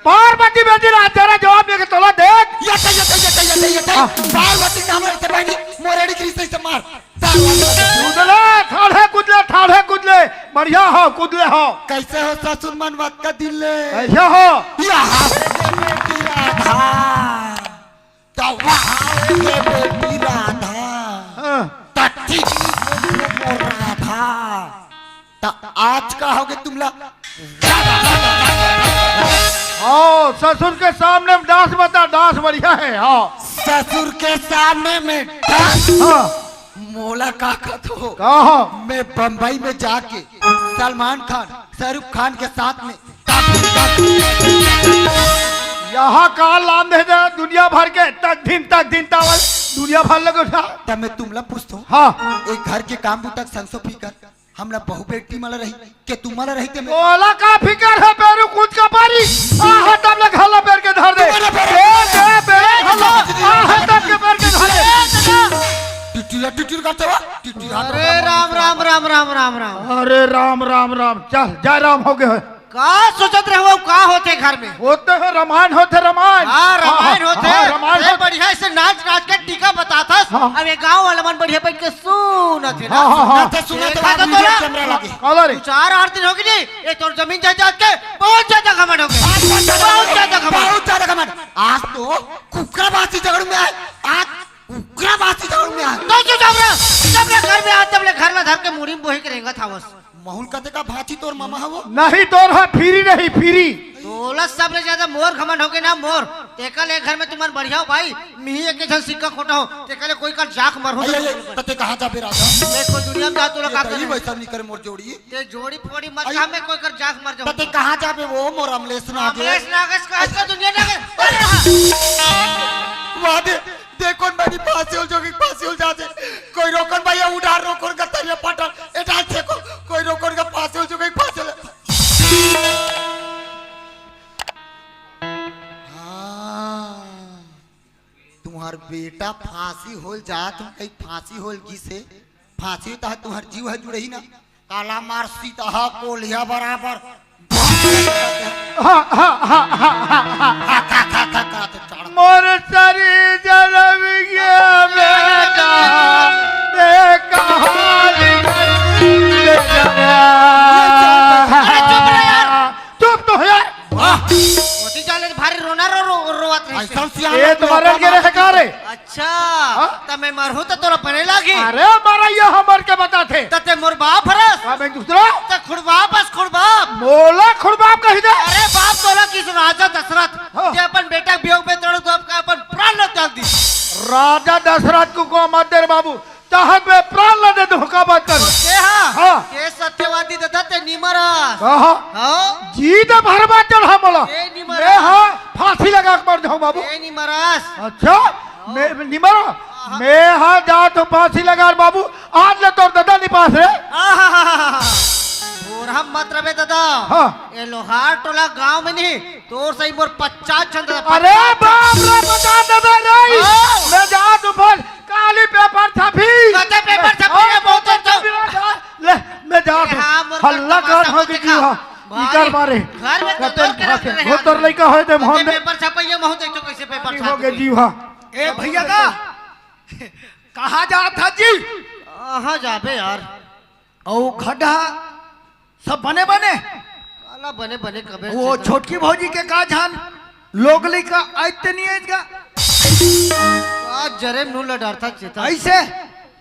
पार्वती बेटी ला तेरा जवाब देके तोला देख। ये ते, ये ते, ये ते, ये ते, ये ते। हाँ। पार्वती के हमला इसे बहनी, मोरेड़ी की रिश्ते से मार। पार्वती। कूदले, ठाढ़े कूदले, ठाढ़े कूदले। बढ़िया हो, कूदले हो। कइसे हो ससुर मन बात का दिल ले? कइसे हो? यहाँ ये बेटी राधा। तो वहाँ ये बेटी राधा। हाँ। तथी राधा। त आज का होगे तुमला? हाँ, ससुर के सामने में डांस बता, डांस बढ़िया है। हाँ। ससुर के सामने में डांस? हाँ। मोला का कहत हो? का हो? मैं बम्बई में जाके सलमान खान, शाहरुख खान के साथ में यहाँ का लाम दे दे दुनिया भर के तक दिन तक दिन तावल दुनिया भर लगे उठा। तब मैं तुमला पूछत हो। हाँ। एक घर के काम बूता के संग सो फिकर हमला बहू बेटी मला रही, के तुम मला रही ते मैं। ओला का फिकर है, पेरू कूद का पारी। आहा, तब ले घाला पेर के धर दे। तुम्हारा पेर दे, दे, पेर घाला। आहा, तब के पेर के धर दे। टिटिया, टिटिया करते हुआ, टिटिया। अरे राम, राम, राम, राम, राम, राम। अरे राम, राम, राम। चल, जय राम हो गए। का सोचत रहे हो, का होथे घर में? होथे हो, रामायण होथे, रामायण। हाँ, रामायण हाँ, होथे। हाँ, रामायण ए, होथे। बढ़िया से नाच, नाच के टीका बताथस। हाँ। अब ये गांव वाला मन बढ़िया बैठ के सुनत हे ना। हाँ, हाँ, हाँ। सुनत हे, सुनत हे, एक बात वीडियो तोला। कैमरा लगे। काला रे। दू चार आठ दिन होगे जी, ये तोर जमीन जायदाद के बहुत ज्यादा घमंड होगे। बहुत ज्यादा बहुत ज्यादा घमंड। बहुत ज्यादा घमंड। आज तो कुकरा बासी झगड़ में आए, आज कुकरा बासी झगड़ में आए। तो जो जब रे, जब रे घर में आ, तब ले घर ला धर के मुड़ी में बोही के रेंगत हावस। महुल कते का भांची तोर मामा हवो? नहीं, तोर हा फिरी नहीं, फिरी। तोला सबले ज्यादा मोर घमंड होगे ना, मोर। तेकर ले घर में तुमन बढ़िया हो भाई, मिही एक झन सिक्का खोटा हो, तेकर ले कोई कर जाख मरहूं अये, तो अये, तते कहाँ जाबे राजा? देखो दुनिया में जा तोला ये का तो ई करे। वैसा नहीं करे मोर जोड़ी। ते जोड़ी फोड़ी मत अये। कहा मैं कोई कर जाख मर जाऊं। तते कहाँ जाबे वो मोर अमलेश नागे? अमलेश नागेश का हंस का दुनिया नागेश। अरे हाँ। वाह दे, देखो मेरी फांसी हो जोगी, फांसी हो जाते। कोई रोकन भैया, उधार रोकन का तरिया पाटन, एटा देखो, कोई रोकन का फांसी हो जोगी, फांसी हो। हाँ, तुम्हार बेटा फांसी होल जात, तुम कहीं फांसी होल गिसे, फांसी तहा तुम्हार जीव ह जुड़ही ना। काला मार सीता हा कोलिया बराबर। हा, हा, हा, हा, हा, हा। हा, हा, हा, हा, हा, तो चढ़। मोर सरी जन्म गया बेटा, ते कहानी गई। अरे चुप रह यार। चुप तो हो यार। वाह। ओती जाले भारी रोना रो, रो, रोवत रहिस। ऐसा सियान ये तुम्हारे लगे रहे का रे? अच्छा, हाँ? त मैं मरहूं त तोला बने लागी। अरे मरइया हमर के बताथे। त ते मोर बाप हरस। का मैं दूसरा? त खुड़बाप हस, खुड़बाप। मोला खुड़बाप कही दे। अरे बाप तोला किस राजा दशरथ, हाँ। जे अपन बेटा के वियोग में तड़प तड़प के अपन प्राण ल त्याग दिस। राजा दशरथ को, को मत दे रे बाबू, चाहे मैं प्राण ल दे दूं, का बात कर। ते हा? हाँ। ते सत्यवादी ददा ते निमरस। कहा? हाँ। जीत भरवा चढ़ा मोला। ते निमरस। मैं हा फांसी लगा के मर जाऊं बाबू। ते निमरस। अच्छा। मैं निमर, मैं हा जात हूँ फांसी लगा बाबू, आज ले तोर ददा निपास रे। आहाहाहा। बोरहा मत रबे ददा। हाँ। ये लोहार टोला गांव में नहीं, तोर सही मोर पचास झन ददा, अरे पचास झन। बाप रे, पचास ददा नहीं। हाँ। मैं जात हूँ फल, काली पेपर छपी। कते पेपर छपी रे, हाँ, बहुत अच्छा। ले, मैं जात हूँ। हाँ, मोर हल्ला तमाशा कर हो मत गई दिखा। हाँ। भाई, इकर मारे। घर में तो कतन दो के भाषे। रखते हैं। वो तोर लइका होय ते मोहन कते दे। पेपर छपइया, महू देखो कैसे पेपर छपी हो गए छापी। जी हाँ। ए भैया का? कहाँ जात हा जी? कहाँ जाबे यार? अउ खड्डा सब बने बने? काला बने बने कबे वो से छोटकी भौजी के का जान लोग लइका आइत ते नहीं आइत का? का जरे मुंह ल डरता चेतन। ऐसे?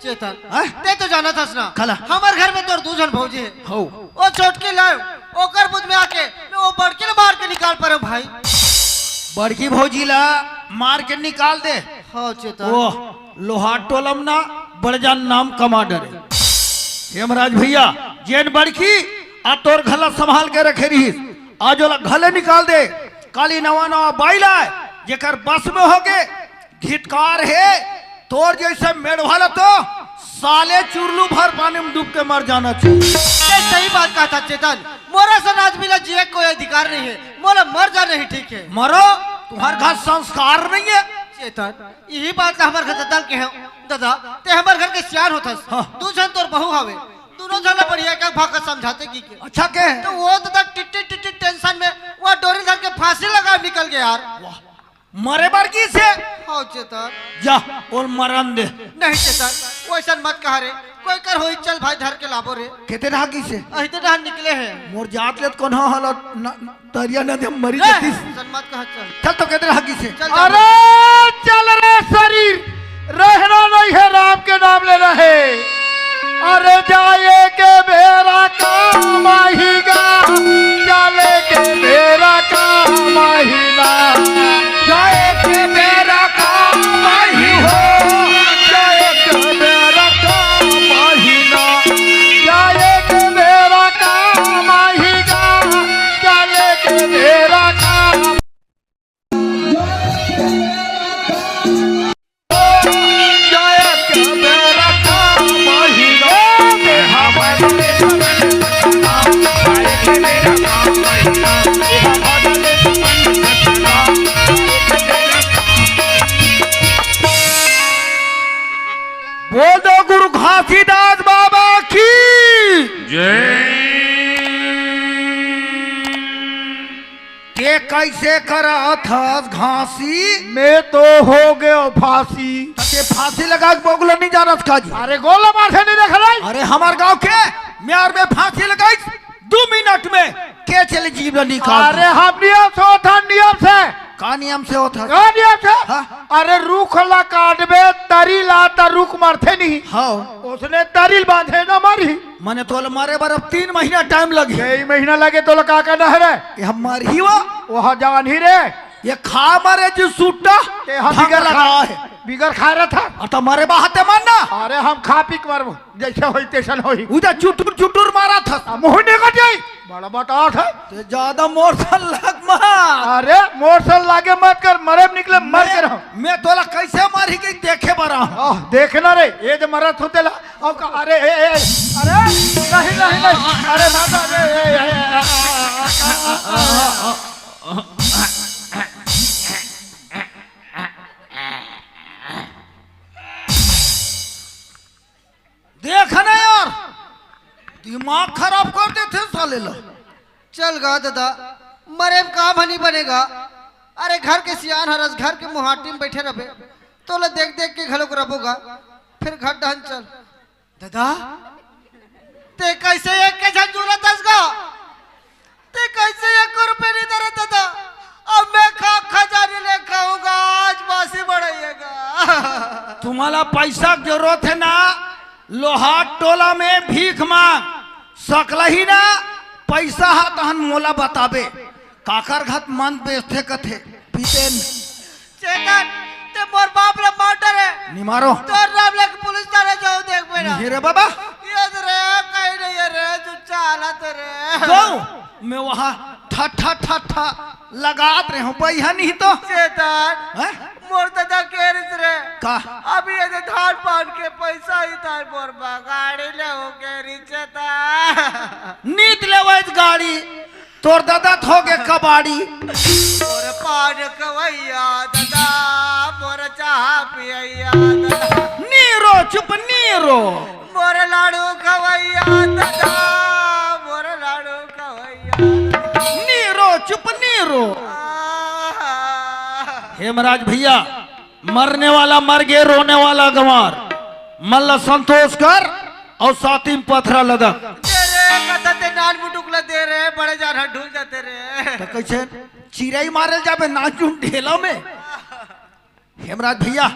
चेतन, हैं? ते तो जानत हस ना, खला। हमर घर में तोर दू झन भौजी हे। हो। ओ छोटकी लायो, ओकर बुध में आके मैं वो बड़की ल मार के निकाल परे भाई। बड़की भौजी ला मार के निकाल दे। हाँ चेतन। वो लोहार टोलम ना बड़ जान नाम कमा डरे। हेमराज भैया, जेन बड़की आ तोर घला संभाल के रखे रहिस, आज ओला घले निकाल दे। काली नवा नवा बाई लाय, जेकर बस में होगे, घितकार हे, तोर जइसे मेड़वा ला तो साले चुरलू भर पानी में डूब के मर जाना चाहिए। ये सही बात कहा था चेतन। मोर असन आदमी ला जिए के कोई अधिकार नहीं है, मोला मर जाना ही ठीक है। मरो, तुम्हार घर संस्कार नहीं है। चेतन, यही बात ला हमर घर दादा के है। दादा, ते हमर घर के सियान होथस। हाँ। दू झन तोर बहू हवे, दोनों झन ला बढ़िया के भाखा समझाते की के। अच्छा के? तो वो दादा टिट्टी टिट्टी टेंशन में वो डोरी धर के फांसी लगा निकल गया यार। मरे बर गिस हे। हाँ चेतन। जा, ओला मरन दे। नहीं चेतन, वैसन मत कहा रे। कोई कर होई, चल भाई धर के लाबो रे। केते रहा गिस हे? अहिते डहर निकले है। मोर जात ले त कोन हालत न-, तरिया नदी में मरी ए, जातिस। अइसन मत कहा, चल। चल तो केते रहा गिस हे? चल जा। अरे चल रे शरीर, रहना नहीं है, राम के नाम लेना है। अरे जाए के बेरा काम आहीगा, चले के बेरा काम आहीना। जाए के बेरा काम आही हो, जाए के बेरा काम आहीना। जाए के बेरा काम आहीगा, चले के बेरा काम बोल दो गुरु घासीदास बाबा की। जय। ते कैसे करत हस घासी? मैं तो हो गयो फांसी। ते फांसी लगा के बगुला नहीं जानत का जी? अरे गोला मार से नहीं देख रहा। अरे हमार गांव के म्यार में फांसी लगाई दो मिनट में के चले जीव ला निकाल। अरे हम नियम से होता, नियम से। का नियम से होता? का नियम से? हाँ। अरे रूख ला काटबे, तरी ला त रूख मरथे नहीं। हाँ। उसने तरी ल बांधे ना मारी। मने तोला मारे बर अब तीन महीना टाइम लगे। यही महीना लगे तो का का नहर है? ये हम मार ही वो। वह जान ही रे। ये खा मारे जी सुट्टा। ते हम भांग बिगर लगा खा, है। बिगर खा रहा था। और तो मारे बाहते मानना। अरे हम खा पी के मरबो, जैसे होई तैसन होई। उधर चुटुर चुटुर मारा था। आ, मुंह निकल जाई। बड़ा बता था। ते ज्यादा मोर सन लग मार। अरे मोर सन लागे मत कर, मरे में निकले मर के रहो। मैं तोला कैसे मारी के देखे बरा। आह, देखना रे, ये जो मरत होते ला, अब का, अरे, ए, ए, अरे, नहीं, नहीं, नहीं, अरे, ना, ना, ए, ए, ए, ए, आ, आ, आ, आ, आ, आ, आ। देख ना यार, दिमाग खराब कर देथे साले ला। चल गा दादा, मरे में काम ह नहीं बनेगा। अरे घर के सियान हरस, घर के मुहाटी में बैठे रहे, तोला देख देख के घलोक रबोगा। फिर घर डहन चल। दादा, ते कैसे एक के झन जुलत हस गा? ते कैसे एक रुपये नहीं दे रहे दादा? अब मैं खा खजानी ले खाऊंगा, आज बासी बढ़ाइएगा। तुम्हाला पैसा के जरूरत है ना, लोहार टोला में भीख मांग सकला ही ना, पैसा हा तहन मोला बताबे। काकर घात मन बेचथे कथे पीतेन। चेतन, ते मोर बाप ला मार डरे। निमारो। तोर नाम लेके पुलिस थाने जाओ, देख बेटा। नहीं रे बाबा। ये तो रे, कहीं नहीं है रे, चुच्चा हालत है रे। गाँव में वहाँ ठा ठा ठा ठा लगात रहे हो, पैसा नहीं तो। चेतन, हैं? मोर दादा के रिस रे। का? अभी ये जो धान पान के पैसा ही था, मोर बगाड़ी ले हो के रिस चेतन। नीत लेवत गाड़ी, तोर दादा थोगे कबाड़ी। मोर पान कवैया दादा, मोर चाह पियैया दादा। नीरो चुप नीरो। मोर लाडू खवैया दादा, मोर लाडू खवैया दादा। नीरो चुप नीरो। आहा। हेमराज भैया, मरने वाला मर गए, रोने वाला गंवार। मन ला संतोष कर और साथी में पथरा लदक। दे रे, कथा ते नान मुटुक ला दे रे, बड़े जान हट ढूल जाते रे। तो कैसे चिरई मारल जाबे नाचुन ढेला में? हेमराज भैया,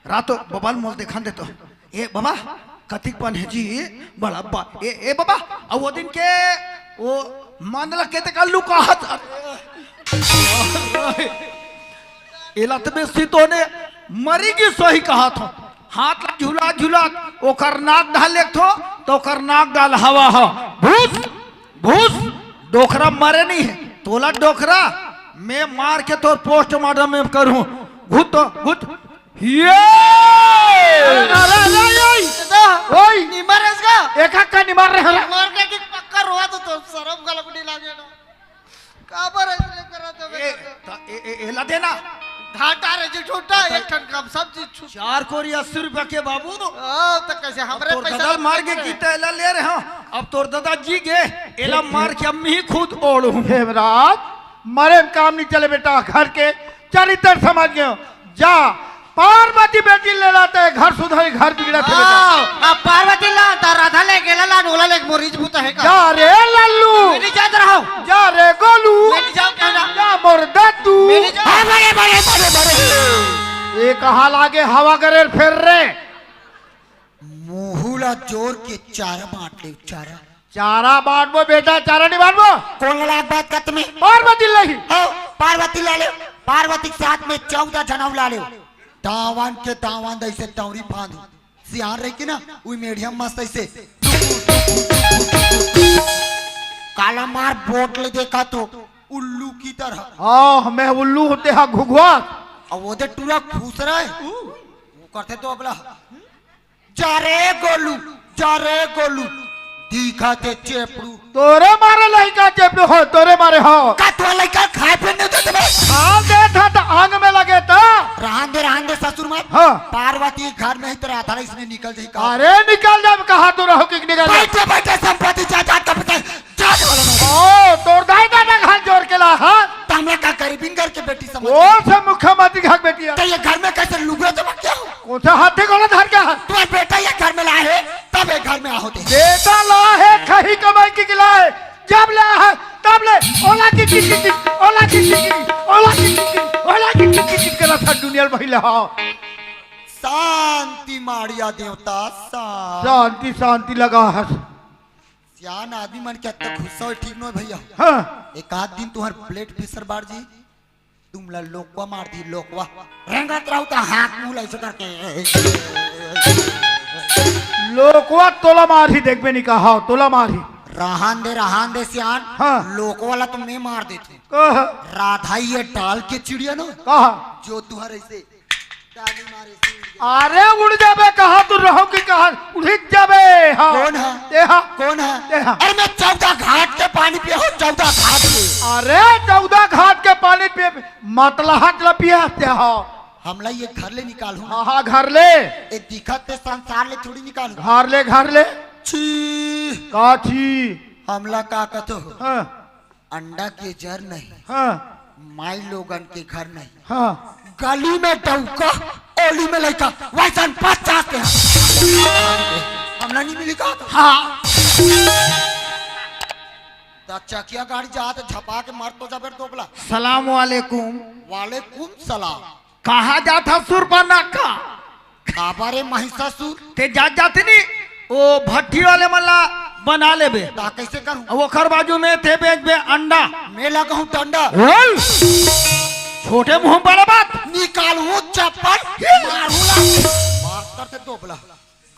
रातो बबाल मोल देखन दे तो। ए बाबा, कतिक पन है जी? बड़ा बा-, ए, ए बाबा, अब वो दिन के वो मांदला केते का लुकाहत। एला तबे सितो ने मरी की सही कहा था। हाथ ला झुला झुला ओकर नाक डाल लेक थो, तो ओकर नाक डाल हवा हा। भूस, भूस, डोकरा मरे नहीं है। तोला डोकरा, मैं मार के तोर पोस्टमार्टम में करूँ। घुट तो, घुट। ये! अरे, अरे, अरे, ओए! दादा, ओए! निमर है इसका? एक हक का निमर रहे हरा। निमर के कि पक्का रोवा तो, तो शरम का लकड़ी लागे ना। काबर ऐसे करत हवे ए, दादा? त ए, ए, एला देना। घाटा रे जी, झूठा, एक ठन कम सब चीज छूट। चार कोरी अस्सी रुपया के बाबू। ओ, त कैसे हमरे अब तोर पैसा दादा मार के की त एला ले रहे हंव। अब तोर दादा जी गे, एला मार के अम्मी ही खुद ओढ़हूं। हेमराज, मरे में काम नहीं चले बेटा, घर के चरित्र समझ गयो। जा, पार्वती बेटी ले लाते, घर सुधरी, घर बिगड़त हे बेटा। हाँ, अब पार्वती ला, त राधा ले गेला ला, ओला ले मोरीज भूत है का? जा रे लल्लू। मैं नहीं जात रहा हूँ। जा रे गोलू। मैं नहीं जाऊँ कहना। जा मोर दद्दू। मैं नहीं जाऊँ। हाँ, बड़े, बड़े, बड़े, बड़े। ये कहाँ लागे हवा गरेर फेर रे? मुहूला जोर के चारा बांट ले, चारा। चारा बांटबो बेटा, चारा नहीं बांटबो। कोन ला बात करत में? पार्वती ला ही। हो, पार्वती ला ले। पार्वती के साथ में चौदह जनऊ ला ले। दावन के दावन ऐसे दौरी फांद। सियान रही कि ना, उई मेढ़िया मस्त ऐसे। काला मार बोट ले देखा तो, उल्लू की तरह। हाँ, मैं उल्लू होते हा घुघुआ। अब वो दे टूरा खुश रहे। वो करते तो अबला। जा रे गोलू, जा रे गोलू, दिखा दे चेपड़ू। तोरे मारे लइका चेपड़ू हो, तोरे मारे हो। का तोर लइका खाए पीए नहीं देते बे? हाँ, दे था त आंग में लगे त। रहन दे, रहन दे ससुर मत। हाँ। पार्वती घर में ही तो रहा था, इसने निकल जाई का? अरे निकल जाए, कहा तू रहो कि निकल जाए? बैठे बैठे संपत्ति जायदाद का पता है, जाने वाला नहीं। ओ, तोर दाई दादा घर जोर के ला, हाँ? त हमरा का गरीबिन घर के बेटी समझ कौन सा मुख्यमंत्री घर बेटी है? तो ये घर में कैसे लुगड़ा जमा क्या हो? कौन सा हाथी घोड़ा धर के है? तुम्हारा बेटा ये घर में लाए है, तब ये घर में आओ थे। बेटा ला है, खही कमाई के गिला है, जब ला है, तब ले, ओला की की की की, ओला की की की, ओला की की की, ओला की की की की, गला था दुनिया में भइला हो। शांति माड़िया देवता, शांति। शांति, शांति लगा है। सियान आदमी मन के अत्ता गुस्सा होय ठीक नोहे भैया। हाँ। एक आध दिन तुम्हार blood pressure बढ़ जी, तुमला लोकवा मार दी, लोकवा। रेंगत रहू त हाथ मुंह ला ऐसे करके। लोकवा तोला मारही, देखबे नहीं कहा, तोला मारही। रहन दे, रहन दे सियान। हाँ। लोकवा ला तो मैं मार देथों। कहा? राधा ये डाल के चिड़िया ना, कहा? जो तुहर ऐसे अरे उड़ जाबे, कहाँ तू रहो कि कहाँ उड़िक जाबे? हाँ। कौन है? ए हा। कौन है? ए हा। अरे मैं चौदह घाट के पानी पिया हूँ, चौदह घाट के। अरे चौदह घाट के पानी पिए, मतलहट ल पिया ते हो। हमला ये घर ले निकालहू ना। हाँ, हाँ, घर ले। ए दिखत ते संसार ले थोड़ी निकालहू। घर ले, घर ले। छी। का छी? हमला का कथो? हाँ। अंडा के जर नहीं, हाँ। माई लोगन के घर नहीं। हाँ। गली में डौका, ओली में लइका, वैसन पचास के। हमला नहीं मिली का? हाँ। त चकिया गाड़ी जात झपा के मर तो जाबे रे दोगला। सलाम वालेकुम। वालेकुम सलाम। कहाँ जात हस सुरपा नक्का? काबर रे महिषासुर? ते जात जात नी, ओ भट्ठी वाले मन ला बना लेबे। ता कैसे करूँ? अब ओखर बाजू में ते बेचबे अंडा। मैं लगाहूँ डंडा। बोल। छोटे मुंह बड़ा बात। निकालहूँ चप्पल, मारहूँ ला। मास्टर से दोबला।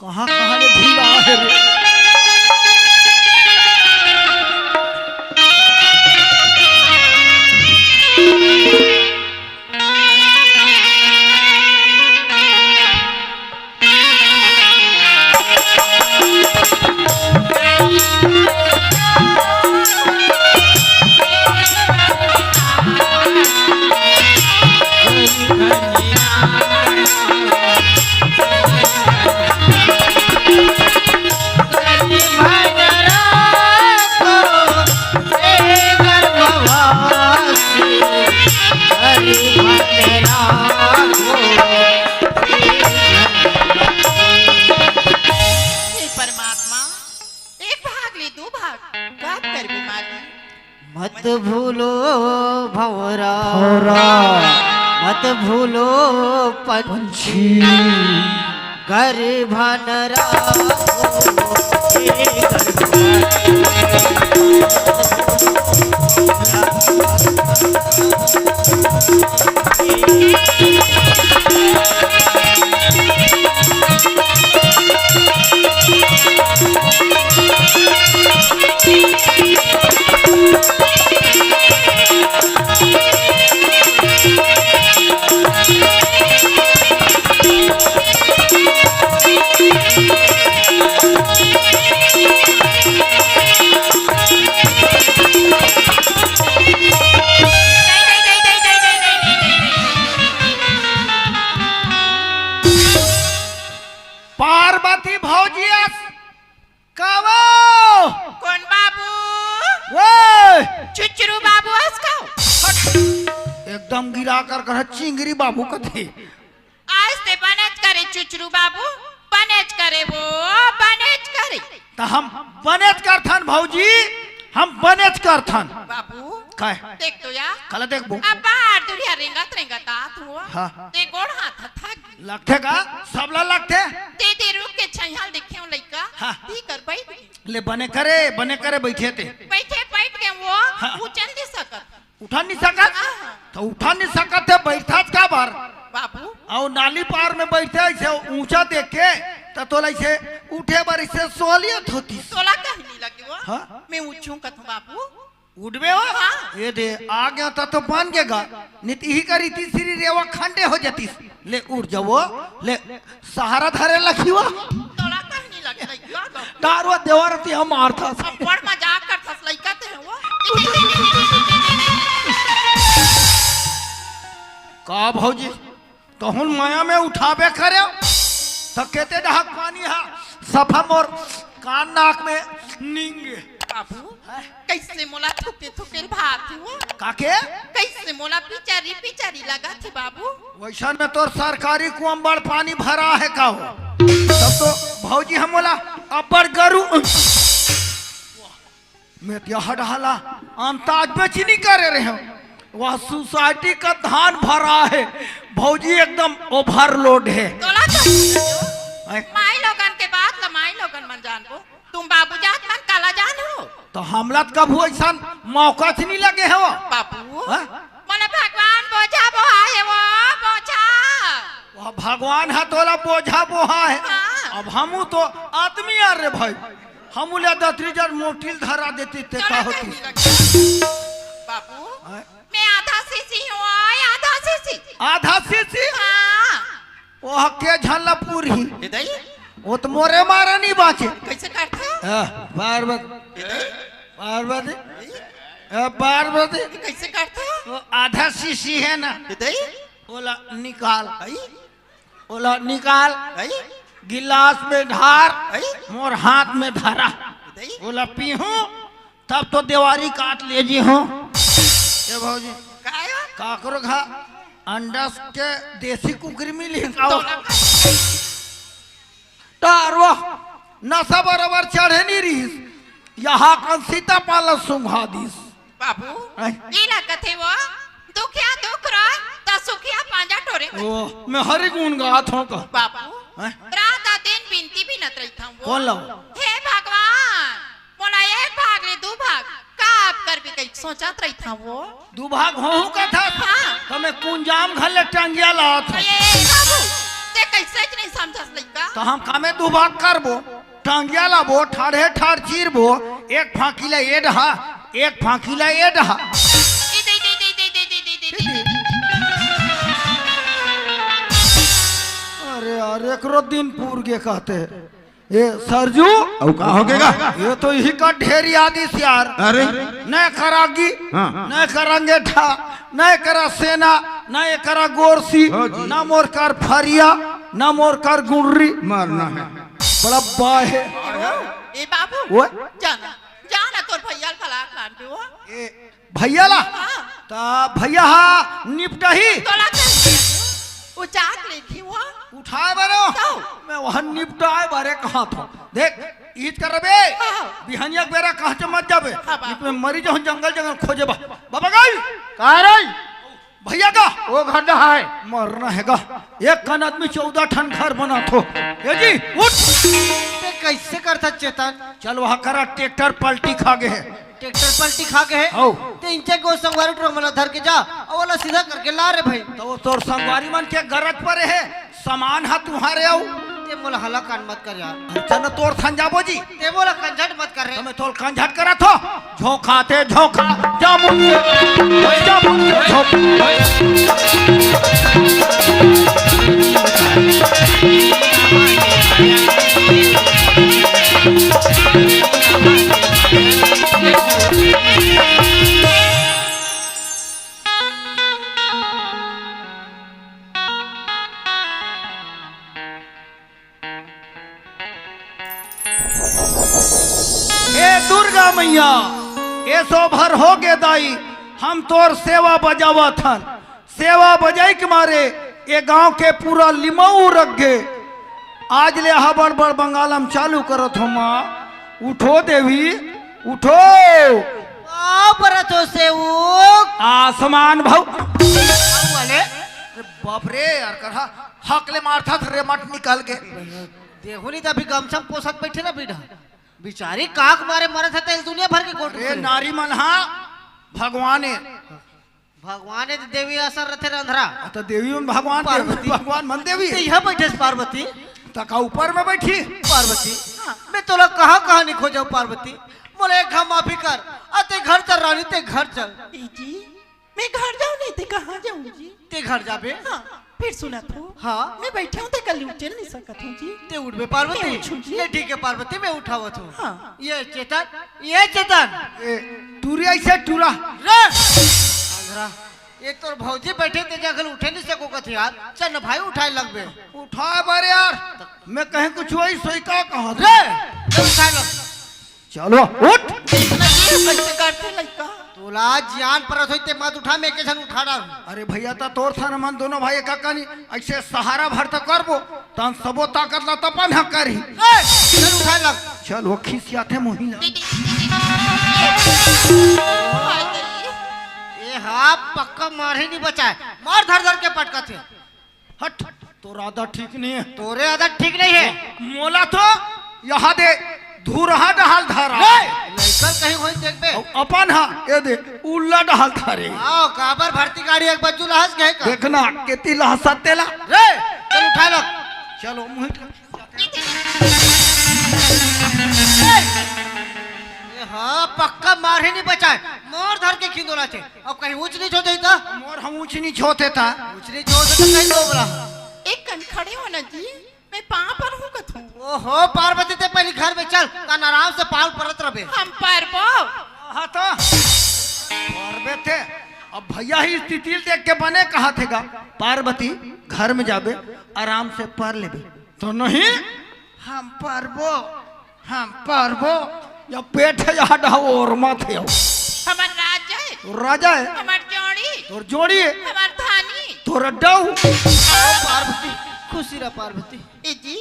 कहाँ, कहाँ ले भीड़ आ है रे? हे परमात्मा, एक भाग ले दू भाग, का करबे मालिक? मत भूलो भौरा, भौरा। मत भूलो पंछी, गर्भ न राखो, हे गर्भ एकदम गिरा कर कहा, "चिंगरी बाबू कथे।" आज ते बनेच करे चुचरू बाबू, बनेच करे वो, बनेच करे। त हम बनेच करथन भौजी, हम बनेच करथन। बाबू, काय? देख तो यार। काला देखबो? अब बाहर दुरिहा रेंगत रेंगत आत हुआ। हाँ। ते गोड़ हाथ थक लगथे का? सबला लगथे। ते दे रुख के छइहां ल देखे हंव लइका। हाँ। ती कर बइठ गे। ले बने करे, बने करे बइठे ते। बइठे बइठ गे वो, हाँ। उठन नइ सकत। उठन नइ सकत? हाँ। त उठन नइ सकत हे, बइठथस काबर? बाबू। अउ नाली पार में बइठे अइसे ऊंचा देख के, त तोला अइसे उठे बर अइसे सोहलियत होतिस। तोला कहीं नइ लगे वो। हाँ? मैं उठूं कथंव बाबू। उठबे वो? हाँ। ए दे, आ गेंव त तो बन गे गा। नइ त इही करी तीसरी रेवा खंडे हो जातिस। ले उठ जा वो, ले सहारा धरे लखी वो। तोला कहीं नइ लगे लइका तो। डारवा देवर ती हम मारथस। अब्बड़ मजाक करथस लइका ते वो। का भौजी, तहूं ल मया में उठाबे करे, त केते डहक पानी हा सफा मोर कान नाक में निंगे। बाबू, कइसे मोला थुके थुके ल भात हो? काके? कइसे मोला पिचरी पिचरी लगत हे बाबू? वइसन में तोर सरकारी कुआं म बड़ पानी भरा हे का हो? तब तो भौजी ह मोला अब्बड़ गरू। मैं त ए डहर ला अंदाज बेच नइ करे रहेंव। वह सोसाइटी का धान भरा हे, भौजी एकदम overload हे। तोला तो हैं? माई लोगन के बात ला माई लोगन मन जानबो, तुम बाबू जात मन काला जान हो। त हमला त कभू अइसन मौका च नइ लगे हे वो। बाबू, हाँ? मोला भगवान बोझा बोहा हे वो, बोझा। वह भगवान ह तोला बोझा बोहा हे। हाँ। अब हमू तो आदमी आर रे भाई, हमू ला दतरी जर मोटी ल धरा देतिस ते तोला का होतिस? कहीं लगे। बाबू, हाँ? मैं आधा शीशी हंव, आधा शीशी। आधा शीशी? हाँ। ओह के झन ला पूरही? ए दाई। वो त मोरे मारे नइ बांचे। कइसे करथस? आ, पार्वती। ए दाई। पार्वती। ए, पार्वती। कइसे करथस? वो आधा शीशी हे ना। ए दाई। ओला निकाल। आई? ओला निकाल। आई? गिलास में ढार। आई? मोर हाथ में धरा। ए दाई। ओला पीहूं, तब तो देवारी काट ले जी हूं। ए भौजी, काय हो? काकरो घा अंडा के देसी कुकरी मिली का? तोला का? तारवा नशा बरोबर चढ़े नइ रिहिस, इहां कन सीता पाला सूंघा दिस। बाबू, हैं? एला कथे वो, दुखिया दुख रह, त सुखिया पांजा टोरे। ओ, मैं हरि गुण गात हंव का? बाबू, हैं? रात आ दिन बिनती बिनत रहिथंव वो। कोन ला? हे भगवान, मोला एक भाग ले दू भाग, का अब करबे कहिके सोचत रहिथंव वो। दू भाग होहूं कथस? हाँ। त मैं कुंजाम घले टंगिया लात हंव। ए बाबू, ते कइसे च नइ समझस लइका? त हम कामे दू भाग करबो, टंगिया लाबो, ठाढ़े ठाढ़ चीरबो, एक फांकी ला ए डहा, एक फांकी ला ए डहा। ए दे, दे, दे। अरे यार, एकरो दिन पूर गे कहते। ए सरजू, अउ का हो गे गा? ये तो इही का ढेर याद इस यार। अरे। न करा गी, हाँ। न करा अंगेठा, न करा सेना, न करा गोरसी, हाँ जी। न मोर कर फरिया, न मोर कर गुंडरी। मरना हे। बड़ा बा हे। ए बाबू, ओए। जाना, जाना तोर भैया ल भला काट दे वो। ए, भैया ला? हाँ। त भैया हा निपटही। तोला कइसे? वो जात लेखी वो। उठाए बरे हो। तो? मैं वहां निपटाए बरे कहां था। देख, ईद कर बे। हाँ। बिहनिया के बेरा कहां च मत जाबे। हाँ, बाबू। मैं मरी जाहूं जंगल जंगल खोजे बा। बाबा गई। का रे? भैया का? वो घर डहा हे। मरना हे गा। एक कन आदमी चौदह ठन घर बनात हो। ए जी, उठ। ते कइसे करथस चेतन? चल वहां करा ट्रैक्टर पलटी खा गे हे। ट्रैक्टर पलटी खा गे हे? हौ। ते इंचे के वो संगवारी टुरा मन ला धर के जा, अउ ओला सीधा करके ला रे भाई। त वो तोर संगवारी मन के गरज परे हे, समान हा तुंहर हे अउ। ते मोला हलाकान मत कर यार। अरे चल न तोर ठन जाबो जी। ते मोला कंझट मत कर रे। त मैं तोला कंझट करत हो। झोंका ते झोंका, जामुन के, जामुन के झोंका। हे दुर्गा मैया, ए सो भर हो गे दाई, हम तोर सेवा बजावत हन, सेवा बजाई के मारे ये गांव के पूरा लिमऊ रख गे। आज ले हा बड़ बड़ बंगालम चालू करत हो माँ। उठो देवी, उठो। आओ परत हो सेवक। आसमान भाव। वाले, अरे बाप रे यार, करहा हक ले मारथा रे मट निकाल के। देहू नहीं तो अभी गमछम पोसत बैठे ना बीड़ा। बिचारी काक मारे मरत हे, तेल दुनिया भर के गोट अरे उठे। नारी मन हा भगवान हे। भगवान हे तो देवी असर रथे रंधरा। आ, तो देवी मन भगवान, पार्वती। देवी भगवान मन देवी। ते इहाँ बैठे से पार्वती। त का ऊपर में बैठी? पार्वती, हाँ। मैं तोला कहाँ कहाँ नहीं खोजव पार्वती। मोला एक घाम माफी कर। आ ते घर चल रानी, ते घर चल। ए जी, मैं घर जाऊँ नहीं ते कहाँ जाऊँ जी? ते घर जाबे? हाँ, फिर सुनत हो। हाँ। मैं बैठे हूँ ते कल उठे नहीं सकत हूँ जी। ते उठबे पार्वती? ते उठूँ जी। ये ठीक है पार्वती, मैं उठावत हूँ। हाँ। ये चेतन, ये चेतन। ए, टूरी ऐसे टूरा। रे! अंधरा, ये तोर भौजी बैठे ते जगह उठे नहीं सको कथे यार। चल ना भाई उठाए लगबे। उठाए बारे यार। मैं कहीं कुछ वही सोई का कहा रे, चल उठाए लग। चलो, उठ। इतना ये कैसे करथे लइका? तोला जियान परत होई ते मत उठा, मैं के झन उठा डाल। अरे भैया, त तोर थान मन दोनों भाई काका नहीं, ऐसे सहारा भर त करबो, तन सबो ताकत ला तपन ह करही। ए, चल उठा लग। चल, वो खिसियाथे मोहिला। ए हा, पक्का मार ही नहीं बचाए, मार धर धर के पटकथे। हट, तोर आदत ठीक नहीं है। तोरे आदत ठीक नहीं है। मोला तो यहाँ दे धुरहा डहाल धरा। रे, लइकर कहीं होई देखबे। अउ अपन हा, ये दे उल्ला डहाल धरे। आओ, काबर भर्ती गाड़ी एक बज्जू लहस गए का? देखना, केती लहसत तेला। रे, चल उठा लो। चलो, मुहित। ए, हाँ, पक्का मार ही नहीं बचाए। मार धर के खिंदोला थे। अब कहीं ऊंच नीच हो जाई त? मोर हम ऊंच नीच होते था। ऊंच नीच होते तो कहीं दोबरा। एक कन खड़े हो ना जी, मैं पाँव पर हूँ कथूँ। ओहो, पार्वती ते पहली घर में चल, तन आराम से पाँव परत रबे। हम परबो। हाँ तो, परबे थे। अब भैया ही स्थिति देख के बने कहा थे गा, पार्वती घर में जाबे, आराम से पर लेबे। तो नहीं, हम परबो। हम परबो, या पेट हे, या डहा ओरमा थे हो। हमर राजा हे। तोर राजा हे। हमर जोड़ी। तोर जोड़ी हे। हमर धानी। तोर डऊ। ओ पार्वती, खुशी रह पार्वती। ए जी,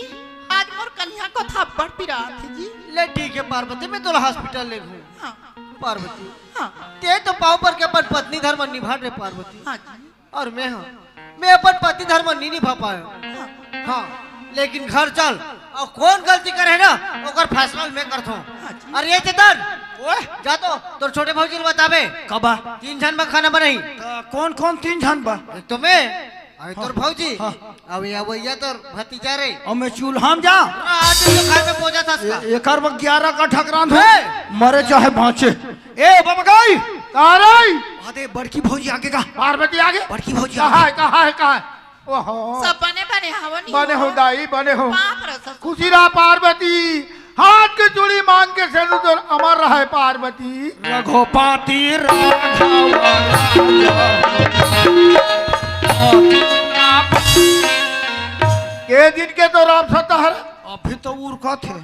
आज मोर कनिहा को थप्पड़ पिरात हे जी। ले ठीक हे पार्वती, मैं तोला हॉस्पिटल ले घूम। हाँ। पार्वती, हाँ। ते तो पाँव पर के अपन पत्नी धर्म निभा रे पार्वती। हाँ जी। अउ मैं ह, मैं अपन पति धर्म नी निभा पायो। हाँ। हाँ, लेकिन घर चल, अउ कोन गलती करे हे ना, ओकर फैसला मैं करथों। हाँ जी। अरे ये चेतन, ओए। जा तो तोर छोटे भौजी ल बताबे। कबा? तीन झन बर खाना बनाही। त कोन कोन तीन झन बर? एक तो मैं, अउ तोर हाँ। भौजी, हाँ। अउ ये भैया तोर भतीजा रे। अउ मैं चूल्हा म जा। आज तो घर में बोझा था ए-, इसका। एकर बर ग्यारह का ठकरान हो, ए! मरे चाहे बाँचे। ए, बबगई! का रे? अरे, बड़की भौजी आगे का। पार्वती आगे? बड़की भौजी कहाँ आगे। है, कहाँ है, कहाँ है? ओहो। सब बने बने हवो नी बने हो हो। दाई, बने हो। बाप रे ससुर। खुशी रहा पार्वती, हाथ के चूड़ी मांग के सेनु तोर अमर रहे पार्वती। रघुपति राघव। के दिन के तो राम सत्ता हर। अभी तो उरकत हे।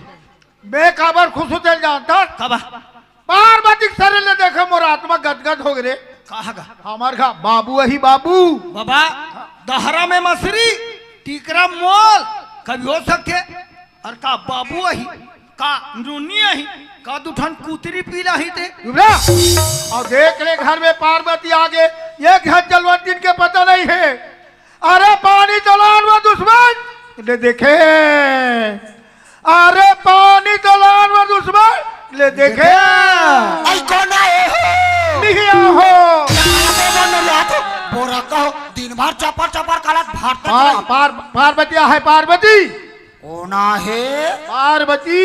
मैं काबर खुश हो चल जानता। काबर? पार्वती के शरीर ले देखे मोर आत्मा गदगद हो गे रे। कहा गा? हमर घर बाबू अही बाबू। बाबा, दहरा में मसरी, टीकरा मोल, कभी हो सकथे? अउ का बाबू अही, का नोनी अही, का दुठन कुतरी पीला ही ते? चुप रह। अउ देख ले घर में पार्वती आगे, एक झन जलवंतिन के पता नहीं हे। अरे पानी दलान में दुश्मन ले देखे। अरे पानी दलान में दुश्मन ले देखे। आई कोन आए हो? नहीं आहो। बोरा कहो, दिन भर चपर चपर कालत भात पा-, पार-, पार्वती आहे, पार्वती। कोन आहे? पार्वती।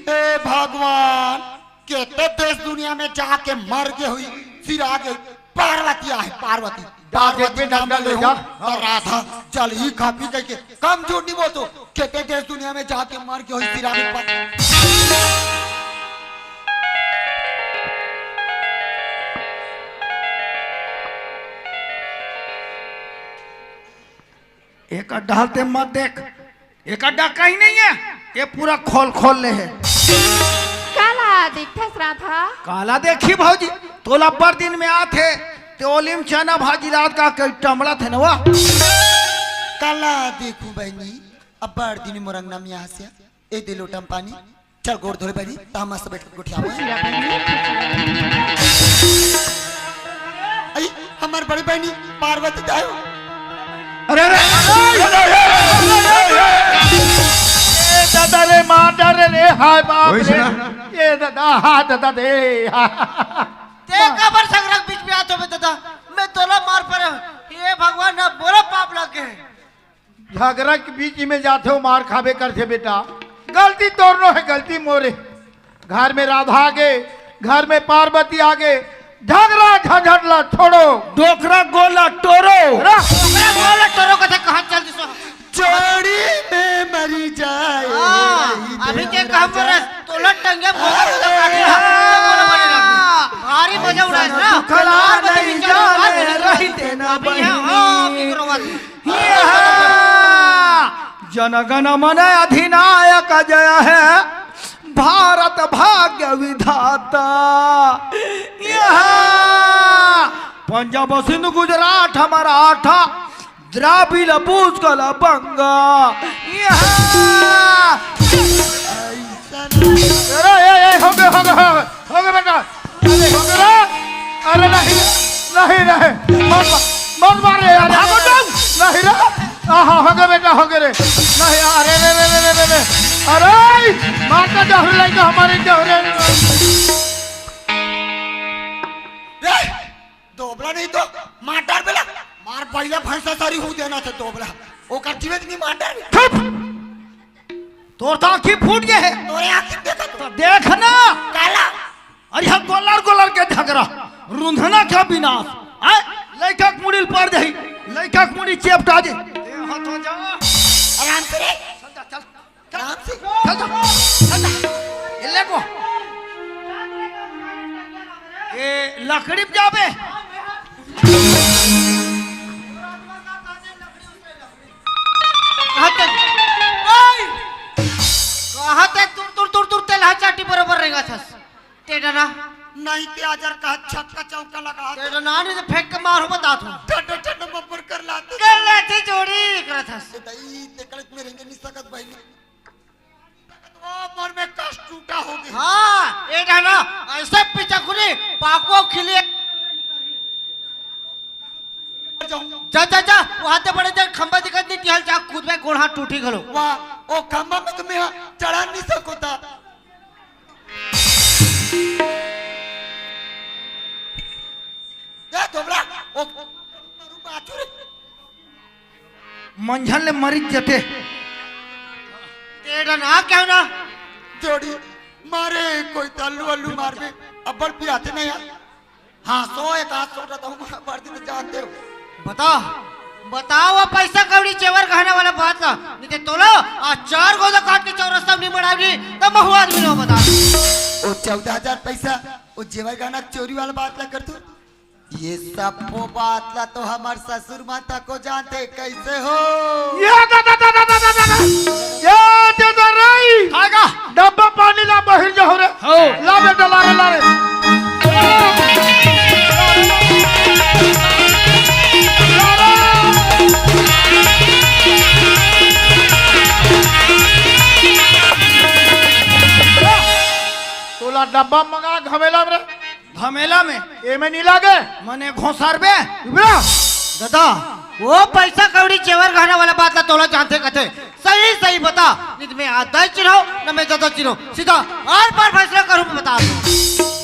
हे भगवान, केते देश दुनिया में जाके मर गे होही, फिर आ गे। पार्वती आहे, पार्वती। जा, पार्वती देख बे, नाम डंडा ले ले हूँ, जा। तो राधा जल ही खा पी कह के कम झूठ नहीं बोल तो। केते देश दुनिया में जाके मर गे होही, फिर आ गे। एक डाल ते मत देख, एक अड्डा कहीं नहीं है, ये पूरा खोल खोल ले हे। काला दिखथस राधा? काला देखी भौजी, तोला अब्बड़ दिन में आथे, ते ओली म चना भाजी लात का कई टमड़ा थे नवा। काला देखू बहिनी, अब्बड़ दिन मोर अंगना में आसिया। ए दे लोटा म पानी, चल गोड़ धोले बहिनी, ता मस्त बैठ के गोठियाबो। आई, हमर बड़ी बहिनी पार्वती दाई हो। अरे, अरे, ए दादा रे, मार डारे रे, हाय बाप रे। ए दादा, हा दादा रे, हा। ते काबर झगरा के बीच में आत हो बे दादा? मैं तोला मार परे हूँ। हे भगवान, ना बोला पाप लग गए। झगरा के बीच में जाथे हो, मार खाबे करथे बेटा। गलती तोर नो हे, गलती मोरे। घर में राधा आगे, घर में पार्वती आगे, झगरा झंझट ला छोड़ो। डोकरा गोला टोरो। रा- डोकरा गोला टोरो कथे कहाँ चल दिसो? जोड़ी में मरी जाए हाँ, वही अभी ते देवरा कहाँ पर जाए। है? तोला टंगे भोगा तो काटे हाँ। भारी मजा उड़ाए ना। दुखला नहीं जाने रही तेना अभी यहाँ, बहिनी। हाँ, की करो बात? जनगण मन अधिनायक जय है, भारत भाग्य विधाता। पंजाब सिंध गुजरात मराठा, द्राविड़ पुष्कर बंगा। अरे, ए, ए, हो गए, हो गए, हो गए, हो गए बेटा। अरे, हो गए रे। अरे, नहीं, नहीं, नहीं। मत, मत मार रे यार। भागो तुम। नहीं रे। आहा, हो गए बेटा, हो गए रे। नहीं, अरे, रे, रे। अरे, मारता जहर लगा हमारे जहरे। रे, दोबला नहीं तो मार डार बेला। मार बैला भैंसा सारी हूँ देना था दोबला। ओकर जीवित नहीं मार डार। चुप। तोर तो आँखी फूट गए है। तोरे आँखी देखा तो। तो देख ना। काला। अरे यहाँ गोलर गोलर के झगड़ा, रुंधना का विनाश। आय, लइका के मुड़ी ल पड़ जाही, लइका के मुड़ी चेपटा दे। ए, हाथ हो जा। आराम से रे। चल जा, चल। आराम से। चल जा, चल जा। ये ले को। ए, लकड़ी पे जाबे। कहाँ ते, ओए! कहाँ ते तुर, तुर, तुर, तुर, तेलहा चाटी बरोबर रेंगत हस। ते डना। नहीं ते अजर का छक्का चौका लगा। ते डना नहीं तो फेंक के मार हो बता तू। ठंडा, ठंडा मम्मर कर लाते। कर लाते जोड़ी करत हस। ते दई, ते कलत में रेंगे नहीं सकत बहिनी। ओ, मोर में कस टूटा हो गया। हाँ, ए डना, ऐसे पीछा खुली, पाको खिले। जाऊं। जा, जा, जा, वहां ते बड़े जन खंबा दिखत नहीं, तिहल जा कूदबे, गोड़ हाथ टूटी घलो। वाह, ओ खंबा में तुम्हें चढ़ा नहीं सको था। ए, धोबरा, ओ, मारू बाचू रे। मंझन ले मरिच जते। तेरा ना क्या ना? जोड़ी, मारे कोई तो आलू, आलू मार में, अब्बड़ पिराते नहीं यार। हाँ, सौ एक आध सौ रहता हूँ, मार दिन जानते हो। बता, बता वो पैसा कौड़ी जेवर गहना वाला बात ला। नहीं ते तोला, आज चार गो काट के चौरस्ता में नहीं मड़ावी, तब महू आदमी लो बता। ओ चौदह हजार पैसा, ओ जेवर गहना चोरी वाला बात ला कर तू। ये सब वो बात ला तो हमार ससुर माता को जानते कैसे हो? ये दादा, दादा, दादा, दादा। ये दादा रही। खाएगा। डब्बा पानी ला, बाहर जाओ रे। हो। ला बेटा, ला रे, ला रे। तोला डब्बा मंगा घमेला रे। घमेला में। एमे नहीं लागे। मने घोसार बे। इबरा। दादा, वो पैसा कौड़ी जेवर गहना वाला बात ला तोला जानते कथे। सही सही बता, नहीं तो मैं आज दाई चिन्हो, न मैं दादा चिन्हो। सीधा आर पार फैसला करूँ, बता।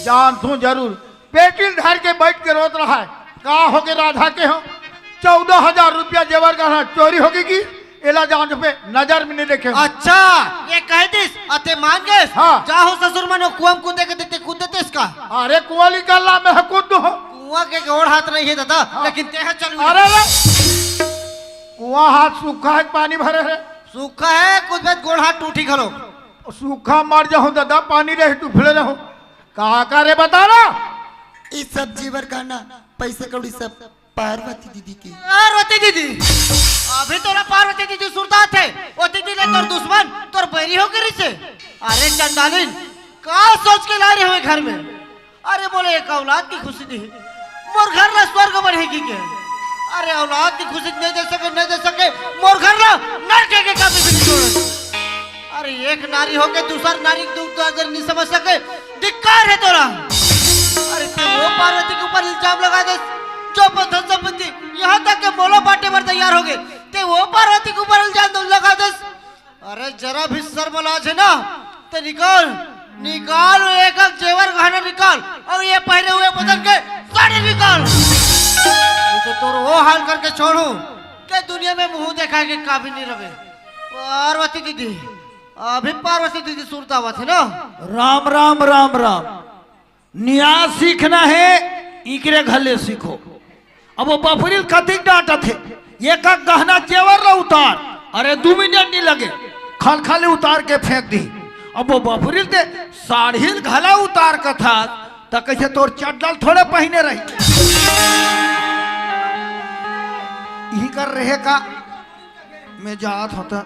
जानथूं जरूर। पेटिल धर के बैठ के रोत रहा है। का हो के राधा के हो? चौदह हजार रुपया जेवर गहना चोरी हो गई की? एला जान पे नजर में नहीं देखे। अच्छा, ये कह दिस, अते मान गए? हाँ। जाहो ससुर मनो कुआं कूदे के देते, कूद देते इसका। अरे कुआं निकाल ला, मैं कूद दूं। कुआं के गोड़ हाथ नहीं है दादा, हाँ। लेकिन ते है चल। अरे रे, कुआं हाथ सूखा है, पानी भरे है। सूखा है, कुछ बात गोड़ हाथ टूटी घलो। सूखा मर जाऊं दादा, पानी रहे, डूबले रहूं। कहाँ का रे बता ना? ई सब जेवर गहना, पैसे कौड़ी सब पार्वती दीदी की। पार्वती दीदी, अभी तोला पार्वती दीदी सुरता थे, वो दीदी ले तोर दुश्मन, तोर बैरी हो गिरी से। अरे चंडालिन, का सोच के ला रहे हो घर में? अरे मोला एक औलाद की खुशी दिही, मोर घर ला स्वर्ग बनही कहिके। अरे औलाद की खुशी नहीं दे सके, नहीं दे सके, मोर घर ला नरक के कभी भी नहीं छोड़े। अरे एक नारी होके दूसर नारी के दुख दर्द नहीं समझ सके, धिक्कार हे तोला। अरे ते वो पार्वती के ऊपर इल्जाम लगा दे, जो अपन धन संपत्ति, यहाँ तक के मोला बांटे बर तैयार होगे, ते वो पार्वती के ऊपर इल्जाम लगा दे। अरे जरा भी शर्म लाज हे ना, ते निकाल, निकाल वो एक एक जेवर गहना निकाल, अउ ये पहने हुए बदन के साड़ी निकाल। नहीं तो तोर वो हाल करके छोड़हूं के दुनिया में मुंह देखाय के काबिल नहीं रहे। पार्वती दीदी, अभी पार्वती दीदी सुरता आवत हे ना? राम राम राम राम। नियाज सीखना हे, इकरे घर ले सीखो। अब वो बफरील कतिक डांटत हे, एक एक गहना जेवर ला उतार। अरे दू मिनट नहीं लगे, खलखली उतार के फेंक दी। अब वो बफरील ते साड़ील घला उतार कथस, त कइसे तोर चड्डल थोड़े पहिने रही। इही कर रहे का, मैं जात होता।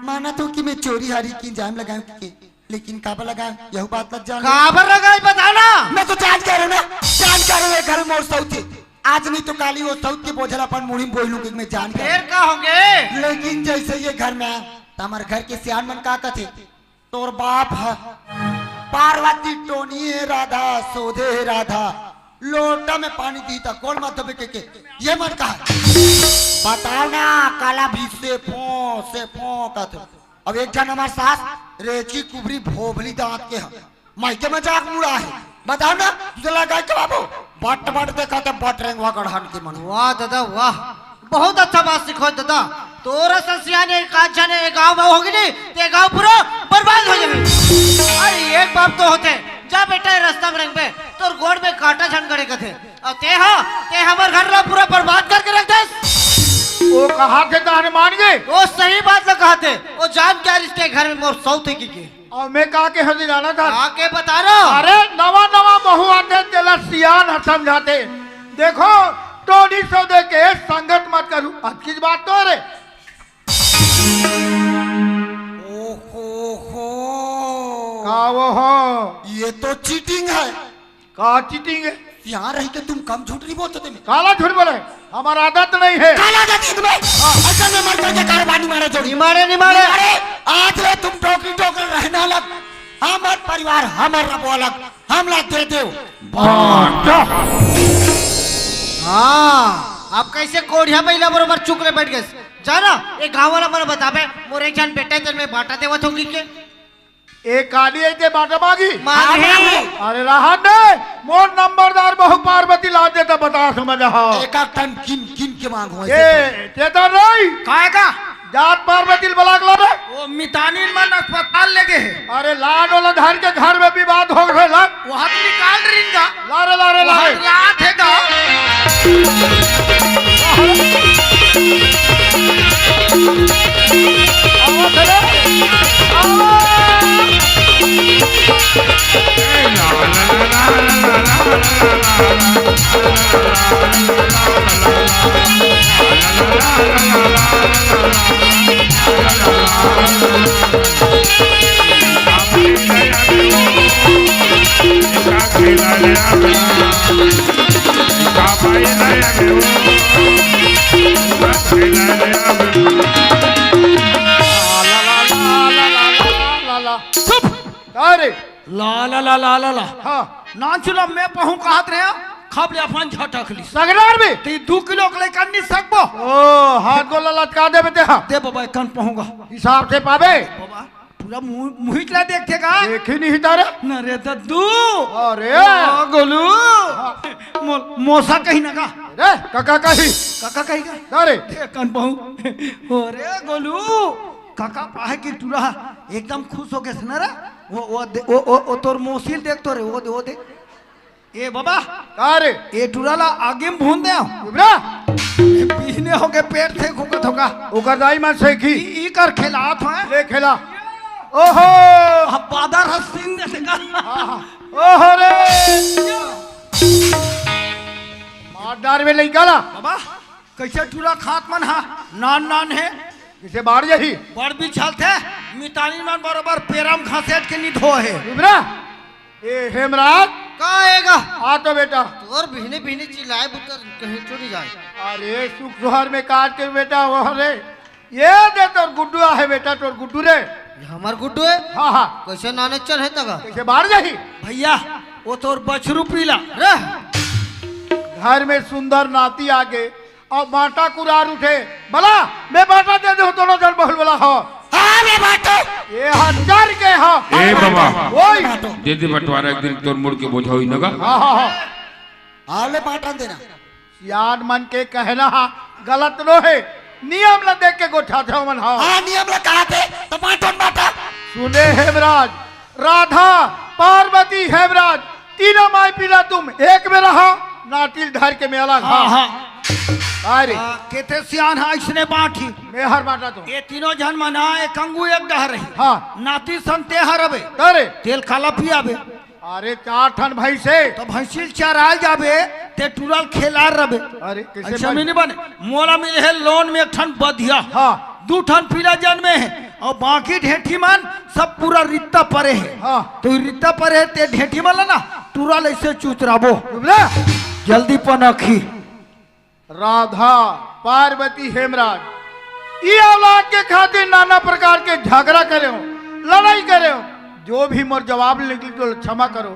माना तो कि मैं चोरी हारी की इल्जाम लगाऊं कि, लेकिन काबर लगाऊं, यहू बात लग जाना। काबर लगाई, बता ना। मैं तो जान के रहूं ना, जान के रहूं, ये घर में मोर सौत हे। आज नहीं तो काली वो सौत के बोझल अपन मुड़ी में बोही लूं कि मैं जान के फिर रहूं। का होगे? लेकिन जैसे ये घर में आया, तो हमारे घर के सियान मन का कथे, तोर बाप ह पार्वती टोनी हे राधा, सोधे हे राधा, लोटा में पानी दी त गोड़ मत धोबे के, के ये मन कहा। बताओ ना, काला भी से फो, से फो कथे। अब एक झन हमार सास रेची कुबरी भोभली दांत के ह, माई के मजाक मुड़ा हे। बताओ ना, दूसरा गाय के बाबू बट बट देखा त बट रेंगवा गढ़न के मन। वाह दादा वाह, बहुत अच्छा बात सिखो दादा। तोरा सन सियान एक आध झन ए गांव में होगी नहीं, ते गांव पूरा बर्बाद हो जाही। अरे एक बाप तो होथे, जा बेटा ए रास्ता में रेंगबे, तोर गोड़ में कांटा झन गड़े कथे। अउ ते हा, ते हमर घर ला पूरा बर्बाद करके रख देस। वो कहा थे तहने मान गे। वो सही बात ला कहा थे, वो जान के आ रिस ते घर में मोर सौत हे कहिके। अउ मैं का के हंसी जाना था। का के बता रहा? अरे नवा नवा बहू आथे, तेला सियान ह समझाथे। देखो, टोनी सौदे के संगत मत करू। अतकिच बात तो रे। ओहो हो। का वो हो? ये तो चीटिंग है। का चीटिंग हे? यहाँ रह के तुम कम झूठ नहीं बोलते थे। काला झूठ बोले, हमार आदत नहीं हे। काला आदत हे तुम्हें? हाँ। असल में मर करके कारोबार नहीं मारे जोड़ी। नहीं मारे, नहीं मारे। अरे, आज ले तुम टोकरी टोकरी रहना अलग, हमर परिवार, हमर रबो अलग, हमला दे देव। बाटा। हाँ, अब कइसे कोढ़िया बइला बरोबर चुप ले बैठ गेस? जा ना, ए गाँव वाला मन बताबे, मोर एक झन बेटा हे, तेन में बांटा देवत हों कहिके। ए काली अइसे बांटा मांगी? मांगी। अरे रहन दे, मोर नंबरदार बहू पार्वती ला दे त बता समझ हा। एक एक ठन किन, किन के मांगो ए, ऐसे। चेतन रही। काय का? जात पार्वती ल बला के ला रे। वो मितानिन मन अस्पताल ले गे हे। अरे लाड वाला धर के घर में विवाद हो गए ला। वहाँ तो निकाल रिंगा। ला रे, ला रे, ला रे। वहाँ रात हे का? चुप। अरे ला ला ला ला ला ला। हाँ। नानचुन ल मैं पहूं कहत रहे, खप ले अपन झटक ली। सगनार में? ते दू किलो के लइका नहीं सकबो। ओ, हाथ गोला लटका देबे ते हा। दे बाबा, एक कन पहूंगा। हिसाब से पाबे। बाबा, पूरा मुंह, मुहित ला देखथे का? देखी नहीं तारे। न रे दद्दू। अरे। ओ, गोलू। हाँ। मो-, मोसा कही ना का? रे, कका कही। कका कही का? अरे। दे कन पहूं। ओ रे गोलू। कका पाहे के टूरा एकदम खुश हो गेस न रे। वो, वो दे, वो, वो, वो तोर मोसी ल देख तो रे, वो दे, वो दे। ए बाबा, का रे? ए टूरा ला आगी में भून दे। चुप रे। ए पीने होके पेट थे फूकत होगा। ओकर दाई मन से की। ई, ई कर खेलात है। ले खेला। ओहो। अब बादर हसीन दे देगा। हाँ, हाँ। ओहो रे। मार डार में लइका ला। बाबा, कइसे टूरा खात मन हा? नान नान हे। कइसे बाढ़ जाही? बड़ बिछल थे। मितानी मन बरोबर पेरम घसेट के निधो हे। चुप रह। ए हेमराज। का आएगा? आ तो बेटा। तोर बिहने बिहने चिल्लाए बुतर कहीं चुरी जाए। अरे सुख सुहार में काट के बेटा वो रे। ये दे तोर गुड्डू आहे बेटा, तोर गुड्डू रे। ये हमर गुड्डू है? हाँ, हाँ। कैसे नाने चल है तगा? कैसे बाहर जाही? भैया, वो तोर बछरू पीला। रे। घर में सुंदर नाती आगे, अउ बांटा कुरार उठे। बला, मैं बांटा दे दूं, दोनों जन बहुल बला हो। हाँ, मैं बांटो। ये हजार के हो। ए बाबा। ओए। दे दे बंटवारा, एक दिन तोर मुड़ के बोझा होई नगा। हाँ, हाँ, हाँ। हाँ, ले बांटा देना। सियान मन के कहना हा, गलत नो हे। नियम ला देख के गोठा थे मन हा। हाँ, नियम ला कहा थे, तो बांटो न बांटा। सुने हेमराज, राधा, पार्वती, हेमराज, तीनों माई पिला तुम एक में रहा, नाटिल धर के में अलग हा। हाँ, हाँ। अरे। आ, केते सियान हा, इसने बांटी। मैं हर बांटा तो। ये तीनों झन मन हा, एक अंगू एक डहर रही। हाँ। नाती सन ते हर अबे। अरे। तेल काला पियाबे। अरे चार ठन भैंसे। तो भैंसिल चराल जाबे, ते टुरल खेलार रबे। अरे, कैसे ऐसा बन- में नहीं बने। मोला मिले हे लोन में एक ठन बधिया। हाँ। दू ठन पीला जन्मे हे, अउ बाकी ढेठी मन सब पूरा रित्ता परे हे। हाँ। तो रित्ता परे हे, ते ढेठी मन ला ना, टुरल ऐसे चुचराबो। चुप रह। जल्दी पनखी। राधा, पार्वती, हेमराज, ई औलाद के खातिर नाना प्रकार के झगड़ा करे हो, लड़ाई करे हो, जो भी मोर जवाब निकली तो क्षमा करो।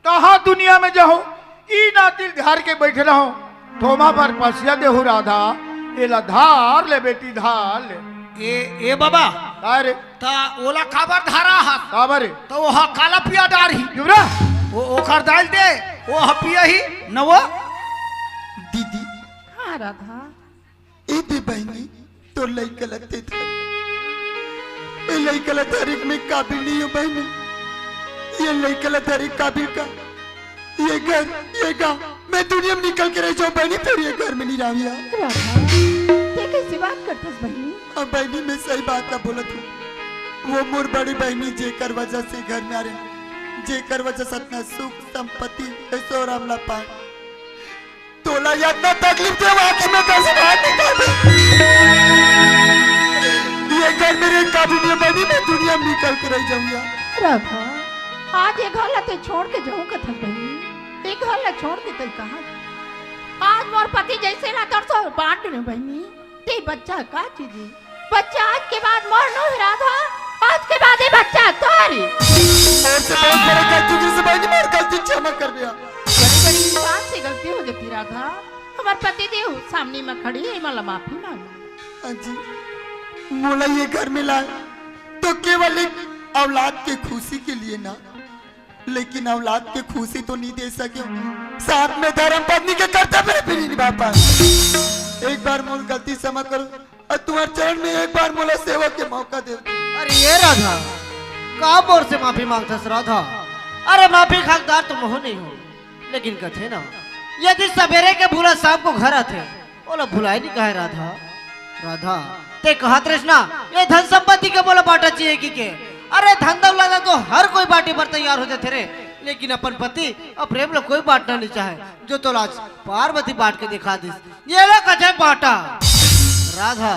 कहाँ दुनिया में जाहूँ, ई नातिल घर के बैठे रहो, थोमा पर पसिया देहु राधा, एला धार ले बेटी, धार ले। ए, ए बाबा, अरे। त ओला काबर धरा हस? काबर रे? त ओहा काला पिया डारही। चुप रह। ओ, ओकर दाइल दे, ओहा पियही, न वो। दीदी। हाँ, राधा। ए दे बहिनी, तोर लइका ल ते धर। ए लइका ल धरे के मैं काबिल नहीं हूँ बहिनी। ये लइका ल धरे काबिल का? ये घर, ये गाँव, मैं दुनिया में निकल के रह जाऊँ बहिनी, फिर ये घर में नहीं रहूँ यार। राधा, ते कैसी बात करथस बहिनी? अब बहिनी, मैं सही बात ला बोलत हूँ। वो मोर बड़ी बहिनी जेकर वजह से घर में आ रहे, जेकर वजह से इतना सुख, संपत्ति, ऐश्वर्य हमला पाए। तोला इतना तकलीफ देवा कि मैं घर से बाहर निकल दे। ये घर मेरे काबू में बनी, मैं दुनिया में निकल के रह जाऊंगा। राधा, आज ये घर ला ते छोड़ के जाऊं कथन बहिनी। ये घर ला छोड़ के तई कहाँ? आज मोर पति जैसे ला तोर सो बांट ने बहिनी। ते बच्चा का चीज है? बच्चा आज के बाद मोर नो हे राधा, आज के बाद ये बच्चा तोरी। मोर से बहुत बड़े गलती की से बहिनी, मोर गलती क्षमा कर दिया। बड़ी बड़ी इंसान से गलती हो जाती राधा। हमार पति देव सामने में खड़ी है, मला माफी मांग। हाँ जी, मोला ये घर में लाए तो केवल एक औलाद के खुशी के लिए ना, लेकिन औलाद के खुशी तो नहीं दे सके। साथ में धर्म पत्नी के कर्तव्य भी नहीं निभा पाए। एक बार मोर गलती क्षमा करो और तुम्हारे चरण में एक बार मोला सेवा के मौका दे। अरे ये राधा, का मोर से माफी मांगथस राधा? अरे माफी के हकदार तो महू नहीं हो, लेकिन कथे ना, यदि सवेरे के भूला शाम को घर आथे, ओला भुलाए नहीं कहे राधा। राधा, ते कहत रहिस ना, ये धन संपत्ति के मोला बांटा चाहिए कि के? अरे धन दौलत तो हर कोई बांटे बर तैयार हो जाथे रे, लेकिन अपन पति और प्रेम ला कोई बांटना नहीं चाहे, जो तोला आज पार्वती बांट के दिखा दिस। ये ला कथे बांटा। राधा,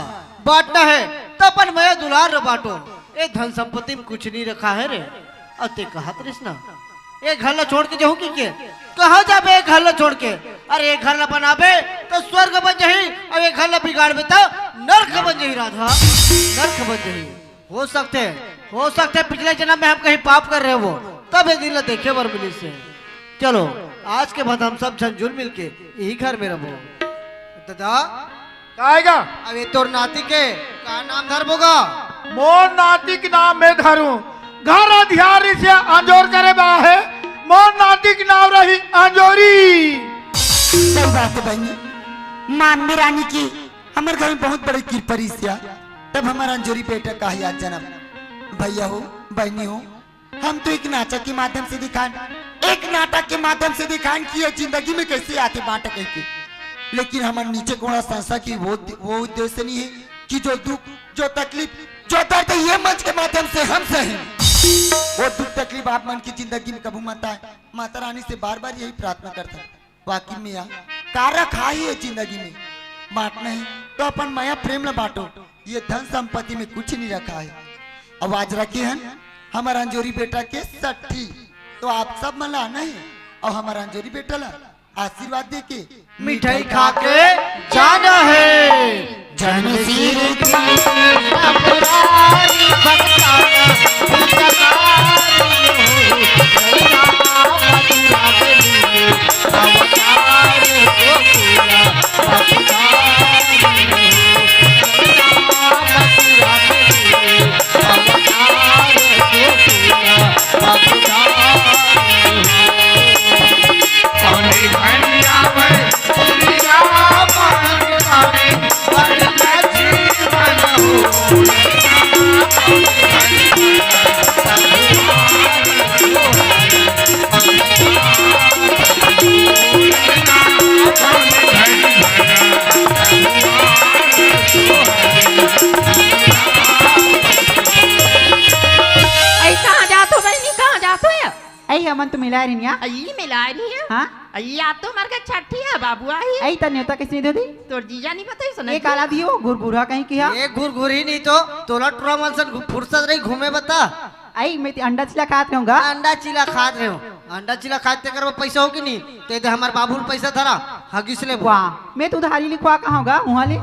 बांटना है तो अपन मया दुलार ला बांटो। ए धन संपत्ति में कुछ नहीं रखा है रे। अउ ते कहत रहिस ना, ए घर ला छोड़ के जाहूं कि के? कहाँ जाबे ए घर ला छोड़ के? अरे ए घर ला बनाबे तो स्वर्ग बन जाही, अउ ए घर ला बिगाड़बे तो नरक बन जाही राधा, नरक बन जाही। हो सकथे, हो सकथे पिछले जन्म में हम कहीं पाप कर रहे हो, तब ए दिन ला देखे बर मिलिस हे। चलो, आज के बाद हम सब झन जुल मिल के यही घर में रहो। दादा, काय गा? अबे तोर नाती के का नाम धरबो गा? मोर नाती के नाम मैं धरूं। घर अधियारी से अंजोर करे बा हे। मोर नाती के नाम रही अंजोरी। सही बात है बहिनी। मानवी रानी की हमर घर में बहुत बड़ी कृपा रहिस या। तब हमर अंजोरी बेटा का ही आज जन्म। भैया हो, बहिनी हो, हम तो एक नाटक के माध्यम से दिखान, एक नाटक के माध्यम से दिखान कि ये जिंदगी में कैसे आथे बांटा कहिके। लेकिन हमर नीचे कोड़ा संस्था की वो, वो उद्देश्य नहीं है कि जो दुख, जो तकलीफ, जो दर्द ये मंच के माध्यम से हम सहें, वो दुख तकलीफ आप मन की जिंदगी में कभू मत आए। माता रानी से बार बार यही प्रार्थना करता हूँ। वाकई में यार, का रखा है ये जिंदगी में? बांटना है तो अपन मया प्रेम ला बांटो। ये धन संपत्ति में कुछ नहीं रखा है। अब आज रखे हन हमर अंजोरी बेटा के सट्ठी, तो आप सब मन ला आना हे अउ हमर अंजोरी बेटा ला आशीर्वाद दे के मिठाई खा के जाना हे। जन्म सिर की अई कहाँ जात हो बहिनी, कहाँ जात हो? अई हमन तो मिलाय रहिन या। अई मिलाय रही है। हाँ। अई आप तो मर के छठी है बाबू आई। अई त न्योता किसने दे दी? तोर जीजा नहीं बताई सुना। ये काला दियो गुरगुरा कहीं किया। ये गुरगुरी नहीं तो तोला टुरा मन सन फुर्सत रही घूमे बता। अई मैं अंडा चिला खात रहूंगा। अंडा चिला खात रहे हो। अंडा चिला खाते कर पैसा हो कि नहीं? ते दे हमार बाबू पैसा धरा। हगिस ले वाह। मैं तो उधारी लिखवा कहाँ होगा वहाँ ले।